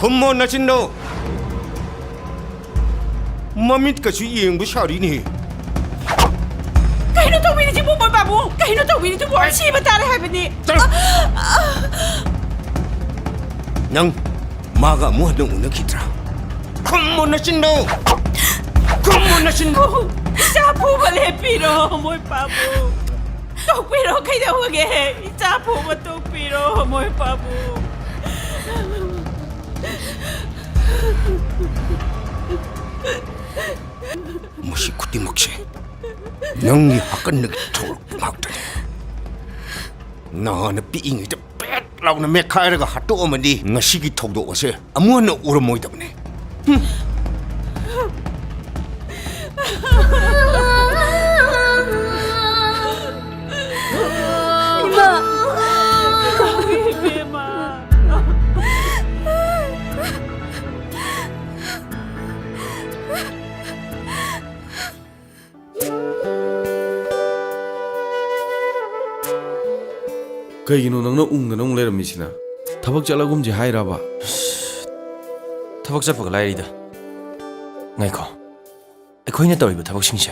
ꯈꯨꯝꯃꯣ ꯅꯆꯤꯟꯗꯣ꯫ ꯃꯃꯤꯠꯀꯁꯨ ꯌꯦꯡꯕ ꯁꯥꯔꯤꯅꯦ꯫ ꯀꯩꯅꯣ ꯇꯧꯕꯤꯔꯤꯁꯤꯕꯨ, ꯃꯣꯏ ꯄꯥꯕꯨꯡ? ꯀꯩꯅꯣ ꯇꯧꯕꯤꯔꯤꯁꯤꯕꯨ? ꯁꯤꯕ ꯇꯥꯔꯦ ꯍꯥꯏꯕꯅꯤ꯫ ꯆꯠꯂꯣ꯫ ꯅꯪ ꯃꯥꯒ ꯑꯃꯨꯛ ꯍꯟꯅ ꯎꯅꯈꯤꯗ꯭ꯔꯥ? ꯈꯨꯝꯃꯣ ꯅꯆꯤꯟꯗꯣ! ꯈꯨꯝꯃꯣ ꯅꯆꯤꯟꯗꯣ! ꯏꯆꯥ ꯐꯨꯕ ꯂꯦꯞꯄꯤꯔꯣ, ꯃꯣꯏ ꯄꯥꯕꯨꯡ꯫ ꯇꯣꯛꯄꯤꯔꯣ, ꯀꯩꯗꯧꯔꯒꯦ? ꯏꯆꯥ ꯐꯨꯕ ꯇꯣꯛꯄꯤꯔꯣ, ꯃꯣꯏ ꯄꯥꯕꯨꯡ꯫ ꯃꯁꯤ ꯈꯨꯗꯤꯡꯃꯛꯁꯦ ꯅꯪꯒꯤ ꯍꯥꯀꯟꯅꯒꯤ ꯊꯧꯔꯛ ꯉꯥꯛꯇꯅꯤ꯫ ꯅꯍꯥꯟꯅ ꯄꯤꯛꯏꯉꯩꯗ ꯄꯦꯠ ꯂꯥꯎꯅ ꯃꯦꯠꯈꯥꯏꯔꯒ ꯍꯥꯠꯇꯣꯛꯑꯝꯃꯗꯤ ꯉꯁꯤꯒꯤ ꯊꯧꯗꯣꯛ ꯑꯁꯦ ꯑꯃꯨꯛ ꯍꯟꯅ ꯎꯔꯝꯃꯣꯏꯗꯕꯅꯤ꯫ ꯍꯨꯝ꯫ ꯏꯃꯥ! ꯏꯕꯦꯝꯃ! ꯀꯩꯒꯤꯅꯣ ꯅꯪꯅ ꯎꯪꯗꯅ ꯑꯃꯨꯛ ꯂꯩꯔꯝꯃꯤꯁꯤꯅ? ꯊꯕꯛ ꯆꯠꯂꯒꯨꯝꯁꯦ ꯍꯥꯏꯔꯕ? ꯑꯁ, ꯊꯕꯛ ꯆꯠꯄꯒ ꯂꯥꯏꯔꯤꯗ꯫ ꯉꯥꯏꯈꯣ, ꯑꯩꯈꯣꯏꯅ ꯇꯧꯔꯤꯕ ꯊꯕꯛꯁꯤꯡꯁꯦ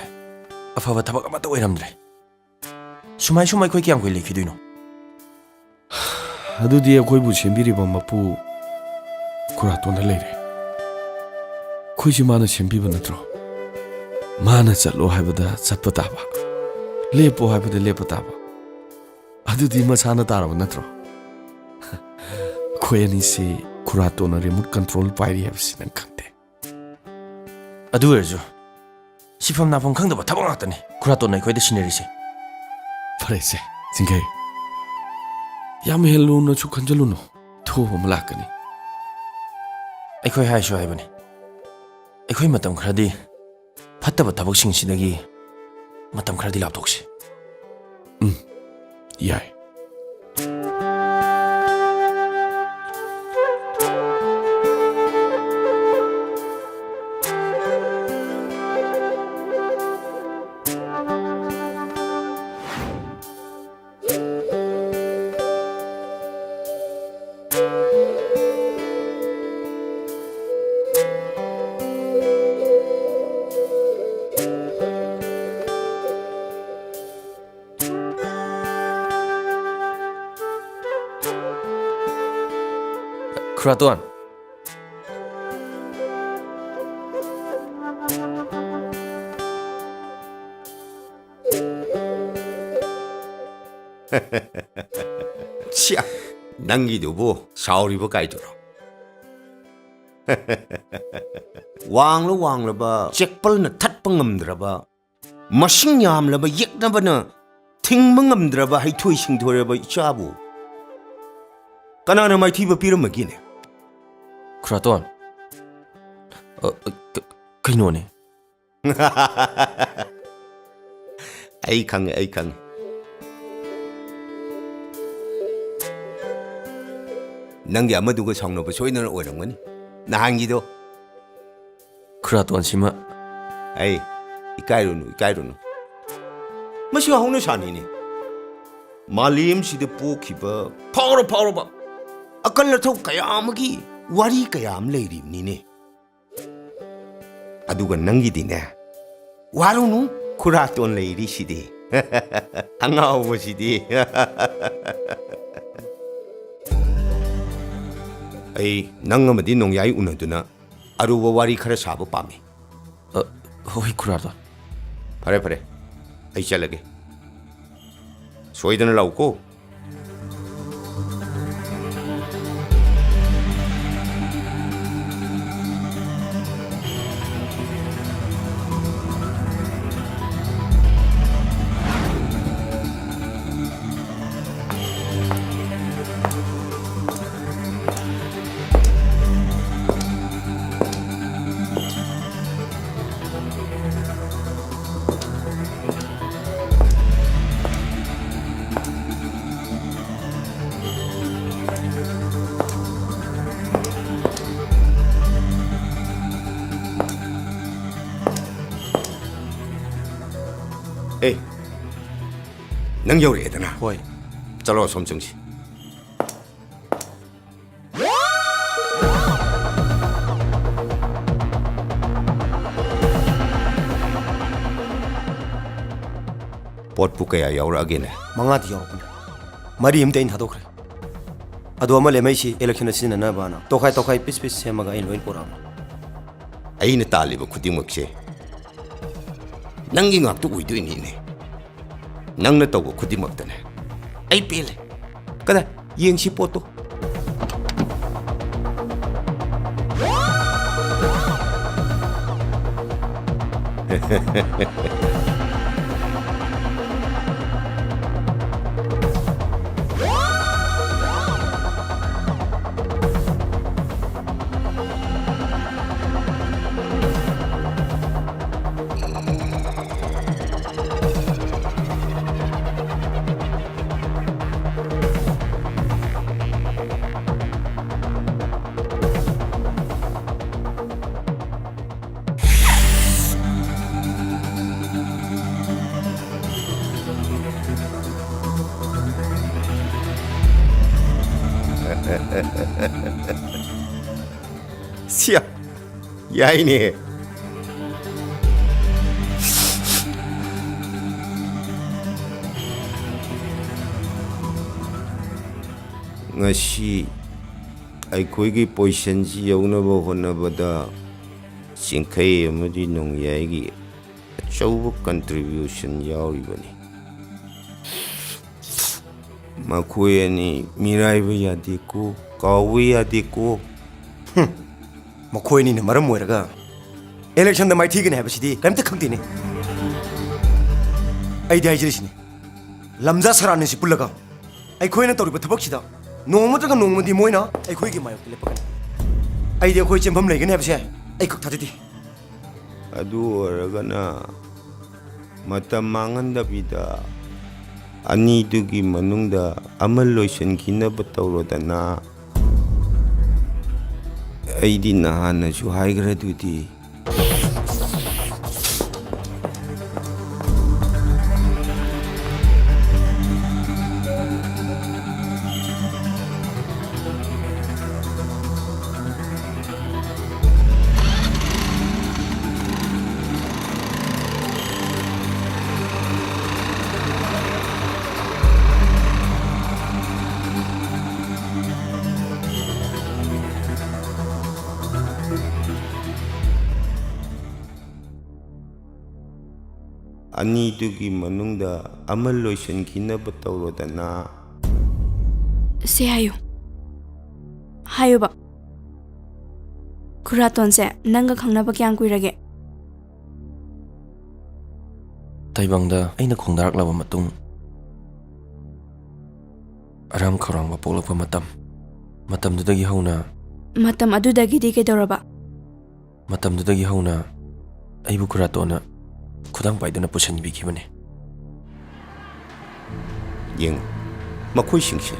ꯑꯐꯕ ꯊꯕꯛ ꯑꯃꯠꯇ ꯑꯣꯏꯔꯝꯗ꯭ꯔꯦ꯫ ꯁꯨꯃꯥꯏ ꯁꯨꯝ ꯑꯩꯈꯣꯏ ꯀꯌꯥꯝ ꯀꯨꯏ ꯂꯩꯈꯤꯗꯣꯏꯅꯣ? ꯑꯗꯨꯗꯤ ꯑꯩꯈꯣꯏꯕꯨ ꯁꯦꯝꯕꯤꯔꯤꯕ ꯃꯄꯨ ꯈꯨꯔꯥꯇꯣꯟꯗ ꯂꯩꯔꯦ꯫ ꯑꯩꯈꯣꯏꯁꯦ ꯃꯥꯅ ꯁꯦꯝꯕꯤꯕ ꯅꯠꯇ꯭ꯔꯣ? ꯃꯥꯅ ꯆꯠꯂꯣ ꯍꯥꯏꯕꯗ ꯆꯠꯄ ꯇꯥꯕ, ꯂꯦꯞꯄꯣ ꯍꯥꯏꯕꯗ ꯂꯦꯞꯄ ꯇꯥꯕ꯫ ꯑꯗꯨꯗꯤ ꯃꯁꯥꯅ ꯇꯥꯔꯕ ꯅꯠꯇ꯭ꯔꯣ? ꯑꯩꯈꯣꯏ ꯑꯅꯤꯁꯤ ꯈꯨꯔꯥꯇꯣꯟꯅ remote control ꯄꯥꯏꯔꯤ ꯍꯥꯏꯕꯁꯤ ꯅꯪ ꯈꯪꯗꯦ꯫ ꯑꯗꯨ ꯑꯣꯏꯔꯁꯨ ꯁꯤꯐꯝ ꯅꯥꯐꯝ ꯈꯪꯗꯕ ꯊꯕꯛ ꯉꯥꯛꯇꯅꯤ ꯈꯨꯔꯥꯇꯣꯟꯅ ꯑꯩꯈꯣꯏꯗ ꯁꯤꯟꯅꯔꯤꯁꯦ꯫ ꯐꯔꯦꯁꯦ, ꯆꯤꯡꯈꯩ꯫ ꯌꯥꯝ ꯍꯦꯟꯅ ꯂꯨꯅꯁꯨ ꯈꯟꯖꯜꯂꯨꯅꯨ꯫ ꯑꯊꯨꯕ ꯑꯃ ꯂꯥꯛꯀꯅꯤ꯫ ꯑꯩꯈꯣꯏ ꯍꯥꯏꯁꯨ ꯍꯥꯏꯕꯅꯤ, ꯑꯩꯈꯣꯏ ꯃꯇꯝ ꯈꯔꯗꯤ ꯐꯠꯇꯕ ꯊꯕꯛꯁꯤꯡꯁꯤꯗꯒꯤ ꯃꯇꯝ ꯈꯔꯗꯤ ꯂꯥꯞꯊꯣꯛꯁꯤ꯫ ꯎꯝ, ꯌꯥꯏ꯫ ꯈꯨꯔꯥꯇꯣꯟ꯫ ꯁꯤꯌꯥ, ꯅꯪꯒꯤꯗꯨꯕꯨ ꯁꯥꯎꯔꯤꯕ ꯀꯥꯏꯗꯨꯔꯣ? ꯋꯥꯡꯂ ꯋꯥꯡꯂꯕ, ꯆꯦꯛꯄꯜꯅ ꯊꯠꯄ ꯉꯝꯗ꯭ꯔꯕ, ꯃꯁꯤꯡ ꯌꯥꯝꯂꯕ ꯌꯦꯛꯅꯕꯅ ꯊꯤꯡꯕ ꯉꯝꯗ꯭ꯔꯕ ꯍꯩꯊꯣꯏ ꯁꯤꯡꯊꯣꯏꯔꯕ ꯏꯆꯥꯕꯨ ꯀꯅꯥꯅ ꯃꯥꯏꯊꯤꯕ ꯄꯤꯔꯝꯃꯒꯦꯅꯦ? ꯈꯨꯔꯥꯇꯣꯟ, ꯑ, ꯑ, ꯀ-, ꯀꯩꯅꯣꯅꯦ? ꯑꯩ ꯈꯪꯉꯦ, ꯑꯩ ꯈꯪꯉꯦ꯫ ꯅꯪꯒꯤ ꯑꯃꯗꯨꯒ ꯁꯥꯎꯅꯕ ꯁꯣꯏꯗꯅ ꯑꯣꯏꯔꯝꯒꯅꯤ, ꯅꯍꯥꯟꯒꯤꯗꯣ꯫ ꯈꯨꯔꯥꯇꯣꯟꯁꯤꯃ꯫ ꯑꯩ, ꯏꯀꯥꯏꯔꯨꯅꯨ, ꯏꯀꯥꯏꯔꯨꯅꯨ꯫ ꯃꯁꯤ ꯍꯧꯅ ꯁꯥꯅꯤꯅꯦ꯫ ꯃꯥꯂꯦꯝꯁꯤꯗ ꯄꯣꯛꯈꯤꯕ ꯐꯥꯎꯔ ꯐꯥꯎꯔꯕ ꯑꯀꯜ ꯑꯊꯧ ꯀꯌꯥ ꯑꯃꯒꯤ ꯋꯥꯔꯤ ꯀꯌꯥ ꯑꯃ ꯂꯩꯔꯤꯕꯅꯤꯅꯦ꯫ ꯑꯗꯨꯒ ꯅꯪꯒꯤꯗꯤꯅꯦ, ꯋꯥꯔꯨꯅꯨ, ꯈꯨꯔꯥꯇꯣꯟ ꯂꯩꯔꯤꯁꯤꯗꯤ꯫ ꯑꯉꯥꯎꯕꯁꯤꯗꯤ꯫ ꯑꯩ ꯅꯪ ꯑꯃꯗꯤ ꯅꯣꯡꯌꯥꯏ ꯎꯅꯗꯨꯅ ꯑꯔꯨꯕ ꯋꯥꯔꯤ ꯈꯔ ꯁꯥꯕ ꯄꯥꯝꯃꯤ꯫ ꯑ, ꯍꯣꯏ, ꯈꯨꯔꯥꯇꯣꯟ꯫ ꯐꯔꯦ, ꯐꯔꯦ, ꯑꯩ ꯆꯠꯂꯒꯦ꯫ ꯁꯣꯏꯗꯅ ꯂꯥꯛꯎꯀꯣ꯫ ꯑꯦ, ꯅꯪ ꯌꯧꯔꯛꯑꯦꯗꯅ? ꯍꯣꯏ꯫ ꯆꯠꯂꯣ, ꯑꯁꯣꯝ ꯆꯪꯁꯤ꯫ ꯄꯣꯠꯄꯨ ꯀꯌꯥ ꯌꯥꯎꯔꯛꯑꯒꯦꯅꯦ? ꯃꯉꯥꯗꯤ ꯌꯥꯎꯔꯛꯄꯅꯦ꯫ ꯃꯔꯤ ꯑꯃꯗꯤ ꯑꯩꯅ ꯊꯥꯗꯣꯛꯈ꯭ꯔꯦ꯫ ꯑꯗꯣ ꯑꯃ ꯂꯦꯝꯃꯩꯁꯤ election ꯁꯤꯖꯤꯟꯅꯅꯕꯅ ꯇꯣꯈꯥꯏ ꯇꯣꯈꯥꯏ piece piece ꯁꯦꯝꯃꯒ ꯑꯩ ꯂꯣꯏ ꯄꯨꯔꯛꯑꯕꯅꯤ꯫ ꯑꯩꯅ ꯇꯥꯜꯂꯤꯕ ꯈꯨꯗꯤꯡꯃꯛꯁꯦ ꯅꯪꯒꯤ ꯉꯥꯛꯇ ꯑꯣꯏꯗꯣꯏꯅꯤꯅꯦ꯫ ꯅꯪꯅ ꯇꯧꯕ ꯈꯨꯗꯤꯡꯃꯛꯇꯅꯦ ꯑꯩ ꯄꯦꯜꯂꯦ꯫ ꯀꯗꯥꯏ? ꯌꯦꯡꯁꯤ ꯄꯣꯠꯇꯣ꯫ ꯁꯤꯌꯥ, ꯌꯥꯏꯅꯦ꯫ ꯉꯁꯤ ꯑꯩꯈꯣꯏꯒꯤ position ꯁꯤ ꯌꯧꯅꯕ ꯍꯣꯠꯅꯕꯗ ꯆꯤꯡꯈꯩ ꯑꯃꯗꯤ ꯅꯣꯡꯌꯥꯏꯒꯤ ꯑꯆꯧꯕ contribution ꯌꯥꯎꯔꯤꯕꯅꯤ꯫ ꯃꯈꯣꯏ ꯑꯅꯤ ꯃꯤꯔꯥꯏꯕ ꯌꯥꯗꯦꯀꯣ, ꯀꯥꯎꯕ ꯌꯥꯗꯦꯀꯣ꯫ ꯍꯨꯝ, ꯃꯈꯣꯏ ꯑꯅꯤꯅ ꯃꯔꯝ ꯑꯣꯏꯔꯒ election ꯗ ꯃꯥꯏꯊꯤꯒꯅꯤ ꯍꯥꯏꯕꯁꯤꯗꯤ ꯀꯔꯤꯝꯇ ꯈꯪꯗꯦꯅꯦ꯫ ꯑꯩꯗꯤ ꯍꯥꯏꯖꯔꯤꯁꯤꯅꯤ, ꯂꯝꯖꯥ ꯁꯔꯥꯟ ꯑꯅꯤꯁꯤ ꯄꯨꯜꯂꯒ ꯑꯩꯈꯣꯏꯅ ꯇꯧꯔꯤꯕ ꯊꯕꯛꯁꯤꯗ ꯅꯣꯡꯃ ꯅꯠꯇ꯭ꯔꯒ ꯅꯣꯡꯃꯗꯤ ꯃꯣꯏꯅ ꯑꯩꯈꯣꯏꯒꯤ ꯃꯥꯌꯣꯛꯇ ꯂꯦꯞꯄꯛꯀꯅꯤ꯫ ꯑꯩꯗꯤ ꯑꯩꯈꯣꯏ ꯆꯦꯟꯐꯝ ꯂꯩꯒꯅꯤ ꯍꯥꯏꯕꯁꯦ ꯑꯩ ꯈꯛ ꯊꯥꯖꯗꯦ꯫ ꯑꯗꯨ ꯑꯣꯏꯔꯒꯅ ꯃꯇꯝ ꯃꯥꯡꯍꯟꯗꯕꯤꯗ ꯑꯅꯤꯗꯨꯒꯤ ꯃꯅꯨꯡꯗ ꯑꯃ ꯂꯣꯏꯁꯤꯟꯈꯤꯅꯕ ꯇꯧꯔꯣꯗꯅ꯫ ꯑꯩꯗꯤ ꯅꯍꯥꯟꯅꯁꯨ ꯍꯥꯏꯈ꯭ꯔꯗꯨꯗꯤ꯫ ꯑꯅꯤꯗꯨꯒꯤ ꯃꯅꯨꯡꯗ ꯑꯃ ꯂꯣꯏꯁꯤꯟꯈꯤꯅꯕ ꯇꯧꯔꯣꯗꯅ꯫ ꯁꯦ ꯍꯥꯏꯌꯨ꯫ ꯍꯥꯏꯌꯨꯕ꯫ ꯈꯨꯔꯥꯇꯣꯟꯁꯦ ꯅꯪꯒ ꯈꯪꯅꯕ ꯀꯌꯥꯝ ꯀꯨꯏꯔꯒꯦ? ꯇꯥꯏꯕꯪꯗ ꯑꯩꯅ ꯈꯣꯡꯗꯥꯔꯛꯂꯕ ꯃꯇꯨꯡ, ꯑꯔꯥꯝ ꯈꯧꯔꯥꯡꯕ ꯄꯣꯛꯂꯛꯄ ꯃꯇꯝ, ꯃꯇꯝꯗꯨꯗꯒꯤ ꯍꯧꯅ, ꯃꯇꯝ ꯑꯗꯨꯗꯒꯤꯗꯤ ꯀꯩꯗꯧꯔꯕ? ꯃꯇꯝꯗꯨꯗꯒꯤ ꯍꯧꯅ ꯑꯩꯕꯨ ꯈꯨꯔꯥꯇꯣꯟꯅ ꯈꯨꯗꯥꯡ ꯄꯥꯏꯗꯨꯅ ꯄꯨꯁꯤꯟꯕꯤꯈꯤꯕꯅꯤ꯫ ꯌꯦꯡꯉꯨ, ꯃꯈꯣꯏꯁꯤꯡꯁꯦ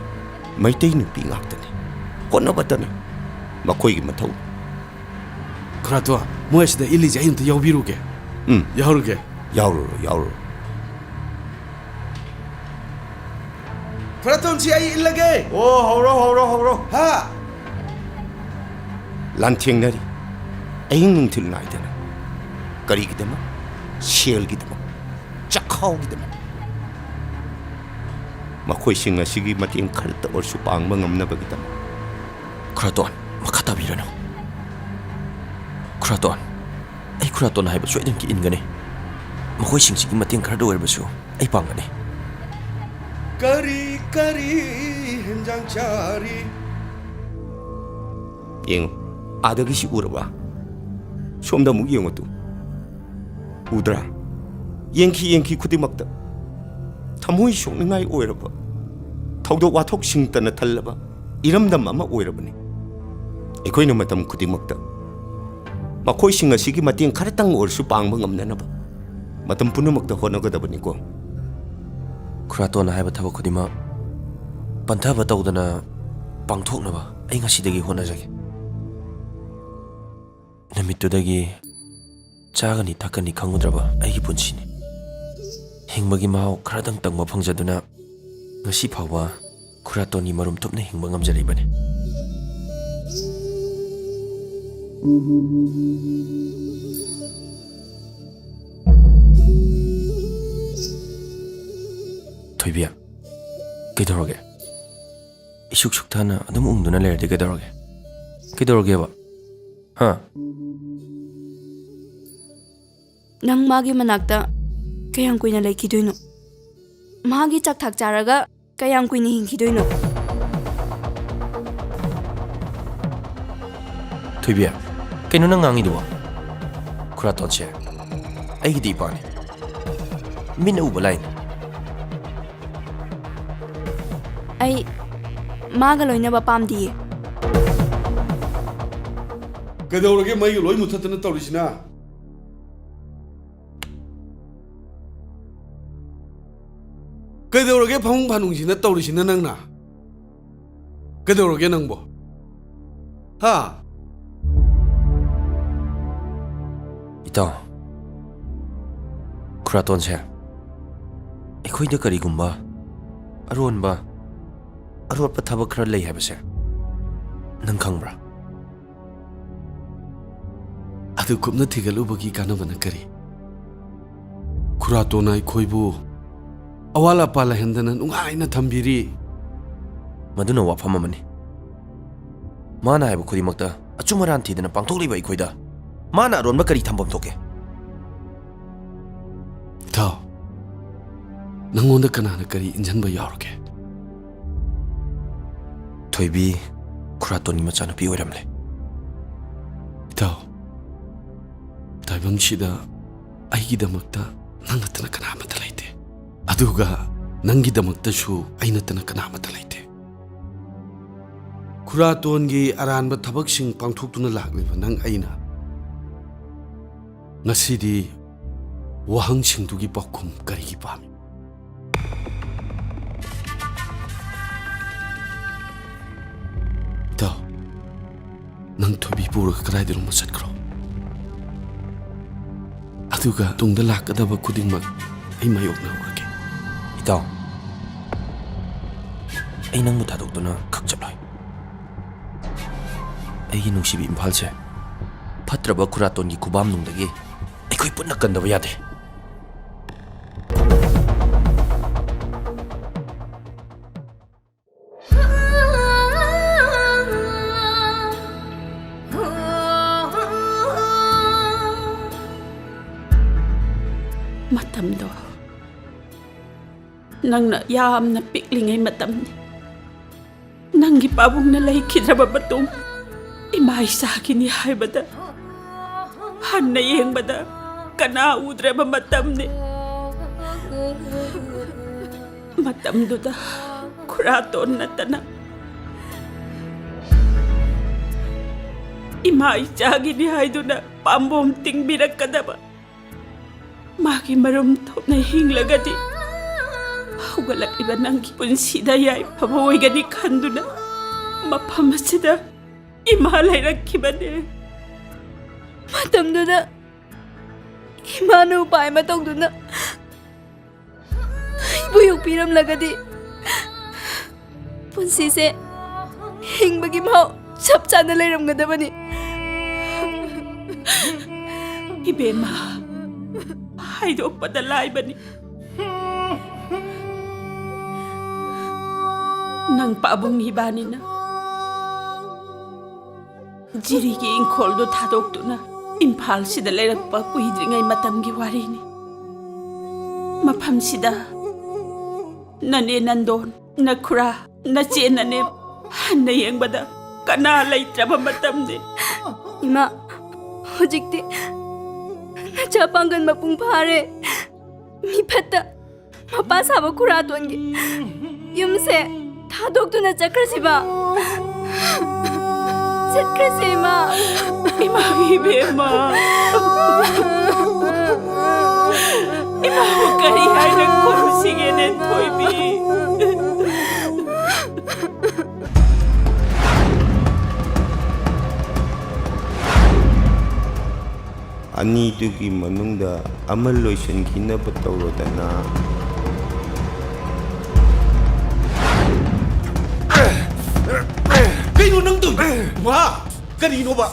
ꯃꯩꯇꯩ ꯅꯨꯄꯤ ꯉꯥꯛꯇꯅꯤ꯫ ꯍꯣꯠꯅꯕꯇꯅ ꯃꯈꯣꯏꯒꯤ ꯃꯊꯧ꯫ ꯈꯨꯔꯥꯇꯣꯟ, ꯃꯣꯏ ꯑꯁꯤꯗ ꯏꯜꯂꯤꯁꯦ ꯑꯩ ꯑꯝꯇ ꯌꯥꯎꯕꯤꯔꯨꯒꯦ꯫ ꯎꯝ꯫ ꯌꯥꯎꯔꯨꯒꯦ꯫ ꯌꯥꯎꯔꯨꯔꯣ, ꯌꯥꯎꯔꯨꯔꯣ꯫ ꯈꯨꯔꯥꯇꯣꯟꯁꯤ ꯑꯩ ꯏꯜꯂꯒꯦ꯫ ꯑꯣ, ꯍꯧꯔꯣ, ꯍꯧꯔꯣ, ꯍꯧꯔꯣ꯫ ꯍꯥ? ꯂꯥꯟꯊꯦꯡꯅꯔꯤ ꯑꯍꯤꯡ ꯅꯨꯡꯊꯤꯜ ꯅꯥꯏꯗꯅ꯫ ꯀꯔꯤꯒꯤꯗꯃꯛ? ꯁꯦꯜꯒꯤꯗꯃꯛ, ꯆꯥꯛꯈꯥꯎꯒꯤꯗꯃꯛ꯫ ꯃꯈꯣꯏꯁꯤꯡ ꯑꯁꯤꯒꯤ ꯃꯇꯦꯡ ꯈꯔꯇ ꯑꯣꯏꯔꯁꯨ ꯄꯥꯡꯕ ꯉꯝꯅꯕꯒꯤꯗꯃꯛ꯫ ꯈꯨꯔꯥꯇꯣꯟ, ꯃꯈꯥ ꯇꯥꯕꯤꯔꯅꯨ꯫ ꯈꯨꯔꯥꯇꯣꯟ, ꯑꯩ ꯈꯨꯔꯥꯇꯣꯟ ꯍꯥꯏꯕ ꯁꯣꯏꯗꯅ ꯏꯟꯒꯅꯤ꯫ ꯃꯈꯣꯏꯁꯤꯡꯁꯤꯒꯤ ꯃꯇꯦꯡ ꯈꯔꯗ ꯑꯣꯏꯔꯕꯁꯨ ꯑꯩ ꯄꯥꯡꯒꯅꯤ꯫ ꯀꯔꯤ ꯀꯔꯤ ꯍꯦꯟꯖꯥꯡ ꯆꯥꯔꯤ? ꯌꯦꯡꯉꯨ, ꯑꯥꯗꯒꯤꯁꯤ ꯎꯔꯕ? ꯁꯣꯝꯗ ꯑꯃꯨꯛ ꯌꯦꯡꯉꯨ ꯇꯨ꯫ ꯎꯗ꯭ꯔꯥ? ꯌꯦꯡꯈꯤ ꯌꯦꯡꯈꯤ ꯈꯨꯗꯤꯡꯃꯛꯇ ꯊꯃꯣꯏ ꯁꯣꯛꯅꯤꯡꯉꯥꯏ ꯑꯣꯏꯔꯕ, ꯊꯧꯗꯣꯛ ꯋꯥꯊꯣꯛꯁꯤꯡꯇꯅ ꯊꯜꯂꯕ ꯏꯔꯝꯗꯝ ꯑꯃ ꯑꯣꯏꯔꯕꯅꯤ꯫ ꯑꯩꯈꯣꯏꯅ ꯃꯇꯝ ꯈꯨꯗꯤꯡꯃꯛꯇ ꯃꯈꯣꯏꯁꯤꯡ ꯑꯁꯤꯒꯤ ꯃꯇꯦꯡ ꯈꯔꯇꯪ ꯑꯣꯏꯔꯁꯨ ꯄꯥꯡꯕ ꯉꯝꯅꯅꯕ ꯃꯇꯝ ꯄꯨꯝꯅꯃꯛꯇ ꯍꯣꯠꯅꯒꯗꯕꯅꯤꯀꯣ꯫ ꯈꯨꯔꯥꯇꯣꯟꯅ ꯍꯥꯏꯕ ꯊꯕꯛ ꯈꯨꯗꯤꯡꯃꯛ ꯄꯟꯊꯕ ꯇꯧꯗꯅ ꯄꯥꯡꯊꯣꯛꯅꯕ ꯑꯩ ꯉꯁꯤꯗꯒꯤ ꯍꯣꯠꯅꯖꯒꯦ꯫ ꯅꯨꯃꯤꯠꯇꯨꯗꯒꯤ ꯆꯥꯒꯅꯤ ꯊꯛꯀꯅꯤ ꯈꯪꯉꯨꯗ꯭ꯔꯕ ꯑꯩꯒꯤ ꯄꯨꯟꯁꯤꯅꯤ꯫ ꯍꯤꯡꯕꯒꯤ ꯃꯍꯥꯎ ꯈꯔꯗꯪ ꯇꯪꯕ ꯐꯪꯖꯗꯨꯅ ꯉꯁꯤ ꯐꯥꯎꯕ ꯈꯨꯔꯥꯇꯣꯟꯒꯤ ꯃꯔꯨꯝ ꯊꯨꯞꯅ ꯍꯤꯡꯕ ꯉꯝꯖꯔꯤꯕꯅꯤ꯫ ꯊꯣꯏꯕꯤ, ꯀꯩꯗꯧꯔꯒꯦ? ꯏꯁꯨꯛ ꯁꯨꯛꯊꯅ ꯑꯗꯨꯝ ꯎꯪꯗꯨꯅ ꯂꯩꯔꯗꯤ ꯀꯩꯗꯧꯔꯒꯦ? ꯀꯩꯗꯧꯔꯒꯦꯕ? ꯍꯥ? ꯅꯪ ꯃꯥꯒꯤ ꯃꯅꯥꯛꯇ ꯀꯌꯥꯝ ꯀꯨꯏꯅ ꯂꯩꯈꯤꯗꯣꯏꯅꯣ? ꯃꯥꯒꯤ ꯆꯥꯛ ꯊꯥꯛ ꯆꯥꯔꯒ ꯀꯌꯥꯝ ꯀꯨꯏꯅ ꯍꯤꯡꯈꯤꯗꯣꯏꯅꯣ? ꯊꯣꯏꯕꯤ, ꯀꯩꯅꯣ ꯅꯪ ꯉꯥꯡꯉꯤꯗꯨꯕꯣ? ꯈꯨꯔꯥꯇꯣꯟꯁꯦ ꯑꯩꯒꯤꯗꯤ ꯏꯄꯥꯅꯤ, ꯃꯤꯠꯅ ꯎꯕ ꯂꯥꯏꯅꯤ꯫ ꯑꯩ ꯃꯥꯒ ꯂꯣꯏꯅꯕ ꯄꯥꯝꯗꯤꯌꯦ꯫ ꯀꯩꯗꯧꯔꯒꯦ ꯃꯩꯒ ꯂꯣꯏ ꯃꯨꯊꯠꯇꯅ ꯇꯧꯔꯤꯁꯤꯅ? ꯀꯩꯗꯧꯔꯒꯦ ꯐꯃꯨꯡ ꯐꯥꯅꯨꯡꯁꯤꯅ ꯇꯧꯔꯤꯁꯤꯅ ꯅꯪꯅ? ꯀꯩꯗꯧꯔꯒꯦ ꯅꯪꯕꯣ? ꯍꯥ? ꯏꯇꯥꯎ, ꯈꯨꯔꯥꯇꯣꯟꯁꯦ ꯑꯩꯈꯣꯏꯗ ꯀꯔꯤꯒꯨꯝꯕ ꯑꯔꯣꯟꯕ, ꯑꯔꯣꯠꯄ ꯊꯕꯛ ꯈꯔ ꯂꯩ ꯍꯥꯏꯕꯁꯦ ꯅꯪ ꯈꯪꯕ꯭ꯔꯥ? ꯑꯗꯨ ꯀꯨꯞꯅ ꯊꯤꯒꯠꯂꯨꯕꯒꯤ ꯀꯥꯟꯅꯕꯅ ꯀꯔꯤ? ꯈꯨꯔꯥꯇꯣꯟꯅ ꯑꯩꯈꯣꯏꯕꯨ ꯑꯋꯥꯠ ꯑꯄꯥ ꯂꯩꯍꯟꯗꯅ ꯅꯨꯡꯉꯥꯏꯅ ꯊꯝꯕꯤꯔꯤ꯫ ꯃꯗꯨꯅ ꯋꯥꯐꯝ ꯑꯃꯅꯤ꯫ ꯃꯥꯅ ꯍꯥꯏꯕ ꯈꯨꯗꯤꯡꯃꯛꯇ ꯑꯆꯨꯝ ꯑꯔꯥꯟ ꯊꯤꯗꯅ ꯄꯥꯡꯊꯣꯛꯂꯤꯕ ꯑꯩꯈꯣꯏꯗ ꯃꯥꯅ ꯑꯔꯣꯟꯕ ꯀꯔꯤ ꯊꯝꯐꯝ ꯊꯣꯛꯀꯦ? ꯏꯇꯥꯎ, ꯅꯪꯉꯣꯟꯗ ꯀꯅꯥꯅ ꯀꯔꯤ ꯏꯟꯖꯟꯕ ꯌꯥꯎꯔꯒꯦ? ꯊꯣꯏꯕꯤ ꯈꯨꯔꯥꯇꯣꯟꯒꯤ ꯃꯆꯥꯅꯨꯄꯤ ꯑꯣꯏꯔꯝꯂꯦ꯫ ꯏꯇꯥꯎ, ꯇꯥꯏꯕꯪꯁꯤꯗ ꯑꯩꯒꯤꯗꯃꯛꯇ ꯅꯪ ꯅꯠꯇꯅ ꯀꯅꯥ ꯑꯃꯠꯇ ꯂꯩꯇꯦ꯫ ꯑꯗꯨꯒ ꯅꯪꯒꯤꯗꯃꯛꯇꯁꯨ ꯑꯩ ꯅꯠꯇꯅ ꯀꯅꯥ ꯑꯃꯠꯇ ꯂꯩꯇꯦ꯫ ꯈꯨꯔꯥꯇꯣꯟꯒꯤ ꯑꯔꯥꯟꯕ ꯊꯕꯛꯁꯤꯡ ꯄꯥꯡꯊꯣꯛꯇꯨꯅ ꯂꯥꯛꯂꯤꯕ ꯅꯪ ꯑꯩꯅ ꯉꯁꯤꯗꯤ ꯋꯥꯍꯪꯁꯤꯡꯗꯨꯒꯤ ꯄꯥꯎꯈꯨꯝ ꯀꯔꯤꯒꯤ ꯄꯥꯝꯃꯤ? ꯏꯇꯥꯎ, ꯅꯪ ꯊꯣꯏꯕꯤ ꯄꯨꯔꯒ ꯀꯗꯥꯏꯗꯅꯣꯃ ꯆꯠꯈ꯭ꯔꯣ꯫ ꯑꯗꯨꯒ ꯇꯨꯡꯗ ꯂꯥꯛꯀꯗꯕ ꯈꯨꯗꯤꯡꯃꯛ ꯑꯩ ꯃꯥꯌꯣꯛꯅꯍꯧꯔꯒꯦ꯫ ꯏꯇꯥꯎ, ꯑꯩ ꯅꯪꯕꯨ ꯊꯥꯗꯣꯛꯇꯨꯅ ꯈꯛ ꯆꯠꯂꯣꯏ꯫ ꯑꯩꯒꯤ ꯅꯨꯡꯁꯤꯕꯤ ꯏꯝꯐꯥꯜꯁꯦ ꯐꯠꯇ꯭ꯔꯕ ꯈꯨꯔꯥꯇꯣꯟꯒꯤ ꯈꯨꯕꯥꯝꯅꯨꯡꯗꯒꯤ ꯑꯩꯈꯣꯏ ꯄꯨꯟꯅ ꯀꯟꯗꯕ ꯌꯥꯗꯦ꯫ ꯃꯇꯝꯗꯣ ꯅꯪꯅ ꯌꯥꯝꯅ ꯄꯤꯛꯂꯤꯉꯩ ꯃꯇꯝꯅꯤ꯫ ꯅꯪꯒꯤ ꯄꯥꯕꯨꯡꯅ ꯂꯩꯈꯤꯗ꯭ꯔꯕ ꯃꯇꯨꯡ, ꯏꯃꯥ ꯏꯆꯥꯒꯤꯅꯤ ꯍꯥꯏꯕꯗ ꯍꯟꯅ ꯌꯦꯡꯕꯗ ꯀꯅꯥ ꯎꯗ꯭ꯔꯕ ꯃꯇꯝꯅꯤ꯫ ꯃꯇꯝꯗꯨꯗ ꯈꯨꯔꯥꯇꯣꯟ ꯅꯠꯇꯅ ꯏꯃꯥ ꯏꯆꯥꯒꯤꯅꯤ ꯍꯥꯏꯗꯨꯅ ꯄꯥꯝꯕꯣꯝ ꯇꯤꯡꯕꯤꯔꯛꯀꯗꯕ ꯃꯥꯒꯤ ꯃꯔꯨꯝ ꯊꯣꯛꯅ ꯍꯤꯡꯂꯒꯗꯤ ꯍꯧꯒꯠꯂꯛꯂꯤꯕ ꯅꯪꯒꯤ ꯄꯨꯟꯁꯤꯗ ꯌꯥꯏꯐꯕ ꯑꯣꯏꯒꯅꯤ ꯈꯟꯗꯨꯅ ꯃꯐꯝ ꯑꯁꯤꯗ ꯏꯃꯥ ꯂꯩꯔꯛꯈꯤꯕꯅꯦ꯫ ꯃꯇꯝꯗꯨꯗ ꯏꯃꯥꯅ ꯎꯄꯥꯏ ꯑꯃ ꯇꯧꯗꯨꯅ ꯑꯩꯕꯨ ꯌꯣꯛꯄꯤꯔꯝꯂꯒꯗꯤ ꯄꯨꯟꯁꯤꯁꯦ ꯍꯤꯡꯕꯒꯤ ꯃꯍꯥꯎ ꯆꯞ ꯆꯥꯅ ꯂꯩꯔꯝꯒꯗꯕꯅꯤ꯫ ꯏꯕꯦꯝꯃ, ꯍꯥꯏꯗꯣꯛꯄꯗ ꯂꯥꯏꯕꯅꯤ꯫ ꯅꯪ ꯄꯥꯕꯨꯡ ꯏꯕꯥꯅꯤꯅ ꯖꯤꯔꯤꯒꯤ ꯏꯪꯈꯣꯜꯗꯨ ꯊꯥꯗꯣꯛꯇꯨꯅ ꯏꯝꯐꯥꯜꯁꯤꯗ ꯂꯩꯔꯛꯄ ꯀꯨꯏꯗ꯭ꯔꯤꯉꯩ ꯃꯇꯝꯒꯤ ꯋꯥꯔꯤꯅꯤ꯫ ꯃꯐꯝꯁꯤꯗ ꯅꯅꯦ ꯅꯟꯗꯣꯟ, ꯅꯈꯨꯔꯥ, ꯅꯆꯦ ꯅꯅꯦ ꯍꯟꯅ ꯌꯦꯡꯕꯗ ꯀꯅꯥ ꯂꯩꯇ꯭ꯔꯕ ꯃꯇꯝꯅꯤ꯫ ꯏꯃꯥ, ꯍꯧꯖꯤꯛꯇꯤ ꯅꯆꯥ ꯄꯥꯡꯒꯜ ꯃꯄꯨꯡ ꯐꯥꯔꯦ꯫ ꯃꯤ ꯐꯠꯇ ꯃꯄꯥ ꯁꯥꯕ ꯈꯨꯔꯥꯇꯣꯟꯒꯤ ꯌꯨꯝꯁꯦ ꯊꯥꯗꯣꯛꯇꯨꯅ ꯆꯠꯈ꯭ꯔꯁꯤꯕ꯫ ꯆꯠꯈ꯭ꯔꯁꯦ, ꯏꯃꯥ꯫ ꯏꯃꯥ ꯏꯕꯦꯝꯃ꯫ ꯏꯃꯥꯕꯨ ꯀꯔꯤ ꯍꯥꯏꯅ ꯈꯨꯝꯁꯤꯒꯦꯅꯦ, ꯊꯣꯏꯕꯤ? ꯑꯅꯤꯗꯨꯒꯤ ꯃꯅꯨꯡꯗ ꯑꯃ ꯂꯣꯏꯁꯤꯟꯈꯤꯅꯕ ꯇꯧꯔꯣꯗꯅ꯫ ꯀꯩꯅꯣ ꯅꯪ ꯇꯧꯔꯤꯗꯣ? ꯃꯥ, ꯀꯔꯤꯅꯣꯕ?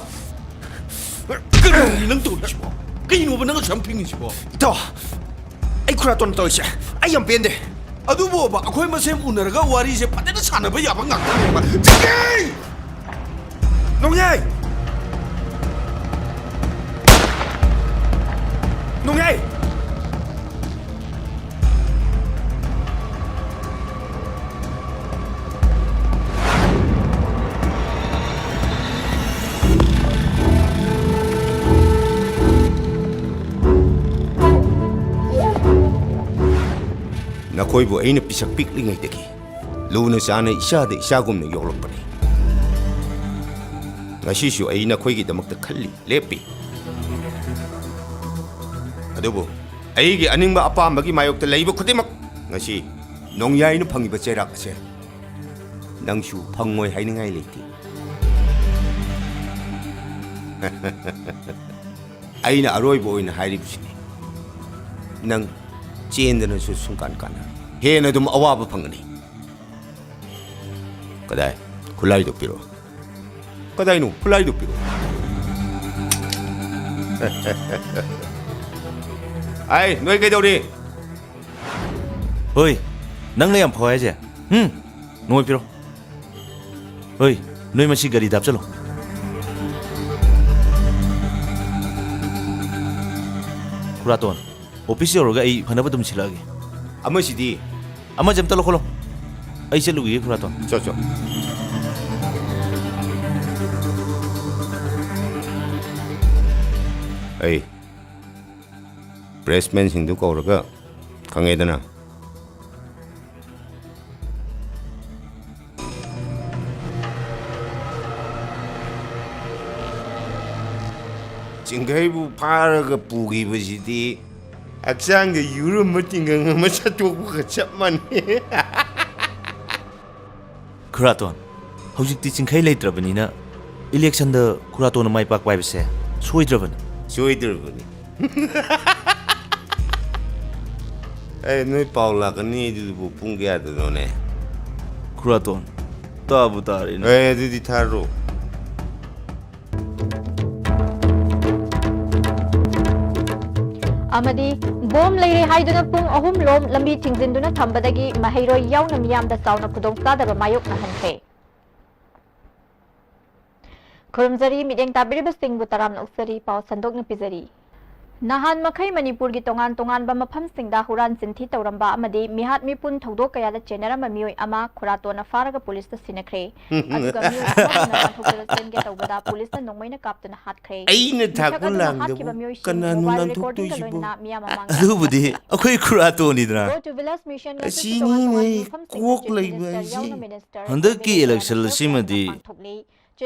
ꯀꯔꯤꯅꯣ ꯅꯪ ꯇꯧꯔꯤꯁꯤꯕꯣ? ꯀꯩꯅꯣꯕ ꯅꯪ ꯑꯁꯨꯛ ꯌꯥꯝ ꯐꯤꯡꯉꯤꯁꯤꯕꯣ? ꯏꯇꯥꯎ, ꯑꯩ ꯈꯨꯔꯥꯇꯣꯟ ꯇꯧꯔꯤꯁꯦ ꯑꯩ ꯌꯥꯝ ꯄꯦꯟꯗꯦ꯫ ꯑꯗꯨꯕꯨꯕ, ꯑꯩꯈꯣꯏ ꯃꯁꯦꯟ ꯎꯅꯔꯒ ꯋꯥꯔꯤꯁꯦ ꯐꯖꯅ ꯁꯥꯟꯅꯕ ꯌꯥꯕ ꯉꯥꯛꯇꯅꯦꯕ꯫ ꯆꯠꯀꯦ! ꯅꯣꯡꯌꯥꯏ! ꯅꯣꯡꯌꯥꯏ! ꯅꯈꯣꯏꯕꯨ ꯑꯩꯅ ꯄꯤꯁꯛ ꯄꯤꯛꯂꯤꯉꯩꯗꯒꯤ ꯂꯨꯅ ꯆꯥꯟꯅ ꯏꯆꯥꯗ ꯏꯆꯥꯒꯨꯝꯅ ꯌꯣꯛꯂꯛꯄꯅꯤ꯫ ꯉꯁꯤꯁꯨ ꯑꯩ ꯅꯈꯣꯏꯒꯤꯗꯃꯛꯇ ꯈꯜꯂꯤ, ꯂꯦꯞꯄꯤ꯫ ꯑꯗꯨꯕꯨ ꯑꯩꯒꯤ ꯑꯅꯤꯡꯕ ꯑꯄꯥꯝꯕꯒꯤ ꯃꯥꯌꯣꯛꯇ ꯂꯩꯕ ꯈꯨꯗꯤꯡꯃꯛ ꯉꯁꯤ ꯅꯣꯡꯌꯥꯏꯅ ꯐꯪꯉꯤꯕ ꯆꯩꯔꯥꯛ ꯑꯁꯦ ꯅꯪꯁꯨ ꯐꯪꯉꯣꯏ ꯍꯥꯏꯅꯤꯡꯉꯥꯏ ꯂꯩꯇꯦ꯫ ꯑꯩꯅ ꯑꯔꯣꯏꯕ ꯑꯣꯏꯅ ꯍꯥꯏꯔꯤꯕꯁꯤꯅꯤ, ꯅꯪ ꯆꯦꯟꯗꯅꯁꯨ ꯁꯨꯡꯀꯥꯟ ꯀꯥꯟꯅꯔꯣꯏ꯫ ꯍꯦꯟꯅ ꯑꯗꯨꯝ ꯑꯋꯥꯕ ꯐꯪꯒꯅꯤ꯫ ꯀꯗꯥꯏ? ꯈꯨꯠꯂꯥꯏꯗꯣ ꯄꯤꯔꯛꯑꯣ꯫ ꯀꯗꯥꯏꯅꯣ? ꯈꯨꯠꯂꯥꯏꯗꯣ ꯄꯤꯔꯛꯑꯣ꯫ ꯑꯩ, ꯅꯣꯏ ꯀꯩꯗꯧꯔꯤ? ꯍꯣꯏ, ꯅꯪꯅ ꯌꯥꯝ ꯐꯧ ꯍꯥꯏꯁꯦ꯫ ꯍꯨꯝ, ꯅꯣꯏ ꯄꯤꯔꯣ꯫ ꯍꯣꯏ, ꯅꯣꯏ ꯃꯁꯤ ꯒꯥꯔꯤꯗ ꯍꯥꯞꯆꯜꯂꯣ꯫ ꯈꯨꯔꯥꯇꯣꯟ, ꯑꯣꯐꯤꯁ ꯌꯧꯔꯒ ꯑꯩ ꯐꯅꯕ ꯑꯗꯨꯝ ꯁꯤꯜꯂꯛꯑꯒꯦ꯫ ꯑꯃꯁꯤꯗꯤ? ꯑꯃꯁꯦ ꯑꯝꯇ ꯂꯧꯈꯠꯂꯣ꯫ ꯑꯩ ꯆꯠꯂꯨꯈꯤꯒꯦ, ꯈꯨꯔꯥꯇꯣꯟ꯫ ꯆꯣ, ꯆꯣ꯫ ꯑꯩ ꯄ꯭ꯔꯦꯁꯃꯦꯟꯁꯤꯡꯗꯨ ꯀꯧꯔꯒ ꯈꯪꯉꯦꯗꯅ꯫ ꯆꯤꯡꯈꯩꯕꯨ ꯐꯥꯔꯒ ꯄꯨꯈꯤꯕꯁꯤꯗꯤ ꯍꯛꯆꯥꯡꯗ ꯌꯨꯔꯝꯕ ꯇꯤꯡꯒꯪ ꯑꯃ ꯁꯠꯇꯣꯛꯄꯒ ꯆꯞ ꯃꯥꯟꯅꯩ꯫ ꯈꯨꯔꯥꯇꯣꯟ, ꯍꯧꯖꯤꯛꯇꯤ ꯆꯤꯡꯈꯩ ꯂꯩꯇ꯭ꯔꯕꯅꯤꯅ ꯏꯂꯦꯛꯁꯟꯗ ꯈꯨꯔꯥꯇꯣꯟꯅ ꯃꯥꯏ ꯄꯥꯛꯄ ꯍꯥꯏꯕꯁꯦ ꯁꯣꯏꯗ꯭ꯔꯕꯅꯤ꯫ ꯁꯣꯏꯗ꯭ꯔꯕꯅꯤ꯫ ꯑꯦ, ꯅꯣꯏ ꯄꯥꯎ ꯂꯥꯛꯀꯅꯤ ꯑꯗꯨꯕꯨ ꯄꯨꯡ ꯀꯌꯥꯗꯅꯣꯅꯦ? ꯈꯨꯔꯥꯇꯣꯟ, ꯇꯥꯕꯨ ꯇꯥꯔꯦꯅꯦ꯫ ꯑꯦ, ꯑꯗꯨꯗꯤ ꯊꯥꯔꯣ꯫ ꯑꯃꯗꯤ ꯕꯣꯝ ꯂꯩꯔꯦ ꯍꯥꯏꯗꯨꯅ ꯄꯨꯡ ꯑꯍꯨꯝ ꯂꯣꯝ ꯂꯝꯕꯤ ꯊꯤꯡꯖꯤꯟꯗꯨꯅ ꯊꯝꯕꯗꯒꯤ ꯃꯍꯩꯔꯣꯏ ꯌꯥꯎꯅ ꯃꯤꯌꯥꯝꯗ ꯆꯥꯎꯅ ꯈꯨꯗꯣꯡꯆꯥꯗꯕ ꯃꯥꯌꯣꯛꯅꯍꯟꯈ꯭ꯔꯦ꯫ ꯈꯨꯔꯨꯝꯖꯔꯤ, ꯃꯤꯠꯌꯦꯡ ꯇꯥꯕꯤꯔꯤꯕꯁꯤꯡꯕꯨ ꯇꯔꯥꯝꯅ ꯑꯣꯛꯆꯔꯤ, ꯄꯥꯎ ꯁꯟꯗꯣꯛꯅ ꯄꯤꯖꯔꯤ꯫ ꯅꯍꯥꯟ ꯃꯈꯩ ꯃꯅꯤꯄꯨꯔꯒꯤ ꯇꯣꯉꯥꯟ ꯇꯣꯉꯥꯟꯕ ꯃꯐꯝꯁꯤꯡꯗ ꯍꯨꯔꯥꯟ ꯆꯤꯟꯊꯤ ꯇꯧꯔꯝꯕ ꯑꯃꯗꯤ ꯃꯤꯍꯥꯠ ꯃꯤꯄꯨꯟ ꯊꯧꯗꯣꯛ ꯀꯌꯥꯗ ꯆꯦꯟꯅꯔꯝꯕ ꯃꯤꯑꯣꯏ ꯑꯃ ꯈꯨꯔꯥꯇꯣꯟꯅ ꯐꯥꯔꯒ ꯄꯨꯂꯤꯁꯇ ꯁꯤꯟꯅꯈ꯭ꯔꯦ꯫ ꯑꯗꯨꯒ ꯃꯤꯑꯣꯏ ꯑꯃꯒꯨꯝꯅ ꯄꯥꯟꯊꯣꯛꯇꯨꯅ ꯆꯦꯟꯒꯦ ꯇꯧꯕꯗ ꯄꯨꯂꯤꯁꯅ ꯅꯣꯡꯃꯩꯅ ꯀꯥꯞꯇꯨꯅ ꯍꯥꯠꯈ꯭ꯔꯦ꯫ ꯑꯩꯅ ꯃꯤꯁꯛ ꯊꯥꯛꯄ ꯑꯗꯨꯅ ꯂꯥꯡꯗꯕꯨ ꯍꯥꯠꯈꯤꯕ ꯃꯤꯑꯣꯏꯁꯤꯡ ꯀꯅꯥꯅꯣ ꯃꯣꯕꯥꯏꯜ ꯔꯦꯀꯣꯔꯗꯤꯡꯒ ꯅꯥꯟꯊꯣꯛꯇꯣꯏꯁꯤꯕꯨ? ꯂꯣꯏꯅꯅ ꯃꯤꯌꯥꯝ ꯃꯃꯥꯡꯗ ꯑꯗꯨꯕꯨꯗꯤ ꯑꯩꯈꯣꯏ ꯈꯨꯔꯥꯇꯣꯟꯅꯤꯗꯅ꯫ Go to Village Mission ꯅꯁꯨ ꯑꯁꯤꯅꯤꯅꯦ ꯇꯣꯉꯥꯟ ꯇꯣꯉꯥꯟꯕ ꯃꯐꯝꯁꯤꯡꯗ ꯀꯣꯛ ꯆꯤꯐ ꯂꯩꯕ ꯃꯤꯅꯤꯁꯇꯔ ꯍꯥꯏꯁꯦ꯫ ꯌꯥꯎꯅ ꯃꯤꯅꯤꯁꯇꯔ ꯍꯟꯗꯛꯀꯤ ꯀꯣꯟꯚꯦꯅꯦꯁ ꯏꯂꯦꯛꯁꯟ ꯄ꯭ꯔꯣꯒ꯭ꯔꯥꯝ ꯑꯁꯤꯃꯗꯤ ꯄꯥꯡꯊꯣꯛꯂꯤ꯫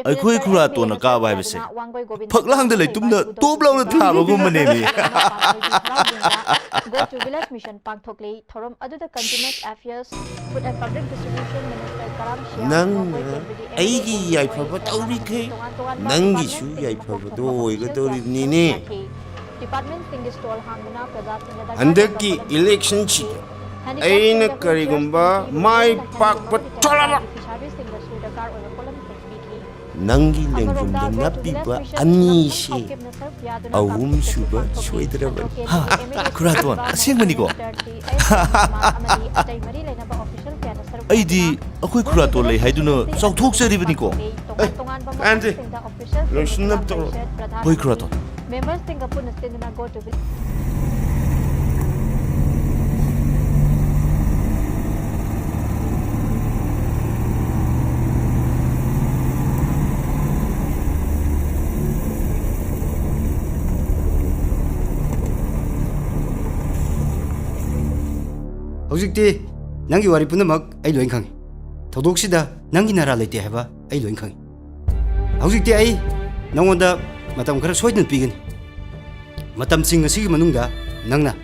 ꯑꯩꯈꯣꯏ ꯈꯨꯔꯥꯇꯣꯟꯅ ꯀꯥꯕ ꯍꯥꯏꯕꯁꯦ ꯐꯛꯂꯥꯡꯗ ꯂꯩꯇꯨꯝꯅ ꯇꯣꯞ ꯂꯥꯎꯅ ꯊꯥꯕꯒꯨꯝꯕꯅꯦꯃꯤ꯫ ꯅꯪꯅ ꯑꯩꯒꯤ ꯌꯥꯏꯐꯕ ꯇꯧꯔꯤꯈꯩ ꯅꯪꯒꯤꯁꯨ ꯌꯥꯏꯐꯕꯗꯣ ꯑꯣꯏꯒꯗꯧꯔꯤꯕꯅꯤꯅꯦ꯫ ꯍꯟꯗꯛꯀꯤ ꯏꯂꯦꯛꯁꯟꯁꯤꯗ ꯑꯩꯅ ꯀꯔꯤꯒꯨꯝꯕ ꯃꯥꯏ ꯄꯥꯛꯄ ꯊꯣꯛꯂꯕ, ꯅꯪꯒꯤ ꯂꯦꯡꯖꯨꯝꯗ ꯅꯞꯄꯤꯕ ꯑꯅꯤꯁꯤ ꯑꯍꯨꯝꯁꯨꯕ ꯁꯣꯏꯗ꯭ꯔꯕꯅꯤ꯫ ꯍꯥ, ꯈꯨꯔꯥꯇꯣꯟ, ꯑꯁꯦꯡꯕꯅꯤꯀꯣ? ꯑꯩꯗꯤ ꯑꯩꯈꯣꯏ ꯈꯨꯔꯥꯇꯣꯟ ꯂꯩ ꯍꯥꯏꯗꯨꯅ ꯆꯥꯎꯊꯣꯛꯆꯔꯤꯕꯅꯤꯀꯣ꯫ ꯑꯦ, ꯀꯥꯟꯗꯦ, ꯂꯣꯏꯁꯤꯟꯅꯕ ꯇꯧꯔꯣ꯫ ꯍꯣꯏ, ꯈꯨꯔꯥꯇꯣꯟ꯫ ꯃꯦꯝꯕꯔꯁꯤꯡꯒ ꯄꯨꯟꯅ ꯆꯦꯟꯗꯨꯅ go to village꯫ ꯍꯧꯖꯤꯛꯇꯤ ꯅꯪꯒꯤ ꯋꯥꯔꯤ ꯄꯨꯝꯅꯃꯛ ꯑꯩ ꯂꯣꯏ ꯈꯪꯉꯤ꯫ ꯊꯧꯗꯣꯛꯁꯤꯗ ꯅꯪꯒꯤ ꯅꯔꯥ ꯂꯩꯇꯦ ꯍꯥꯏꯕ ꯑꯩ ꯂꯣꯏ ꯈꯪꯉꯤ꯫ ꯍꯧꯖꯤꯛꯇꯤ ꯑꯩ ꯅꯉꯣꯟꯗ ꯃꯇꯝ ꯈꯔ ꯁꯣꯏꯗꯅ ꯄꯤꯒꯅꯤ꯫ ꯃꯇꯝꯁꯤꯡ ꯑꯁꯤꯒꯤ ꯃꯅꯨꯡꯗ ꯅꯪꯅ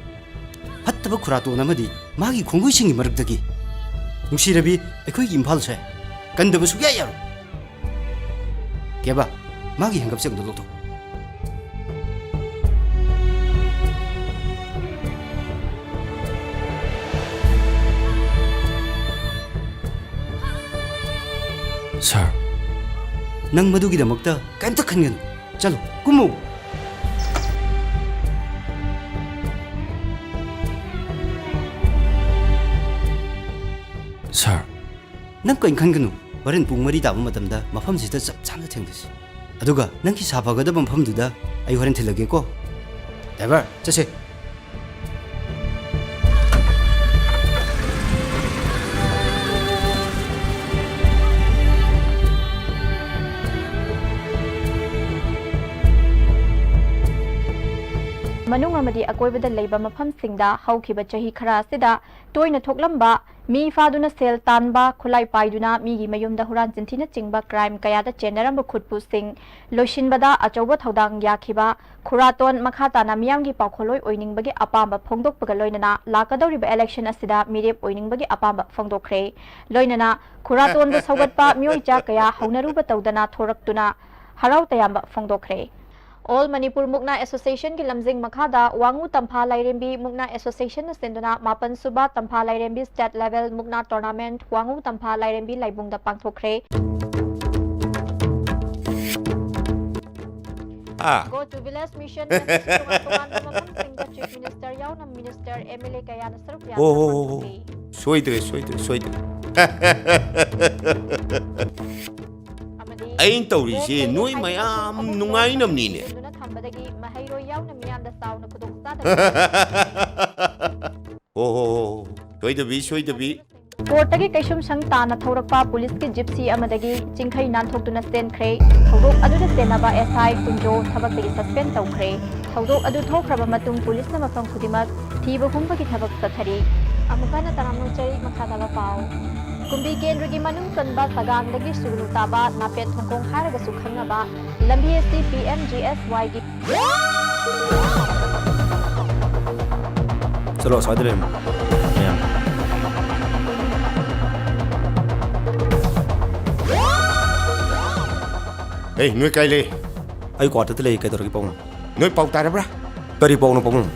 ꯐꯠꯇꯕ ꯈꯨꯔꯥꯇꯣꯟ ꯑꯃꯗꯤ ꯃꯥꯒꯤ ꯈꯣꯡꯒꯨꯏꯁꯤꯡꯒꯤ ꯃꯔꯛꯇꯒꯤ ꯅꯨꯡꯁꯤꯔꯕꯤ ꯑꯩꯈꯣꯏꯒꯤ ꯏꯝꯐꯥꯜꯁꯦ ꯀꯟꯗꯕ ꯁꯨꯛꯌꯥ ꯌꯥꯔꯣꯏ꯫ ꯀꯦꯕꯥ, ꯃꯥꯒꯤ ꯍꯪꯒꯞꯁꯦ ꯑꯝꯇ ꯂꯧꯊꯣꯛ꯫ ꯁꯥꯔ꯫ ꯅꯪ ꯃꯗꯨꯒꯤꯗꯃꯛꯇ ꯀꯩꯝꯇ ꯈꯟꯒꯅꯨ꯫ ꯆꯠꯂꯣ, ꯀꯨꯝꯃꯨ꯫ ꯁꯥꯔ꯫ ꯅꯪ ꯀꯔꯤꯝ ꯈꯟꯒꯅꯨ꯫ ꯍꯣꯔꯦꯟ ꯄꯨꯡ ꯃꯔꯤ ꯇꯥꯕ ꯃꯇꯝꯗ ꯃꯐꯝꯁꯤꯗ ꯆꯞ ꯆꯥꯅ ꯊꯦꯡꯅꯁꯤ꯫ ꯑꯗꯨꯒ ꯅꯪꯒꯤ ꯁꯥꯐꯒꯗꯕ ꯃꯐꯝꯗꯨꯗ ꯑꯩ ꯍꯣꯔꯦꯟ ꯊꯤꯜꯂꯒꯦꯀꯣ꯫ ꯗ꯭ꯔꯥꯏꯚꯔ, ꯆꯠꯁꯦ꯫ ꯃꯅꯨꯡ ꯑꯃꯗꯤ ꯑꯀꯣꯏꯕꯗ ꯂꯩꯕ ꯃꯐꯝꯁꯤꯡꯗ ꯍꯧꯈꯤꯕ ꯆꯍꯤ ꯈꯔ ꯑꯁꯤꯗ ꯇꯣꯏꯅ ꯊꯣꯛꯂꯝꯕ ꯃꯤ ꯐꯥꯗꯨꯅ ꯁꯦꯜ ꯇꯥꯟꯕ, ꯈꯨꯠꯂꯥꯏ ꯄꯥꯏꯗꯨꯅ ꯃꯤꯒꯤ ꯃꯌꯨꯝꯗ ꯍꯨꯔꯥꯟ ꯆꯤꯟꯊꯤꯅ ꯆꯤꯡꯕ ꯀ꯭ꯔꯥꯏꯝ ꯀꯌꯥꯗ ꯆꯦꯟꯅꯔꯝꯕ ꯈꯨꯠꯄꯨꯁꯤꯡ ꯂꯣꯏꯁꯤꯟꯕꯗ ꯑꯆꯧꯕ ꯊꯧꯗꯥꯡ ꯌꯥꯈꯤꯕ ꯈꯨꯔꯥꯇꯣꯟ ꯃꯈꯥ ꯇꯥꯅ ꯃꯤꯌꯥꯝꯒꯤ ꯄꯥꯎꯈꯣꯜꯂꯣꯏ ꯑꯣꯏꯅꯤꯡꯕꯒꯤ ꯑꯄꯥꯝꯕ ꯐꯣꯡꯗꯣꯛꯄꯒ ꯂꯣꯏꯅꯅ ꯂꯥꯛꯀꯗꯧꯔꯤꯕ election ꯑꯁꯤꯗ ꯃꯤꯔꯦꯞ ꯑꯣꯏꯅꯤꯡꯕꯒꯤ ꯑꯄꯥꯝꯕ ꯐꯣꯡꯗꯣꯛꯈ꯭ꯔꯦ꯫ ꯂꯣꯏꯅꯅ ꯈꯨꯔꯥꯇꯣꯟꯕꯨ ꯁꯧꯒꯠꯄ ꯃꯤꯑꯣꯏ ꯆꯥ ꯀꯌꯥ ꯍꯧꯅꯔꯨꯕ ꯇꯧꯗꯅ ꯊꯣꯔꯛꯇꯨꯅ ꯍꯔꯥꯎ ꯇꯌꯥꯝꯕ ꯐꯣꯡꯗꯣꯛꯈ꯭ꯔꯦ꯫ All Manipur Mukna Association ꯒꯤ ꯂꯝꯖꯤꯡ ꯃꯈꯥꯗ ꯋꯥꯉꯨ ꯇꯝꯐꯥ ꯂꯥꯏꯔꯦꯝꯕꯤ ꯃꯨꯛꯅꯥ Association ꯅ ꯁꯤꯟꯗꯨꯅ ꯃꯥꯄꯟ ꯁꯨꯕ ꯇꯝꯐꯥ ꯂꯥꯏꯔꯦꯝꯕꯤ State Level ꯃꯨꯛꯅꯥ Tournament ꯋꯥꯉꯨ ꯇꯝꯐꯥ ꯂꯥꯏꯔꯦꯝꯕꯤ ꯂꯥꯏꯕꯨꯡꯗ ꯄꯥꯡꯊꯣꯛꯈ꯭ꯔꯦ꯫ ꯑꯥ꯫ Go to Village Mission ꯅ ꯇꯣꯉꯥꯟ ꯇꯣꯉꯥꯟꯕ ꯃꯐꯝꯁꯤꯡꯗ Chief Minister ꯌꯥꯎꯅ Minister, M L A ꯀꯌꯥꯅ ꯁꯔꯨꯛ ꯌꯥꯗꯨꯅ ꯍꯣ, ꯍꯣ, ꯍꯣ, ꯍꯣ꯫ ꯄꯥꯡꯊꯣꯛꯈꯤ꯫ ꯁꯣꯏꯗ꯭ꯔꯦ, ꯁꯣꯏꯗ꯭ꯔꯦ, ꯁꯣꯏꯗ꯭ꯔꯦ꯫ ꯑꯃꯗꯤ ꯑꯩꯅ ꯇꯧꯔꯤꯁꯦ ꯂꯣꯛ ꯂꯩꯔꯦ ꯅꯣꯏ ꯍꯥꯏꯗꯨꯅ ꯃꯌꯥꯝ ꯑꯍꯨꯝ ꯅꯨꯡꯉꯥꯏꯅꯕꯅꯤꯅꯦ꯫ ꯂꯣꯟ ꯁꯤꯟꯗꯨꯅ ꯊꯝꯕꯗꯒꯤ ꯃꯍꯩꯔꯣꯏ ꯌꯥꯎꯅ ꯃꯤꯌꯥꯝꯗ ꯆꯥꯎꯅ ꯈꯨꯗꯣꯡꯆꯥꯗꯕ ꯍꯣ, ꯍꯣ, ꯍꯣ, ꯍꯣ꯫ ꯁꯣꯏꯗꯕꯤ, ꯁꯣꯏꯗꯕꯤ꯫ Court ꯇꯒꯤ ꯀꯩꯁꯨꯝꯁꯪ ꯇꯥꯅ ꯊꯧꯔꯛꯄ police ꯀꯤ Gypsy ꯑꯃꯗꯒꯤ ꯆꯤꯡꯈꯩ ꯅꯥꯟꯊꯣꯛꯇꯨꯅ ꯆꯦꯟꯈ꯭ꯔꯦ꯫ ꯊꯧꯗꯣꯛ ꯑꯗꯨꯗ ꯆꯦꯟꯅꯕ S I ꯀꯨꯟꯖꯣ ꯊꯕꯛꯇꯒꯤ suspend ꯇꯧꯈ꯭ꯔꯦ꯫ ꯊꯧꯗꯣꯛ ꯑꯗꯨ ꯊꯣꯛꯈ꯭ꯔꯕ ꯃꯇꯨꯡ police ꯅ ꯃꯐꯝ ꯈꯨꯗꯤꯡꯃꯛ ꯊꯤꯕ ꯍꯨꯝꯕꯒꯤ ꯊꯕꯛ ꯆꯠꯊꯔꯤ꯫ ꯑꯃꯨꯛ ꯍꯟꯅ ꯇꯔꯥꯝꯅ ꯑꯣꯛꯆꯔꯤ, ꯃꯈꯥ ꯇꯥꯕ ꯄꯥꯎ꯫ ꯀꯨꯝꯕꯤ ꯀꯦꯟꯗ꯭ꯔꯒꯤ ꯃꯅꯨꯡ ꯆꯟꯕ ꯁꯒꯥꯡꯗꯒꯤ ꯁꯨꯒꯅꯨ ꯇꯥꯕ ꯅꯥꯄꯦꯠ ꯊꯣꯡꯈꯣꯡ ꯍꯥꯏꯔꯒꯁꯨ ꯈꯪꯅꯕ ꯂꯝꯕꯤ ꯑꯁꯤ P M G S Y ꯒꯤ ꯆꯠꯂꯣ, ꯑꯁ꯭ꯋꯥꯏꯗ ꯂꯩꯔꯝꯃꯣ, ꯃꯌꯥꯝ꯫ ꯑꯦ, ꯅꯣꯏ ꯀꯥꯏ ꯂꯩ? ꯑꯩ quarter ꯇ ꯂꯩ꯫ ꯀꯩꯗꯧꯔꯒꯦ, ꯄꯥꯕꯨꯡ? ꯅꯣꯏ ꯄꯥꯎ ꯇꯥꯔꯕ꯭ꯔꯥ? ꯀꯔꯤ ꯄꯥꯎꯅꯣ, ꯄꯥꯕꯨꯡ?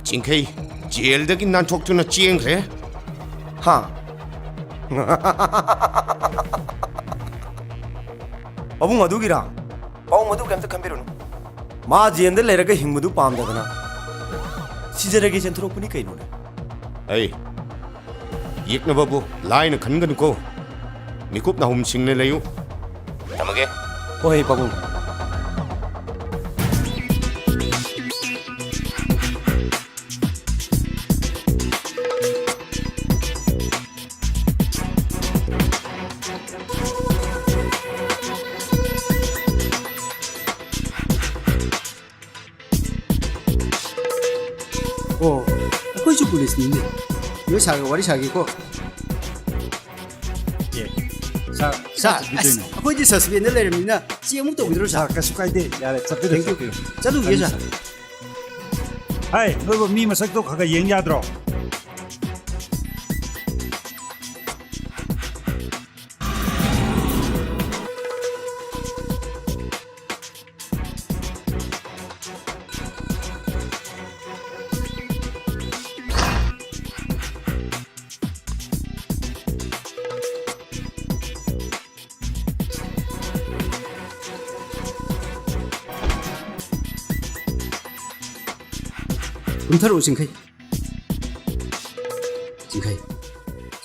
ꯆꯤꯡꯈꯩ ꯖꯦꯜꯗꯒꯤ ꯅꯥꯟꯊꯣꯛꯇꯨꯅ ꯆꯦꯟꯈ꯭ꯔꯦ꯫ ꯍꯥ? ꯄꯥꯕꯨꯡ ꯑꯗꯨꯒꯤꯔꯥ? ꯄꯥꯕꯨꯡ ꯑꯗꯨ ꯀꯩꯝꯇ ꯈꯟꯕꯤꯔꯨꯅꯨ꯫ ꯃꯥ ꯖꯦꯜꯗ ꯂꯩꯔꯒ ꯍꯤꯡꯕꯗꯨ ꯄꯥꯝꯗꯗꯅ ꯁꯤꯖꯔꯒꯦ ꯆꯦꯟꯊꯣꯔꯛꯄꯅꯤ ꯀꯩꯅꯣꯅꯦ꯫ ꯑꯩ ꯌꯦꯛꯅꯕꯕꯨ ꯂꯥꯏꯅ ꯈꯟꯒꯅꯨꯀꯣ꯫ ꯃꯤꯀꯨꯞ ꯅꯥꯍꯨꯝ ꯁꯤꯡꯅ ꯂꯩꯌꯨ꯫ ꯊꯝꯃꯒꯦ꯫ ꯍꯣꯏ, ꯄꯥꯕꯨꯡ꯫ ꯑꯣ, ꯑꯩꯈꯣꯏꯁꯨ ꯄꯨꯂꯤꯁꯅꯤꯅꯦ꯫ ꯅꯣꯏ ꯁꯥꯔꯒ ꯋꯥꯔꯤ ꯁꯥꯒꯦꯀꯣ꯫ ꯑꯦ, ꯁꯥꯔ, ꯁꯥꯔ, ꯀꯩꯗꯧꯗꯣꯏꯅꯣ? ꯑꯁ, ꯑꯩꯈꯣꯏꯗꯤ ꯁꯁꯄꯦꯟꯗ ꯂꯩꯔꯕꯅꯤꯅ ꯆꯦꯛ ꯑꯃꯨꯛ ꯇꯧꯕꯤꯔꯣ, ꯁꯥꯔ, ꯀꯩꯁꯨ ꯀꯥꯏꯗꯦ꯫ ꯌꯥꯔꯦ, ꯆꯠꯄꯤꯔꯣ, thank you꯫ ꯆꯠꯄꯤꯔꯣ꯫ ꯆꯠꯂꯨꯒꯦ, ꯆꯠꯂꯨ, ꯁꯥꯔ꯫ ꯆꯠꯂꯨ꯫ ꯍꯥꯏ, ꯅꯣꯏꯕꯨ ꯃꯤ ꯃꯁꯛꯇꯣ ꯈꯔ ꯈꯔ ꯌꯦꯡ ꯌꯥꯗ꯭ꯔꯣ? ꯀꯨꯝꯊꯔꯛꯑꯣ, ꯆꯤꯡꯈꯩ꯫ ꯆꯤꯡꯈꯩ,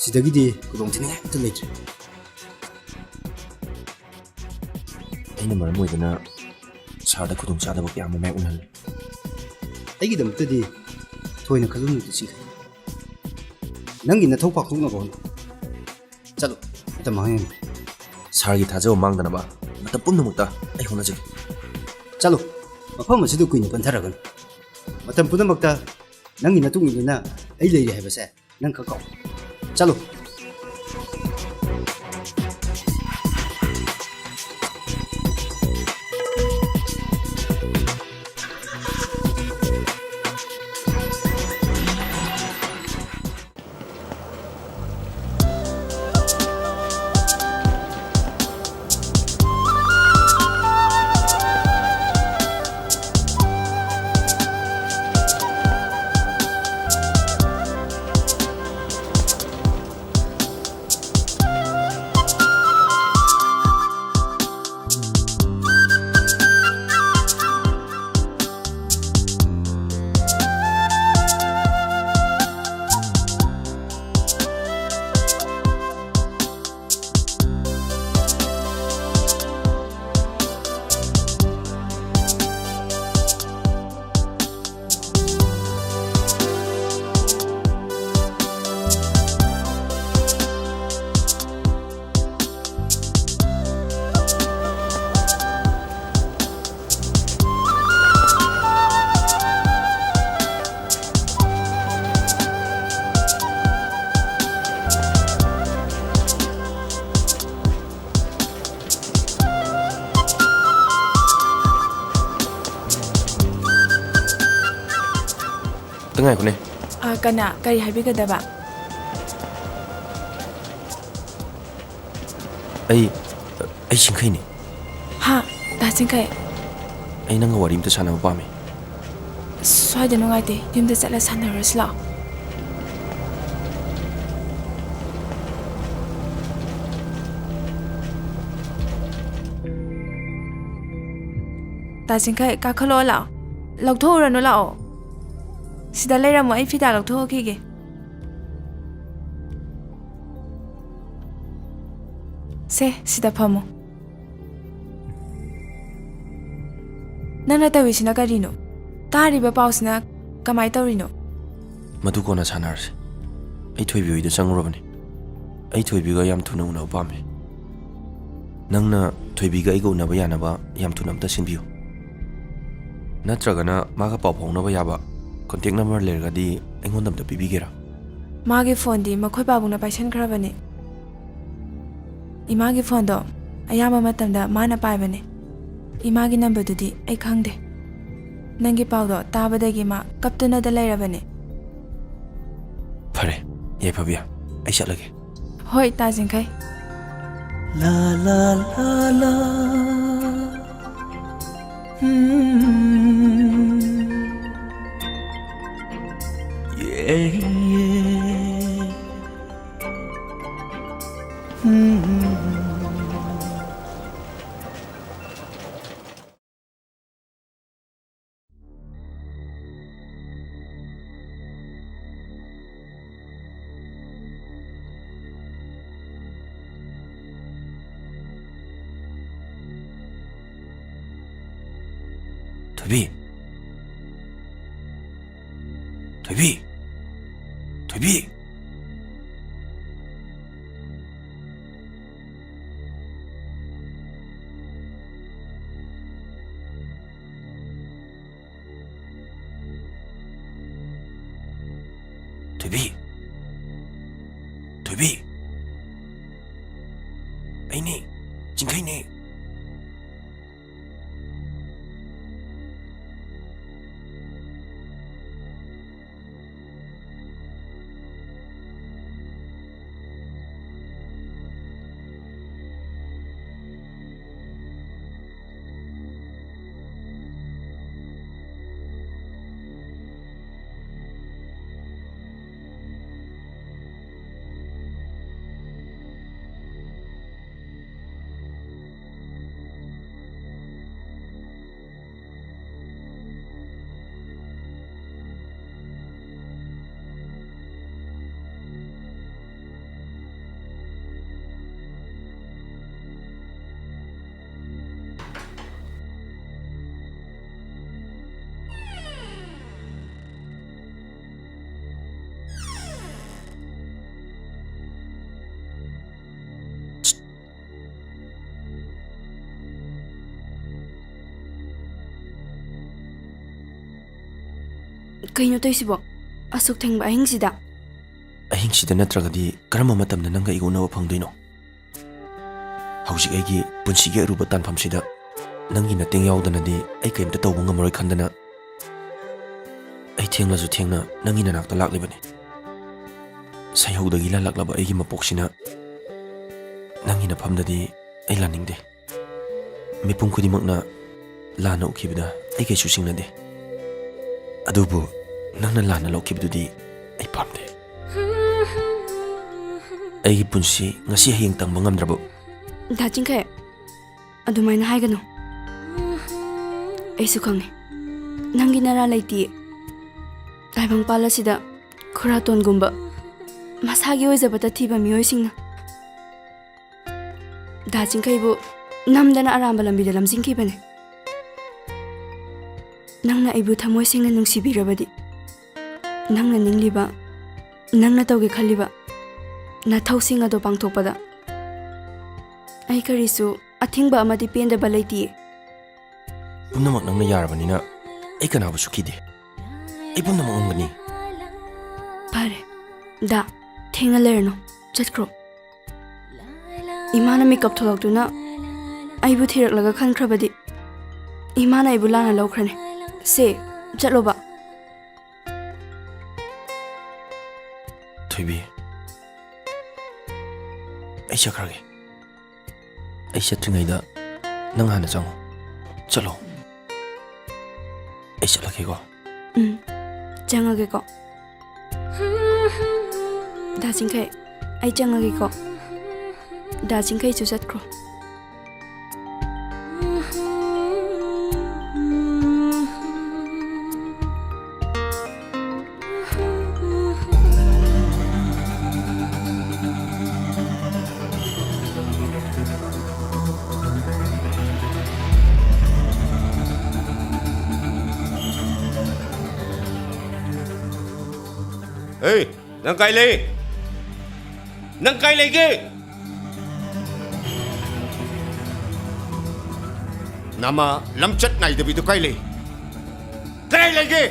ꯁꯤꯗꯒꯤꯗꯤ ꯈꯨꯗꯣꯡꯊꯤꯅꯤꯡꯉꯥꯏ ꯑꯝꯇ ꯂꯩꯇ꯭ꯔꯦ꯫ ꯑꯩꯅ ꯃꯔꯝ ꯑꯣꯏꯗꯅ ꯁꯥꯔꯗ ꯈꯨꯗꯣꯡꯆꯥꯗꯕ ꯀꯌꯥ ꯑꯃ ꯃꯥꯌꯣꯛꯅꯍꯜꯂꯦ꯫ ꯑꯩꯒꯤꯗꯃꯛꯇꯗꯤ ꯊꯣꯏꯅ ꯈꯜꯂꯨꯅꯨꯗ, ꯆꯤꯡꯈꯩ꯫ ꯅꯪꯒꯤ ꯅꯊꯧ ꯄꯥꯡꯊꯣꯛꯅꯕ ꯍꯣꯠꯅꯧ꯫ ꯆꯠꯂꯣ, ꯃꯇꯝ ꯃꯥꯡꯍꯟꯒꯅꯨ꯫ ꯁꯥꯔꯒꯤ ꯊꯥꯖꯕ ꯃꯥꯡꯗꯅꯕ ꯃꯇꯝ ꯄꯨꯝꯅꯃꯛꯇ ꯑꯩ ꯍꯣꯠꯅꯖꯒꯦ꯫ ꯆꯠꯂꯣ, ꯃꯐꯝ ꯑꯁꯤꯗ ꯀꯨꯏꯅ ꯄꯟꯊꯔꯒꯅꯨ꯫ ꯃꯇꯝ ꯄꯨꯝꯅꯃꯛꯇ ꯅꯪꯒꯤ ꯅꯇꯨꯡ ꯏꯟꯗꯨꯅ ꯑꯩ ꯂꯩꯔꯤ ꯍꯥꯏꯕꯁꯦ ꯅꯪ ꯈꯪ ꯀꯥꯎ꯫ ꯆꯠꯂꯣ꯫ ꯉꯥꯏꯈꯣꯅꯦ꯫ ꯑ, ꯀꯅꯥ? ꯀꯔꯤ ꯍꯥꯏꯕꯤꯒꯗꯕ? ꯑꯩ, ꯑꯩ ꯆꯤꯡꯈꯩꯅꯤ꯫ ꯍꯥ? ꯇꯥ ꯆꯤꯡꯈꯩ? ꯑꯩ ꯅꯪꯒ ꯋꯥꯔꯤ ꯑꯝꯇ ꯁꯥꯟꯅꯕ ꯄꯥꯝꯃꯤ꯫ ꯁ꯭ꯋꯥꯏꯗ ꯅꯨꯡꯉꯥꯏꯇꯦ, ꯌꯨꯝꯗ ꯆꯠꯂ ꯁꯥꯟꯅꯔꯨꯔꯁꯤ ꯂꯥꯛꯑꯣ꯫ ꯇꯥ ꯆꯤꯡꯈꯩ, ꯀꯥꯈꯠꯂꯛꯑꯣ ꯂꯥꯛꯑꯣ꯫ ꯂꯧꯊꯣꯛꯎꯔꯅꯨ ꯂꯥꯛꯑꯣ꯫ ꯁꯤꯗ ꯂꯩꯔꯝꯃꯣ, ꯑꯩ ꯐꯤꯗꯥ ꯂꯧꯊꯣꯛꯈꯤꯒꯦ꯫ ꯁꯦ, ꯁꯤꯗ ꯐꯝꯃꯣ꯫ ꯅꯪꯅ ꯇꯧꯔꯤꯁꯤꯅ ꯀꯔꯤꯅꯣ? ꯇꯥꯔꯤꯕ ꯄꯥꯎꯁꯤꯅ ꯀꯃꯥꯏ ꯇꯧꯔꯤꯅꯣ? ꯃꯗꯨ ꯀꯣꯟꯅ ꯁꯥꯟꯅꯔꯁꯤ꯫ ꯑꯩ ꯊꯣꯏꯕꯤ ꯍꯣꯏꯗ ꯆꯪꯉꯨꯔꯕꯅꯤ꯫ ꯑꯩ ꯊꯣꯏꯕꯤꯒ ꯌꯥꯝ ꯊꯨꯅ ꯎꯅꯕ ꯄꯥꯝꯃꯤ꯫ ꯅꯪꯅ ꯊꯣꯏꯕꯤꯒ ꯑꯩꯒ ꯎꯅꯕ ꯌꯥꯅꯕ ꯌꯥꯝ ꯊꯨꯅ ꯑꯝꯇ ꯁꯤꯟꯕꯤꯌꯨ꯫ ꯅꯠꯇ꯭ꯔꯒꯅ ꯃꯥꯒ ꯄꯥꯎ ꯐꯥꯎꯅꯕ ꯌꯥꯕ contact number ꯂꯩꯔꯒꯗꯤ ꯑꯩꯉꯣꯟꯗ ꯑꯝꯇ ꯄꯤꯕꯤꯒꯦꯔꯥ? ꯃꯥꯒꯤ ꯐꯣꯟꯗꯤ ꯃꯈꯣꯏ ꯄꯥꯕꯨꯡꯅ ꯄꯥꯏꯁꯟꯈ꯭ꯔꯕꯅꯤ꯫ ꯏꯃꯥꯒꯤ ꯐꯣꯟꯗꯣ ꯑꯌꯥꯝꯕ ꯃꯇꯝꯗ ꯃꯥꯅ ꯄꯥꯏꯕꯅꯤ꯫ ꯏꯃꯥꯒꯤ ꯅꯝꯕꯔꯗꯨꯗꯤ ꯑꯩ ꯈꯪꯗꯦ꯫ ꯅꯪꯒꯤ ꯄꯥꯎꯗꯣ ꯇꯥꯕꯗꯒꯤ ꯃꯥ ꯀꯞꯇꯨꯅꯗ ꯂꯩꯔꯕꯅꯤ꯫ ꯐꯔꯦ, ꯌꯥꯏꯐꯕꯤ, ꯑꯩ ꯆꯠꯂꯒꯦ꯫ ꯍꯣꯏ, ꯇꯥ ꯆꯤꯡꯈꯩ꯫ ꯂꯥ, ꯂꯥ, ꯂꯥ, ꯂꯥ꯫ ꯎꯝ꯫ ꯌꯦ, ꯌꯦ꯫ ꯎꯝ꯫ ꯊꯣꯏꯕꯤ꯫ ꯊꯣꯏꯕꯤ꯫ ꯊꯣꯏꯕꯤ꯫ ꯊꯣꯏꯕꯤ꯫ ꯊꯣꯏꯕꯤ꯫ ꯑꯩꯅꯦ, ꯆꯤꯡꯈꯩꯅꯦ꯫ ꯀꯩꯅꯣ ꯇꯧꯏꯁꯤꯕꯣ? ꯑꯁꯨꯛ ꯊꯦꯡꯕ ꯑꯍꯤꯡꯁꯤꯗ? ꯑꯍꯤꯡꯁꯤꯗ ꯅꯠꯇ꯭ꯔꯒꯗꯤ ꯀꯔꯝꯕ ꯃꯇꯝꯗ ꯅꯪꯒ ꯑꯩꯒ ꯎꯅꯕ ꯐꯪꯗꯣꯏꯅꯣ? ꯍꯧꯖꯤꯛ ꯑꯩꯒꯤ ꯄꯨꯟꯁꯤꯒꯤ ꯑꯔꯨꯕ ꯇꯥꯟꯐꯝꯁꯤꯗ ꯅꯪꯒꯤ ꯃꯇꯦꯡ ꯌꯥꯎꯗꯅꯗꯤ ꯑꯩ ꯀꯔꯤꯝꯇ ꯇꯧꯕ ꯉꯝꯃꯔꯣꯏ ꯈꯟꯗꯅ, ꯑꯩ ꯊꯦꯡꯂꯁꯨ ꯊꯦꯡꯅ ꯅꯪꯒꯤ ꯅꯅꯥꯛꯇ ꯂꯥꯛꯂꯤꯕꯅꯤ꯫ ꯁꯩꯍꯧꯗꯒꯤ ꯂꯥꯜꯂꯛꯂꯕ ꯑꯩꯒꯤ ꯃꯄꯣꯛꯁꯤꯅ ꯅꯪꯒꯤ ꯅꯐꯝꯗꯗꯤ ꯑꯩ ꯂꯥꯟꯅꯤꯡꯗꯦ꯫ ꯃꯤꯄꯨꯝ ꯈꯨꯗꯤꯡꯃꯛꯅ ꯂꯥꯟꯅ ꯎꯈꯤꯕꯗ ꯑꯩ ꯀꯩꯁꯨ ꯆꯤꯡꯅꯗꯦ꯫ ꯑꯗꯨꯕꯨ ꯅꯪꯅ ꯂꯥꯟꯅ ꯂꯧꯈꯤꯕꯗꯨꯗꯤ ꯑꯩ ꯄꯥꯝꯗꯦ꯫ ꯑꯩꯒꯤ ꯄꯨꯟꯁꯤ ꯉꯁꯤ ꯍꯌꯦꯡ ꯇꯝꯕ ꯉꯝꯗ꯭ꯔꯕ꯫ ꯗꯥ ꯆꯤꯡꯈꯩ, ꯑꯗꯨꯃꯥꯏꯅ ꯍꯥꯏꯒꯅꯨ꯫ ꯑꯩꯁꯨ ꯈꯪꯉꯤ, ꯅꯪꯒꯤ ꯅꯔꯥ ꯂꯩꯇꯦ꯫ ꯇꯥꯏꯕꯪꯄꯥꯜ ꯑꯁꯤꯗ ꯈꯨꯔꯥꯇꯣꯟꯒꯨꯝꯕ ꯃꯁꯥꯒꯤ ꯑꯣꯏꯖꯕꯇ ꯊꯤꯕ ꯃꯤꯑꯣꯏꯁꯤꯡꯅ ꯗꯥ ꯆꯤꯡꯈꯩꯕꯨ ꯅꯝꯗꯅ ꯑꯔꯥꯟꯕ ꯂꯝꯕꯤꯗ ꯂꯝꯖꯤꯡꯈꯤꯕꯅꯤ꯫ ꯅꯪꯅ ꯑꯩꯕꯨ ꯊꯃꯣꯏ ꯁꯦꯡꯅ ꯅꯨꯡꯁꯤꯕꯤꯔꯕꯗꯤ, ꯅꯪꯅ ꯅꯤꯡꯂꯤꯕ, ꯅꯪꯅ ꯇꯧꯒꯦ ꯈꯜꯂꯤꯕ ꯅꯊꯧꯁꯤꯡ ꯑꯗꯨ ꯄꯥꯡꯊꯣꯛꯄꯗ ꯑꯩ ꯀꯔꯤꯁꯨ ꯑꯊꯤꯡꯕ ꯑꯃꯗꯤ ꯄꯦꯟꯗꯕ ꯂꯩꯇꯤꯌꯦ꯫ ꯄꯨꯝꯅꯃꯛ ꯅꯪꯅ ꯌꯥꯔꯕꯅꯤꯅ ꯑꯩ ꯀꯅꯥꯕꯨꯁꯨ ꯀꯤꯗꯦ꯫ ꯑꯩ ꯄꯨꯝꯅꯃꯛ ꯉꯝꯒꯅꯤ꯫ ꯐꯔꯦ, ꯗꯥ, ꯊꯦꯡꯅ ꯂꯩꯔꯅꯨ, ꯆꯠꯈ꯭ꯔꯣ꯫ ꯏꯃꯥꯅ ꯃꯤꯀꯞ ꯊꯣꯛꯂꯛꯇꯨꯅ ꯑꯩꯕꯨ ꯊꯤꯔꯛꯂꯒ ꯈꯟꯈ꯭ꯔꯕꯗꯤ ꯏꯃꯥꯅ ꯑꯩꯕꯨ ꯂꯥꯟꯅ ꯂꯧꯈ꯭ꯔꯅꯤ꯫ ꯁꯦ, ꯆꯠꯂꯣꯕ꯫ ꯊꯣꯏꯕꯤ, ꯑꯩ ꯆꯠꯈ꯭ꯔꯒꯦ꯫ ꯑꯩ ꯆꯠꯇ꯭ꯔꯤꯉꯩꯗ ꯅꯪ ꯍꯥꯟꯅ ꯆꯪꯉꯣ꯫ ꯆꯠꯂꯣ꯫ ꯑꯩ ꯆꯠꯂꯒꯦꯀꯣ꯫ ꯎꯝ, ꯆꯪꯉꯒꯦꯀꯣ꯫ ꯗꯥ ꯆꯤꯡꯈꯩ, ꯑꯩ ꯆꯪꯉꯒꯦꯀꯣ꯫ ꯗꯥ ꯆꯤꯡꯈꯩꯁꯨ ꯆꯠꯈ꯭ꯔꯣ꯫ ꯑꯦ, ꯅꯪ ꯀꯥꯏ ꯂꯩ? ꯅꯪ ꯀꯥꯏ ꯂꯩꯒꯦ? ꯅꯃ ꯂꯝꯆꯠ ꯅꯥꯏꯗꯕꯤꯗꯨ ꯀꯥꯏ ꯂꯩ? ꯀꯗꯥꯏ ꯂꯩꯒꯦ?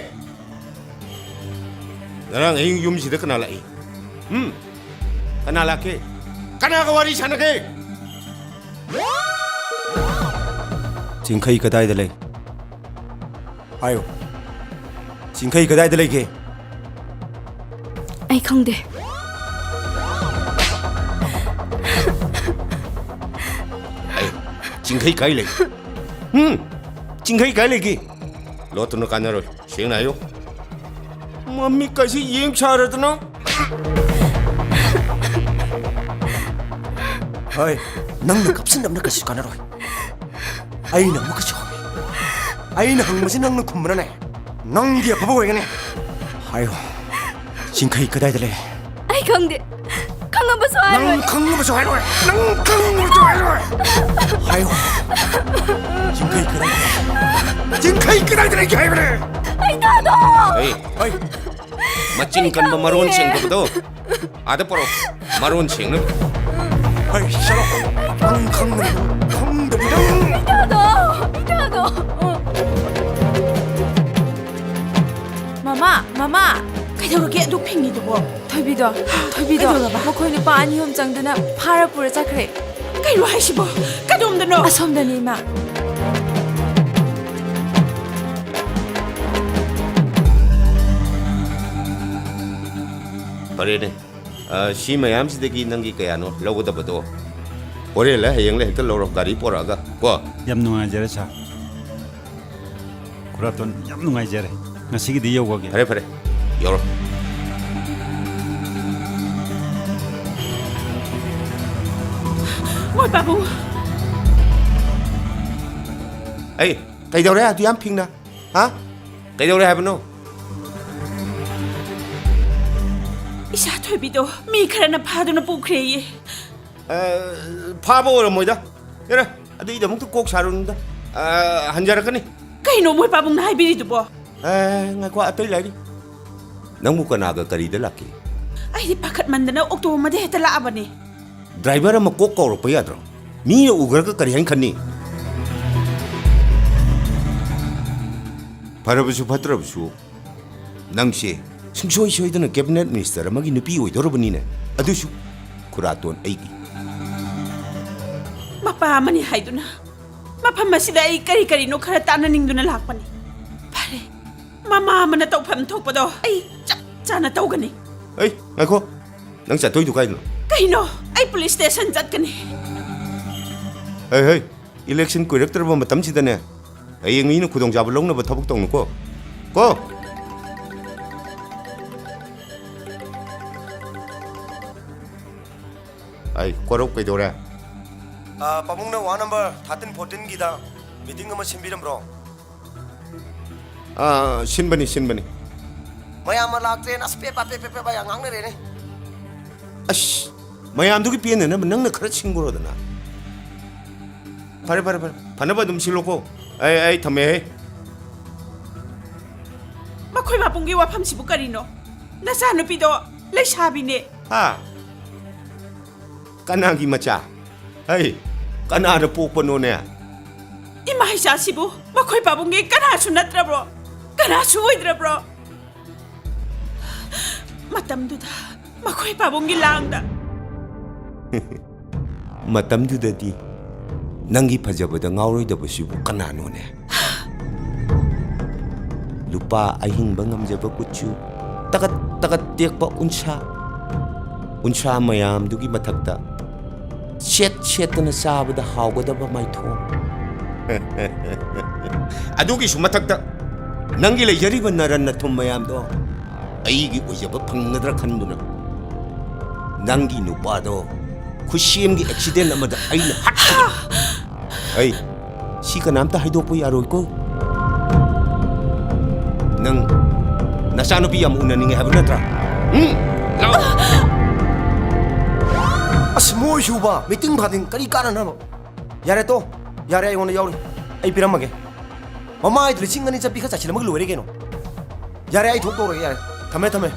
ꯉꯔꯥꯡ ꯑꯍꯤꯡ ꯌꯨꯝꯁꯤꯗ ꯀꯅꯥ ꯂꯥꯛꯏ? ꯎꯝ? ꯀꯅꯥ ꯂꯥꯛꯀꯦ? ꯀꯅꯥꯒ ꯋꯥꯔꯤ ꯁꯥꯟꯅꯒꯦ? ꯆꯤꯡꯈꯩ ꯀꯗꯥꯏꯗ ꯂꯩ? ꯍꯥꯏꯌꯨ꯫ ꯆꯤꯡꯈꯩ ꯀꯗꯥꯏꯗ ꯂꯩꯒꯦ? ꯑꯩ ꯈꯪꯗꯦ꯫ ꯑꯩ, ꯆꯤꯡꯈꯩ ꯀꯥꯏ ꯂꯩ? ꯎꯝ? ꯆꯤꯡꯈꯩ ꯀꯥꯏ ꯂꯩꯒꯦ? ꯂꯣꯠꯇꯨꯅ ꯀꯥꯟꯅꯔꯣꯏ꯫ ꯁꯦꯡꯅ ꯍꯥꯏꯌꯨ꯫ ꯃꯃꯤꯠꯀꯁꯤ ꯌꯦꯡ ꯁꯥꯔꯗꯅ꯫ ꯍꯣꯏ, ꯅꯪꯅ ꯀꯞꯁꯤꯟꯅꯕꯅ ꯀꯩꯁꯨ ꯀꯥꯟꯅꯔꯣꯏ꯫ ꯑꯩꯅ ꯑꯃꯨꯛꯀꯁꯨ ꯍꯪꯉꯤ꯫ ꯑꯩꯅ ꯍꯪꯕꯁꯤ ꯅꯪꯅ ꯈꯨꯝꯕꯅꯅꯦ, ꯅꯪꯒꯤ ꯑꯐꯕ ꯑꯣꯏꯒꯅꯤ꯫ ꯍꯥꯏꯌꯣ, ꯆꯤꯡꯈꯩ ꯀꯗꯥꯏꯗ ꯂꯩ? ꯑꯩ ꯈꯪꯗꯦ꯫ ꯈꯪꯉꯕꯁꯨ ꯍꯥꯏꯔꯣꯏ꯫ ꯅꯪ ꯈꯪꯉꯕꯁꯨ ꯍꯥꯏꯔꯣꯏ꯫ ꯅꯪ ꯈꯪꯉꯕꯁꯨ ꯍꯥꯏꯔꯣꯏ꯫ ꯍꯥꯏꯌꯣ꯫ ꯆꯤꯡꯈꯩ ꯀꯗꯥꯏꯗ ꯂꯩ? ꯆꯤꯡꯈꯩ ꯀꯗꯥꯏꯗ ꯂꯩꯒꯦ ꯍꯥꯏꯕꯅꯦ? ꯑꯩ ꯊꯥꯗꯣꯛꯑꯣ꯫ ꯑꯩ, ꯑꯩ, ꯃꯆꯤꯟ ꯀꯟꯕ ꯃꯔꯣꯟ ꯁꯦꯡꯗꯕꯗꯣ ꯑꯥꯗ ꯄꯨꯔꯛꯑꯣ꯫ ꯃꯔꯣꯟ ꯁꯦꯡꯅꯕ꯫ ꯑꯩ, ꯆꯠꯂꯣ꯫ ꯅꯪ ꯈꯪꯗꯕ, ꯈꯪꯗꯕ ꯅꯪ꯫ ꯑꯩ ꯊꯥꯗꯣꯛꯑꯣ꯫ ꯑꯩ ꯊꯥꯗꯣꯛꯑꯣ꯫ ꯃꯃꯥ, ꯃꯃꯥ, ꯀꯩꯗꯧꯔꯒꯦ ꯑꯗꯨꯛ ꯐꯤꯡꯉꯤꯗꯨꯕꯣ? ꯊꯣꯏꯕꯤꯗꯣ, ꯊꯣꯏꯕꯤꯗꯣ, ꯀꯩꯗꯧꯔꯕ? ꯃꯈꯣꯏ ꯅꯨꯄꯥ ꯑꯅꯤ ꯑꯍꯨꯝ ꯆꯪꯗꯨꯅ ꯐꯥꯔ ꯄꯨꯔ ꯆꯠꯈ꯭ꯔꯦ꯫ ꯀꯩꯅꯣ ꯍꯥꯏꯁꯤꯕꯣ? ꯀꯗꯣꯝꯗꯅꯣ? ꯑꯁꯣꯝꯗꯅꯤ, ꯏꯃꯥ꯫ ꯐꯔꯦꯅꯦ꯫ ꯑ, ꯁꯤ ꯃꯌꯥꯝꯁꯤꯗꯒꯤ ꯅꯪꯒꯤ ꯀꯌꯥꯅꯣ ꯂꯧꯒꯗꯕꯗꯣ? ꯍꯣꯔꯦꯟꯂ ꯍꯌꯦꯡꯂ ꯍꯦꯛꯇ ꯂꯧꯔꯣ, ꯒꯥꯔꯤ ꯄꯣꯔꯛꯑꯒ, ꯀꯣ? ꯌꯥꯝ ꯅꯨꯡꯉꯥꯏꯖꯔꯦ, ꯁꯥꯔ꯫ ꯈꯨꯔꯥꯇꯣꯟ, ꯌꯥꯝ ꯅꯨꯡꯉꯥꯏꯖꯔꯦ꯫ ꯉꯁꯤꯒꯤꯗꯤ ꯌꯧꯔꯒꯦ꯫ ꯐꯔꯦ, ꯐꯔꯦ꯫ ꯌꯧꯔꯣ꯫ ꯃꯣꯏ ꯄꯥꯕꯨꯡ꯫ ꯑꯩ, ꯀꯩꯗꯧꯔꯦ ꯑꯗꯨ ꯌꯥꯝ ꯐꯤꯡꯅ? ꯍꯥ? ꯀꯩꯗꯧꯔꯦ ꯍꯥꯏꯕꯅꯣ? ꯏꯆꯥ ꯊꯣꯏꯕꯤꯗꯣ ꯃꯤ ꯈꯔꯅ ꯐꯥꯗꯨꯅ ꯄꯨꯈ꯭ꯔꯦꯌꯦ꯫ ꯑ, ꯐꯥꯕ ꯑꯣꯏꯔꯝꯃꯣꯏꯗ꯫ ꯌꯥꯔꯦ, ꯑꯗꯨꯒꯤꯗꯃꯛꯇ ꯀꯣꯛ ꯁꯥꯔꯨꯅꯨꯗ꯫ ꯑ, ꯍꯟꯖꯔꯛꯀꯅꯤ꯫ ꯀꯩꯅꯣ ꯃꯣꯏ ꯄꯥꯕꯨꯡꯅ ꯍꯥꯏꯕꯤꯔꯤꯗꯨꯕꯣ? ꯑ, ꯉꯥꯏꯈꯣ, ꯑꯇꯩ ꯂꯥꯏꯔꯤ꯫ ꯅꯪꯕꯨ ꯀꯅꯥꯒ ꯀꯔꯤꯗ ꯂꯥꯛꯀꯦ? ꯑꯩꯗꯤ ꯄꯥꯈꯠꯃꯟꯗꯅ ꯑꯣꯛꯇꯣ ꯑꯃꯗ ꯍꯦꯛꯇ ꯂꯥꯛꯑꯕꯅꯤ꯫ ꯗ꯭ꯔꯥꯏꯚꯔ ꯑꯃ ꯀꯣꯛ ꯀꯧꯔꯛꯄ ꯌꯥꯗ꯭ꯔꯣ? ꯃꯤꯅ ꯎꯈ꯭ꯔꯒ ꯀꯔꯤ ꯍꯥꯏꯅ ꯈꯟꯅꯤ? ꯐꯔꯕꯁꯨ ꯐꯠꯇ꯭ꯔꯕꯁꯨ, ꯅꯪꯁꯦ ꯁꯨꯡꯁꯣꯏ ꯁꯣꯏꯗꯅ ꯀꯦꯕꯤꯅꯦꯠ ꯃꯤꯅꯤꯁꯇꯔ ꯑꯃꯒꯤ ꯅꯨꯄꯤ ꯑꯣꯏꯗꯧꯔꯕꯅꯤꯅꯦ꯫ ꯑꯗꯨꯁꯨ ꯈꯨꯔꯥꯇꯣꯟ ꯑꯩꯒꯤ꯫ ꯃꯄꯥ ꯑꯃꯅꯤ ꯍꯥꯏꯗꯨꯅ ꯃꯐꯝ ꯑꯁꯤꯗ ꯑꯩ ꯀꯔꯤ ꯀꯔꯤꯅꯣ ꯈꯔ ꯇꯥꯟꯅꯅꯤꯡꯗꯨꯅ ꯂꯥꯛꯄꯅꯤ꯫ ꯐꯔꯦ, ꯃꯃꯥ ꯑꯃꯅ ꯇꯧꯐꯝ ꯊꯣꯛꯄꯗꯣ ꯑꯩ ꯆꯞ ꯆꯥꯅ ꯇꯧꯒꯅꯤ꯫ ꯑꯩ, ꯉꯥꯏꯈꯣ, ꯅꯪ ꯆꯠꯇꯣꯏꯗꯨ ꯀꯥꯏꯗꯅꯣ? ꯀꯩꯅꯣ? ꯑꯩ ꯄꯨꯂꯤꯁ ꯁ꯭ꯇꯦꯁꯟ ꯆꯠꯀꯅꯤ꯫ ꯍꯩ, ꯍꯩ, ꯏꯂꯦꯛꯁꯟ ꯀꯨꯏꯔꯛꯇ꯭ꯔꯕ ꯃꯇꯝꯁꯤꯗꯅꯦ, ꯍꯌꯦꯡ ꯃꯤꯅ ꯈꯨꯗꯣꯡꯆꯥꯕ ꯂꯧꯅꯕ ꯊꯕꯛ ꯇꯧꯅꯨꯀꯣ꯫ ꯀꯣ? ꯑꯩ, ꯀꯣꯔꯧ ꯀꯩꯗꯧꯔꯦ? ꯑꯥ, ꯄꯥꯕꯨꯡꯅ ꯋꯥꯔꯗ ꯅꯝꯕꯔ ꯊꯥꯔꯇꯤꯟ ꯐꯣꯔꯇꯤꯟꯒꯤꯗ ꯃꯤꯇꯤꯡ ꯑꯃ ꯁꯤꯟꯕꯤꯔꯝꯕ꯭ꯔꯣ? ꯑꯥ, ꯁꯤꯟꯕꯅꯤ, ꯁꯤꯟꯕꯅꯤ꯫ ꯃꯌꯥꯝ ꯑꯃ ꯂꯥꯛꯇ꯭ꯔꯦꯅ ꯑꯁ ꯄꯦꯄꯥ, ꯄꯦꯄꯥ, ꯄꯦꯄꯥ ꯌꯥꯝ ꯉꯥꯡꯅꯔꯦꯅꯦ꯫ ꯑꯁ, ꯃꯌꯥꯝꯗꯨꯒꯤ ꯄꯦꯟꯅꯅꯕ ꯅꯪꯅ ꯈꯔ ꯁꯤꯟꯈ꯭ꯔꯣꯗꯅ꯫ ꯐꯔꯦ, ꯐꯔꯦ, ꯐꯔꯦ꯫ ꯐꯅꯕ ꯑꯗꯨꯝ ꯁꯤꯜꯂꯣꯀꯣ꯫ ꯑꯩ, ꯑꯩ ꯊꯝꯃꯦꯍꯦ꯫ ꯃꯈꯣꯏ ꯃꯄꯨꯡꯒꯤ ꯋꯥꯐꯝꯁꯤꯕꯨ ꯀꯔꯤꯅꯣ? ꯅꯆꯥꯅꯨꯄꯤꯗꯣ ꯂꯩꯁꯥꯕꯤꯅꯦ꯫ ꯍꯥ? ꯀꯅꯥꯒꯤ ꯃꯆꯥ? ꯍꯩ, ꯀꯅꯥꯅ ꯄꯣꯛꯄꯅꯣꯅꯦ? ꯏꯃꯥ ꯏꯆꯥꯁꯤꯕꯨ ꯃꯈꯣꯏ ꯄꯥꯕꯨꯡꯒꯤ ꯀꯅꯥꯁꯨ ꯅꯠꯇ꯭ꯔꯕ꯭ꯔꯣ? ꯀꯅꯥꯁꯨ ꯑꯣꯏꯗ꯭ꯔꯕ꯭ꯔꯣ? ꯃꯇꯝꯗꯨꯗ ꯃꯈꯣꯏ ꯄꯥꯕꯨꯡꯒꯤ ꯂꯥꯡꯗ꯫ ꯃꯇꯝꯗꯨꯗꯗꯤ ꯅꯪꯒꯤ ꯐꯖꯕꯗ ꯉꯥꯎꯔꯣꯏꯗꯕꯁꯤꯕꯨ ꯀꯅꯥꯅꯣꯅꯦ? ꯂꯨꯄꯥ ꯑꯍꯤꯡꯕ ꯉꯝꯖꯕ ꯀꯨꯆꯨ, ꯇꯀꯠ ꯇꯀꯠ ꯇꯦꯛꯄ ꯎꯟꯁꯥ, ꯎꯟꯁꯥ ꯃꯌꯥꯝꯗꯨꯒꯤ ꯃꯊꯛꯇ ꯁꯦꯠ ꯁꯦꯠꯇꯅ ꯆꯥꯕꯗ ꯍꯥꯎꯒꯗꯕ ꯃꯥꯏꯊꯣꯡ꯫ ꯑꯗꯨꯒꯤꯁꯨ ꯃꯊꯛꯇ ꯅꯪꯒꯤ ꯂꯩꯖꯔꯤꯕ ꯅꯔꯟ ꯅꯊꯨꯝ ꯃꯌꯥꯝꯗꯣ ꯑꯩꯒꯤ ꯑꯣꯏꯖꯕ ꯐꯪꯒꯗ꯭ꯔꯥ ꯈꯟꯗꯨꯅ ꯅꯪꯒꯤ ꯅꯨꯄꯥꯗꯣ ꯈꯨꯠꯁꯦꯝꯒꯤ ꯑꯦꯛꯁꯤꯗꯦꯟ ꯑꯃꯗ ꯑꯩꯅ ꯍꯥꯠꯈꯤꯕꯅꯤ꯫ ꯑꯩ ꯁꯤ ꯀꯅꯥꯝꯇ ꯍꯥꯏꯗꯣꯛꯄ ꯌꯥꯔꯣꯏꯀꯣ꯫ ꯅꯪ ꯅꯆꯥꯅꯨꯄꯤ ꯌꯥꯝ ꯎꯅꯅꯤꯡꯉꯦ ꯍꯥꯏꯕ ꯅꯠꯇ꯭ꯔꯥ? ꯎꯝ? ꯂꯥꯛꯑꯣ꯫ ꯑꯁ, ꯃꯣꯏꯁꯨꯕ, ꯃꯤꯇꯤꯡ ꯐꯥꯇꯤꯡ ꯀꯔꯤ ꯀꯥꯟꯅꯅꯕ? ꯌꯥꯔꯦ, ꯇꯣ, ꯌꯥꯔꯦ, ꯑꯩꯉꯣꯟꯗ ꯌꯥꯎꯔꯤ, ꯑꯩ ꯄꯤꯔꯝꯃꯒꯦ꯫ ꯃꯃꯥꯏꯗ ꯂꯤꯁꯤꯡ ꯑꯅꯤ ꯆꯠꯄꯤ ꯈꯔ ꯆꯥꯁꯤꯜꯂꯝꯃꯒ ꯂꯣꯏꯔꯦ ꯀꯩꯅꯣ꯫ ꯌꯥꯔꯦ, ꯑꯩ ꯊꯣꯛꯇꯧꯔꯒꯦ, ꯌꯥꯔꯦ, ꯊꯝꯃꯦ, ꯊꯝꯃꯦ꯫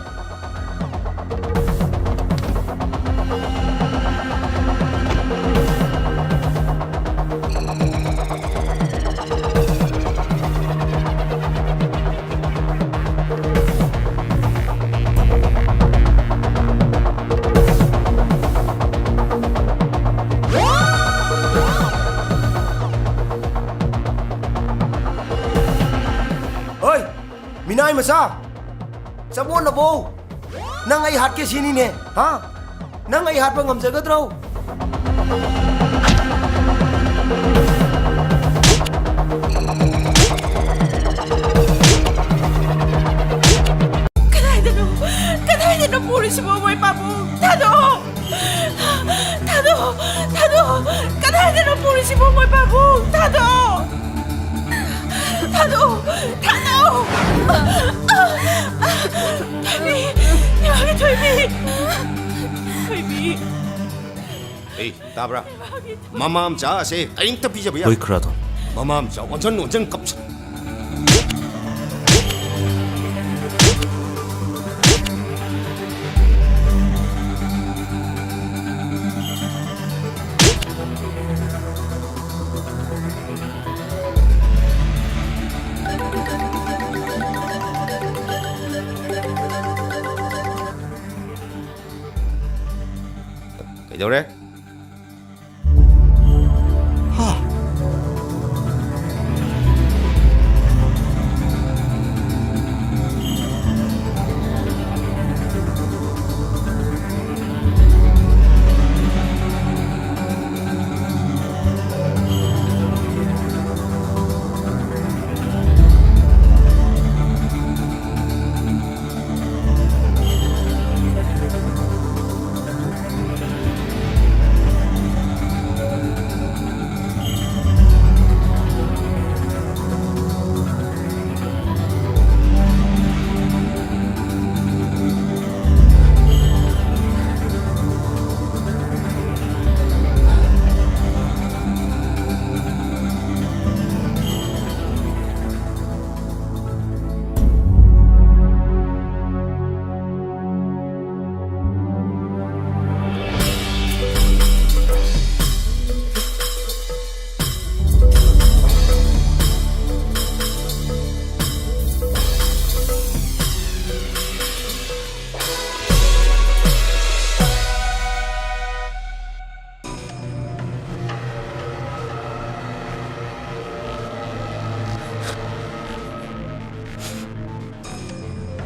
ꯍꯣꯏ, ꯃꯤꯅꯥꯏ ꯃꯆꯥ, ꯆꯃꯣꯠꯅꯕꯣ, ꯅꯪ ꯑꯩ ꯍꯥꯠꯀꯦ ꯁꯤꯅꯤꯅꯦ, ꯍꯥ? ꯅꯪ ꯑꯩ ꯍꯥꯠꯄ ꯉꯝꯖꯒꯗ꯭ꯔꯣ? ꯀꯗꯥꯏꯗꯅꯣ? ꯀꯗꯥꯏꯗꯅꯣ ꯄꯨꯔꯤꯁꯤꯕꯣ, ꯃꯣꯏ ꯄꯥꯕꯨꯡ? ꯊꯥꯗꯣꯛꯑꯣ! ꯊꯥꯗꯣꯛꯑꯣ! ꯊꯥꯗꯣꯛꯑꯣ! ꯀꯗꯥꯏꯗꯅꯣ ꯄꯨꯔꯤꯁꯤꯕꯣ, ꯃꯣꯏ ꯄꯥꯕꯨꯡ? ꯊꯥꯗꯣꯛꯑꯣ! ꯊꯥꯗꯣꯛꯑꯣ! ꯊꯥꯗꯣꯛꯑꯣ! ꯊꯣꯏꯕꯤ! ꯏꯃꯥꯒꯤ ꯊꯣꯏꯕꯤ! ꯊꯣꯏꯕꯤ! ꯑꯦ, ꯇꯥꯕ꯭ꯔꯥ? ꯃꯃꯥ ꯃꯆꯥ ꯑꯁꯦ ꯀꯔꯤꯝꯇ ꯄꯤꯖꯕ ꯌꯥ-, ꯂꯣꯏꯈ꯭ꯔꯗꯣ꯫ ꯃꯃꯥ ꯃꯆꯥ ꯑꯣꯟꯁꯟ ꯑꯣꯟꯁꯟ ꯀꯞꯁ-, ꯀꯩꯗꯧꯔꯦ? ꯍꯥ?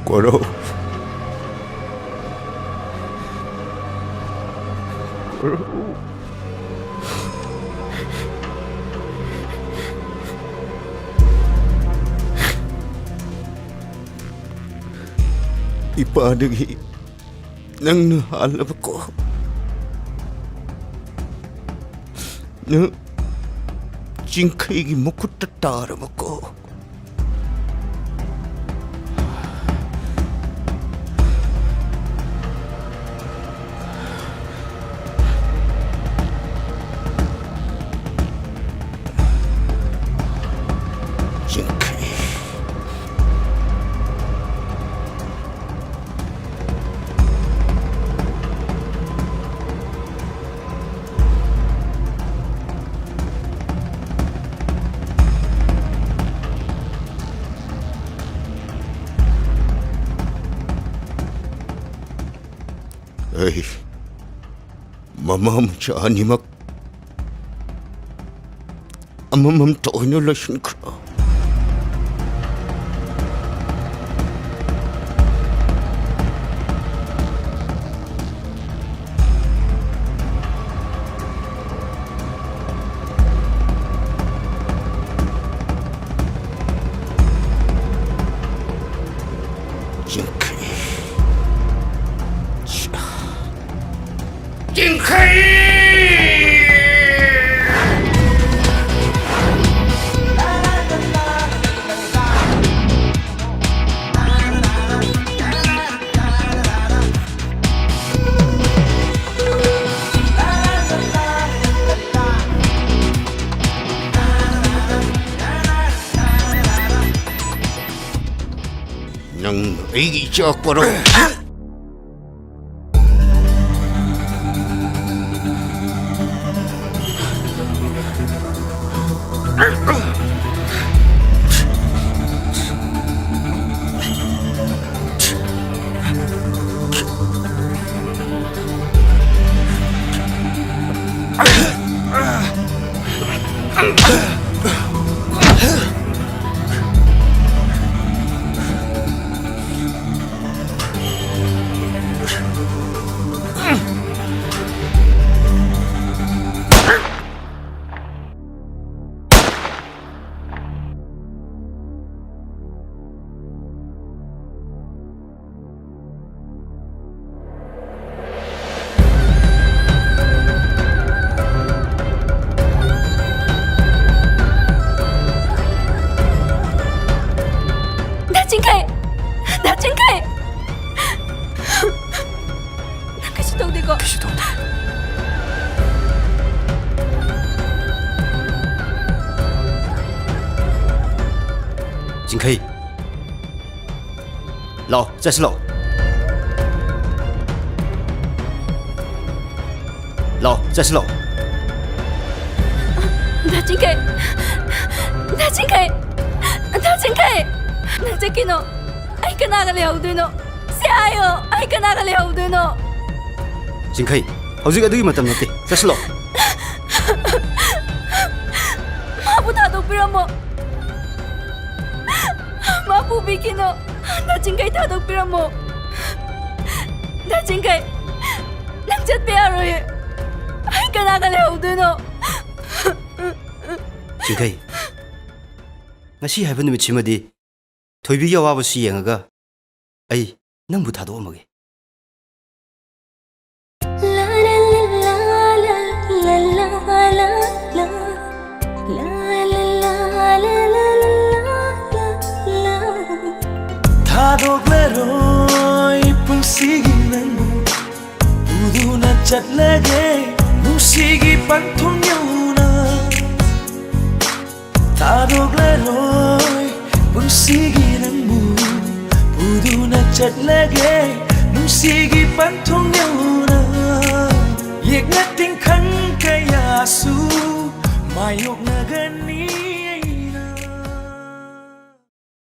ꯀꯣꯔꯧ꯫ ꯀꯣꯔꯧ꯫ ꯏꯄꯥꯗꯒꯤ ꯅꯪꯅ ꯍꯥꯜꯂꯕꯀꯣ꯫ ꯅꯪ ꯆꯤꯡꯈꯩꯒꯤ ꯃꯈꯨꯠꯇ ꯇꯥꯔꯕꯀꯣ꯫ ꯆꯤꯡꯈꯩ꯫ ꯑꯩ ꯃꯃꯥ ꯃꯆꯥ ꯑꯅꯤꯃꯛ ꯑꯃꯃꯝꯇ ꯑꯣꯏꯅ ꯂꯣꯏꯁꯤꯟꯈ꯭ꯔꯣ꯫ ꯆꯤꯡꯈꯩ꯫ ꯆꯤꯡꯈꯩ! ꯅꯪ ꯑꯩꯒꯤ ꯏꯆꯥ ꯀꯣꯔꯧ꯫ ꯆꯤꯡꯈꯩ! ꯗꯥ ꯆꯤꯡꯈꯩ! ꯅꯪ ꯀꯩꯁꯨ ꯇꯧꯗꯦꯀꯣ? ꯀꯩꯁꯨ ꯇꯧꯗꯦ꯫ ꯆꯤꯡꯈꯩ, ꯂꯥꯛꯑꯣ, ꯆꯠꯁꯤ ꯂꯥꯛꯑꯣ꯫ ꯂꯥꯛꯑꯣ, ꯆꯠꯁꯤ ꯂꯥꯛꯑꯣ꯫ ꯗꯥ ꯆꯤꯡꯈꯩ! ꯗꯥ ꯆꯤꯡꯈꯩ! ꯗꯥ ꯆꯤꯡꯈꯩ! ꯅꯪ ꯆꯠꯀꯤꯅꯣ꯫ ꯑꯩ ꯀꯅꯥꯒ ꯂꯩꯍꯧꯗꯣꯏꯅꯣ? ꯁꯤ ꯍꯥꯏꯌꯣ, ꯑꯩ ꯀꯅꯥꯒ ꯂꯩꯍꯧꯗꯣꯏꯅꯣ? ꯆꯤꯡꯈꯩ, ꯍꯧꯖꯤꯛ ꯑꯗꯨꯒꯤ ꯃꯇꯝ ꯅꯠꯇꯦ, ꯆꯠꯁꯤꯜꯂꯣ꯫ ꯃꯥꯕꯨ ꯊꯥꯗꯣꯛꯄꯤꯔꯝꯃꯣ꯫ ꯃꯥ ꯄꯨꯕꯤꯈꯤꯅꯣ꯫ ꯗꯥ ꯆꯤꯡꯈꯩ ꯊꯥꯗꯣꯛꯄꯤꯔꯝꯃꯣ꯫ ꯗꯥ ꯆꯤꯡꯈꯩ, ꯅꯪ ꯆꯠꯄ ꯌꯥꯔꯣꯏꯌꯦ꯫ ꯑꯩ ꯀꯅꯥꯒ ꯂꯩꯍꯧꯗꯣꯏꯅꯣ? ꯆꯤꯡꯈꯩ, ꯉꯁꯤ ꯍꯥꯏꯕ ꯅꯨꯃꯤꯠꯁꯤꯃꯗꯤ ꯊꯣꯏꯕꯤꯒꯤ ꯑꯋꯥꯕꯁꯤ ꯌꯦꯡꯉꯒ ꯑꯩ ꯅꯪꯕꯨ ꯊꯥꯗꯣꯛꯑꯝꯃꯒꯦ꯫ ꯊꯥꯗꯣꯛꯂꯔꯣꯏ ꯄꯨꯟꯁꯤꯒꯤ ꯅꯪꯕꯨ, ꯄꯨꯗꯨꯅ ꯆꯠꯂꯒꯦ ꯅꯨꯡꯁꯤꯒꯤ ꯄꯟꯊꯨꯡ ꯌꯧꯅ꯫ ꯊꯥꯗꯣꯛꯂꯔꯣꯏ ꯄꯨꯟꯁꯤꯒꯤ ꯅꯪꯕꯨ, ꯄꯨꯗꯨꯅ ꯆꯠꯂꯒꯦ ꯅꯨꯡꯁꯤꯒꯤ ꯄꯟꯊꯨꯡ ꯌꯧꯅ꯫ ꯌꯦꯛꯅ ꯇꯤꯡꯈꯪ ꯀꯌꯥꯁꯨ ꯃꯥꯌꯣꯛꯅ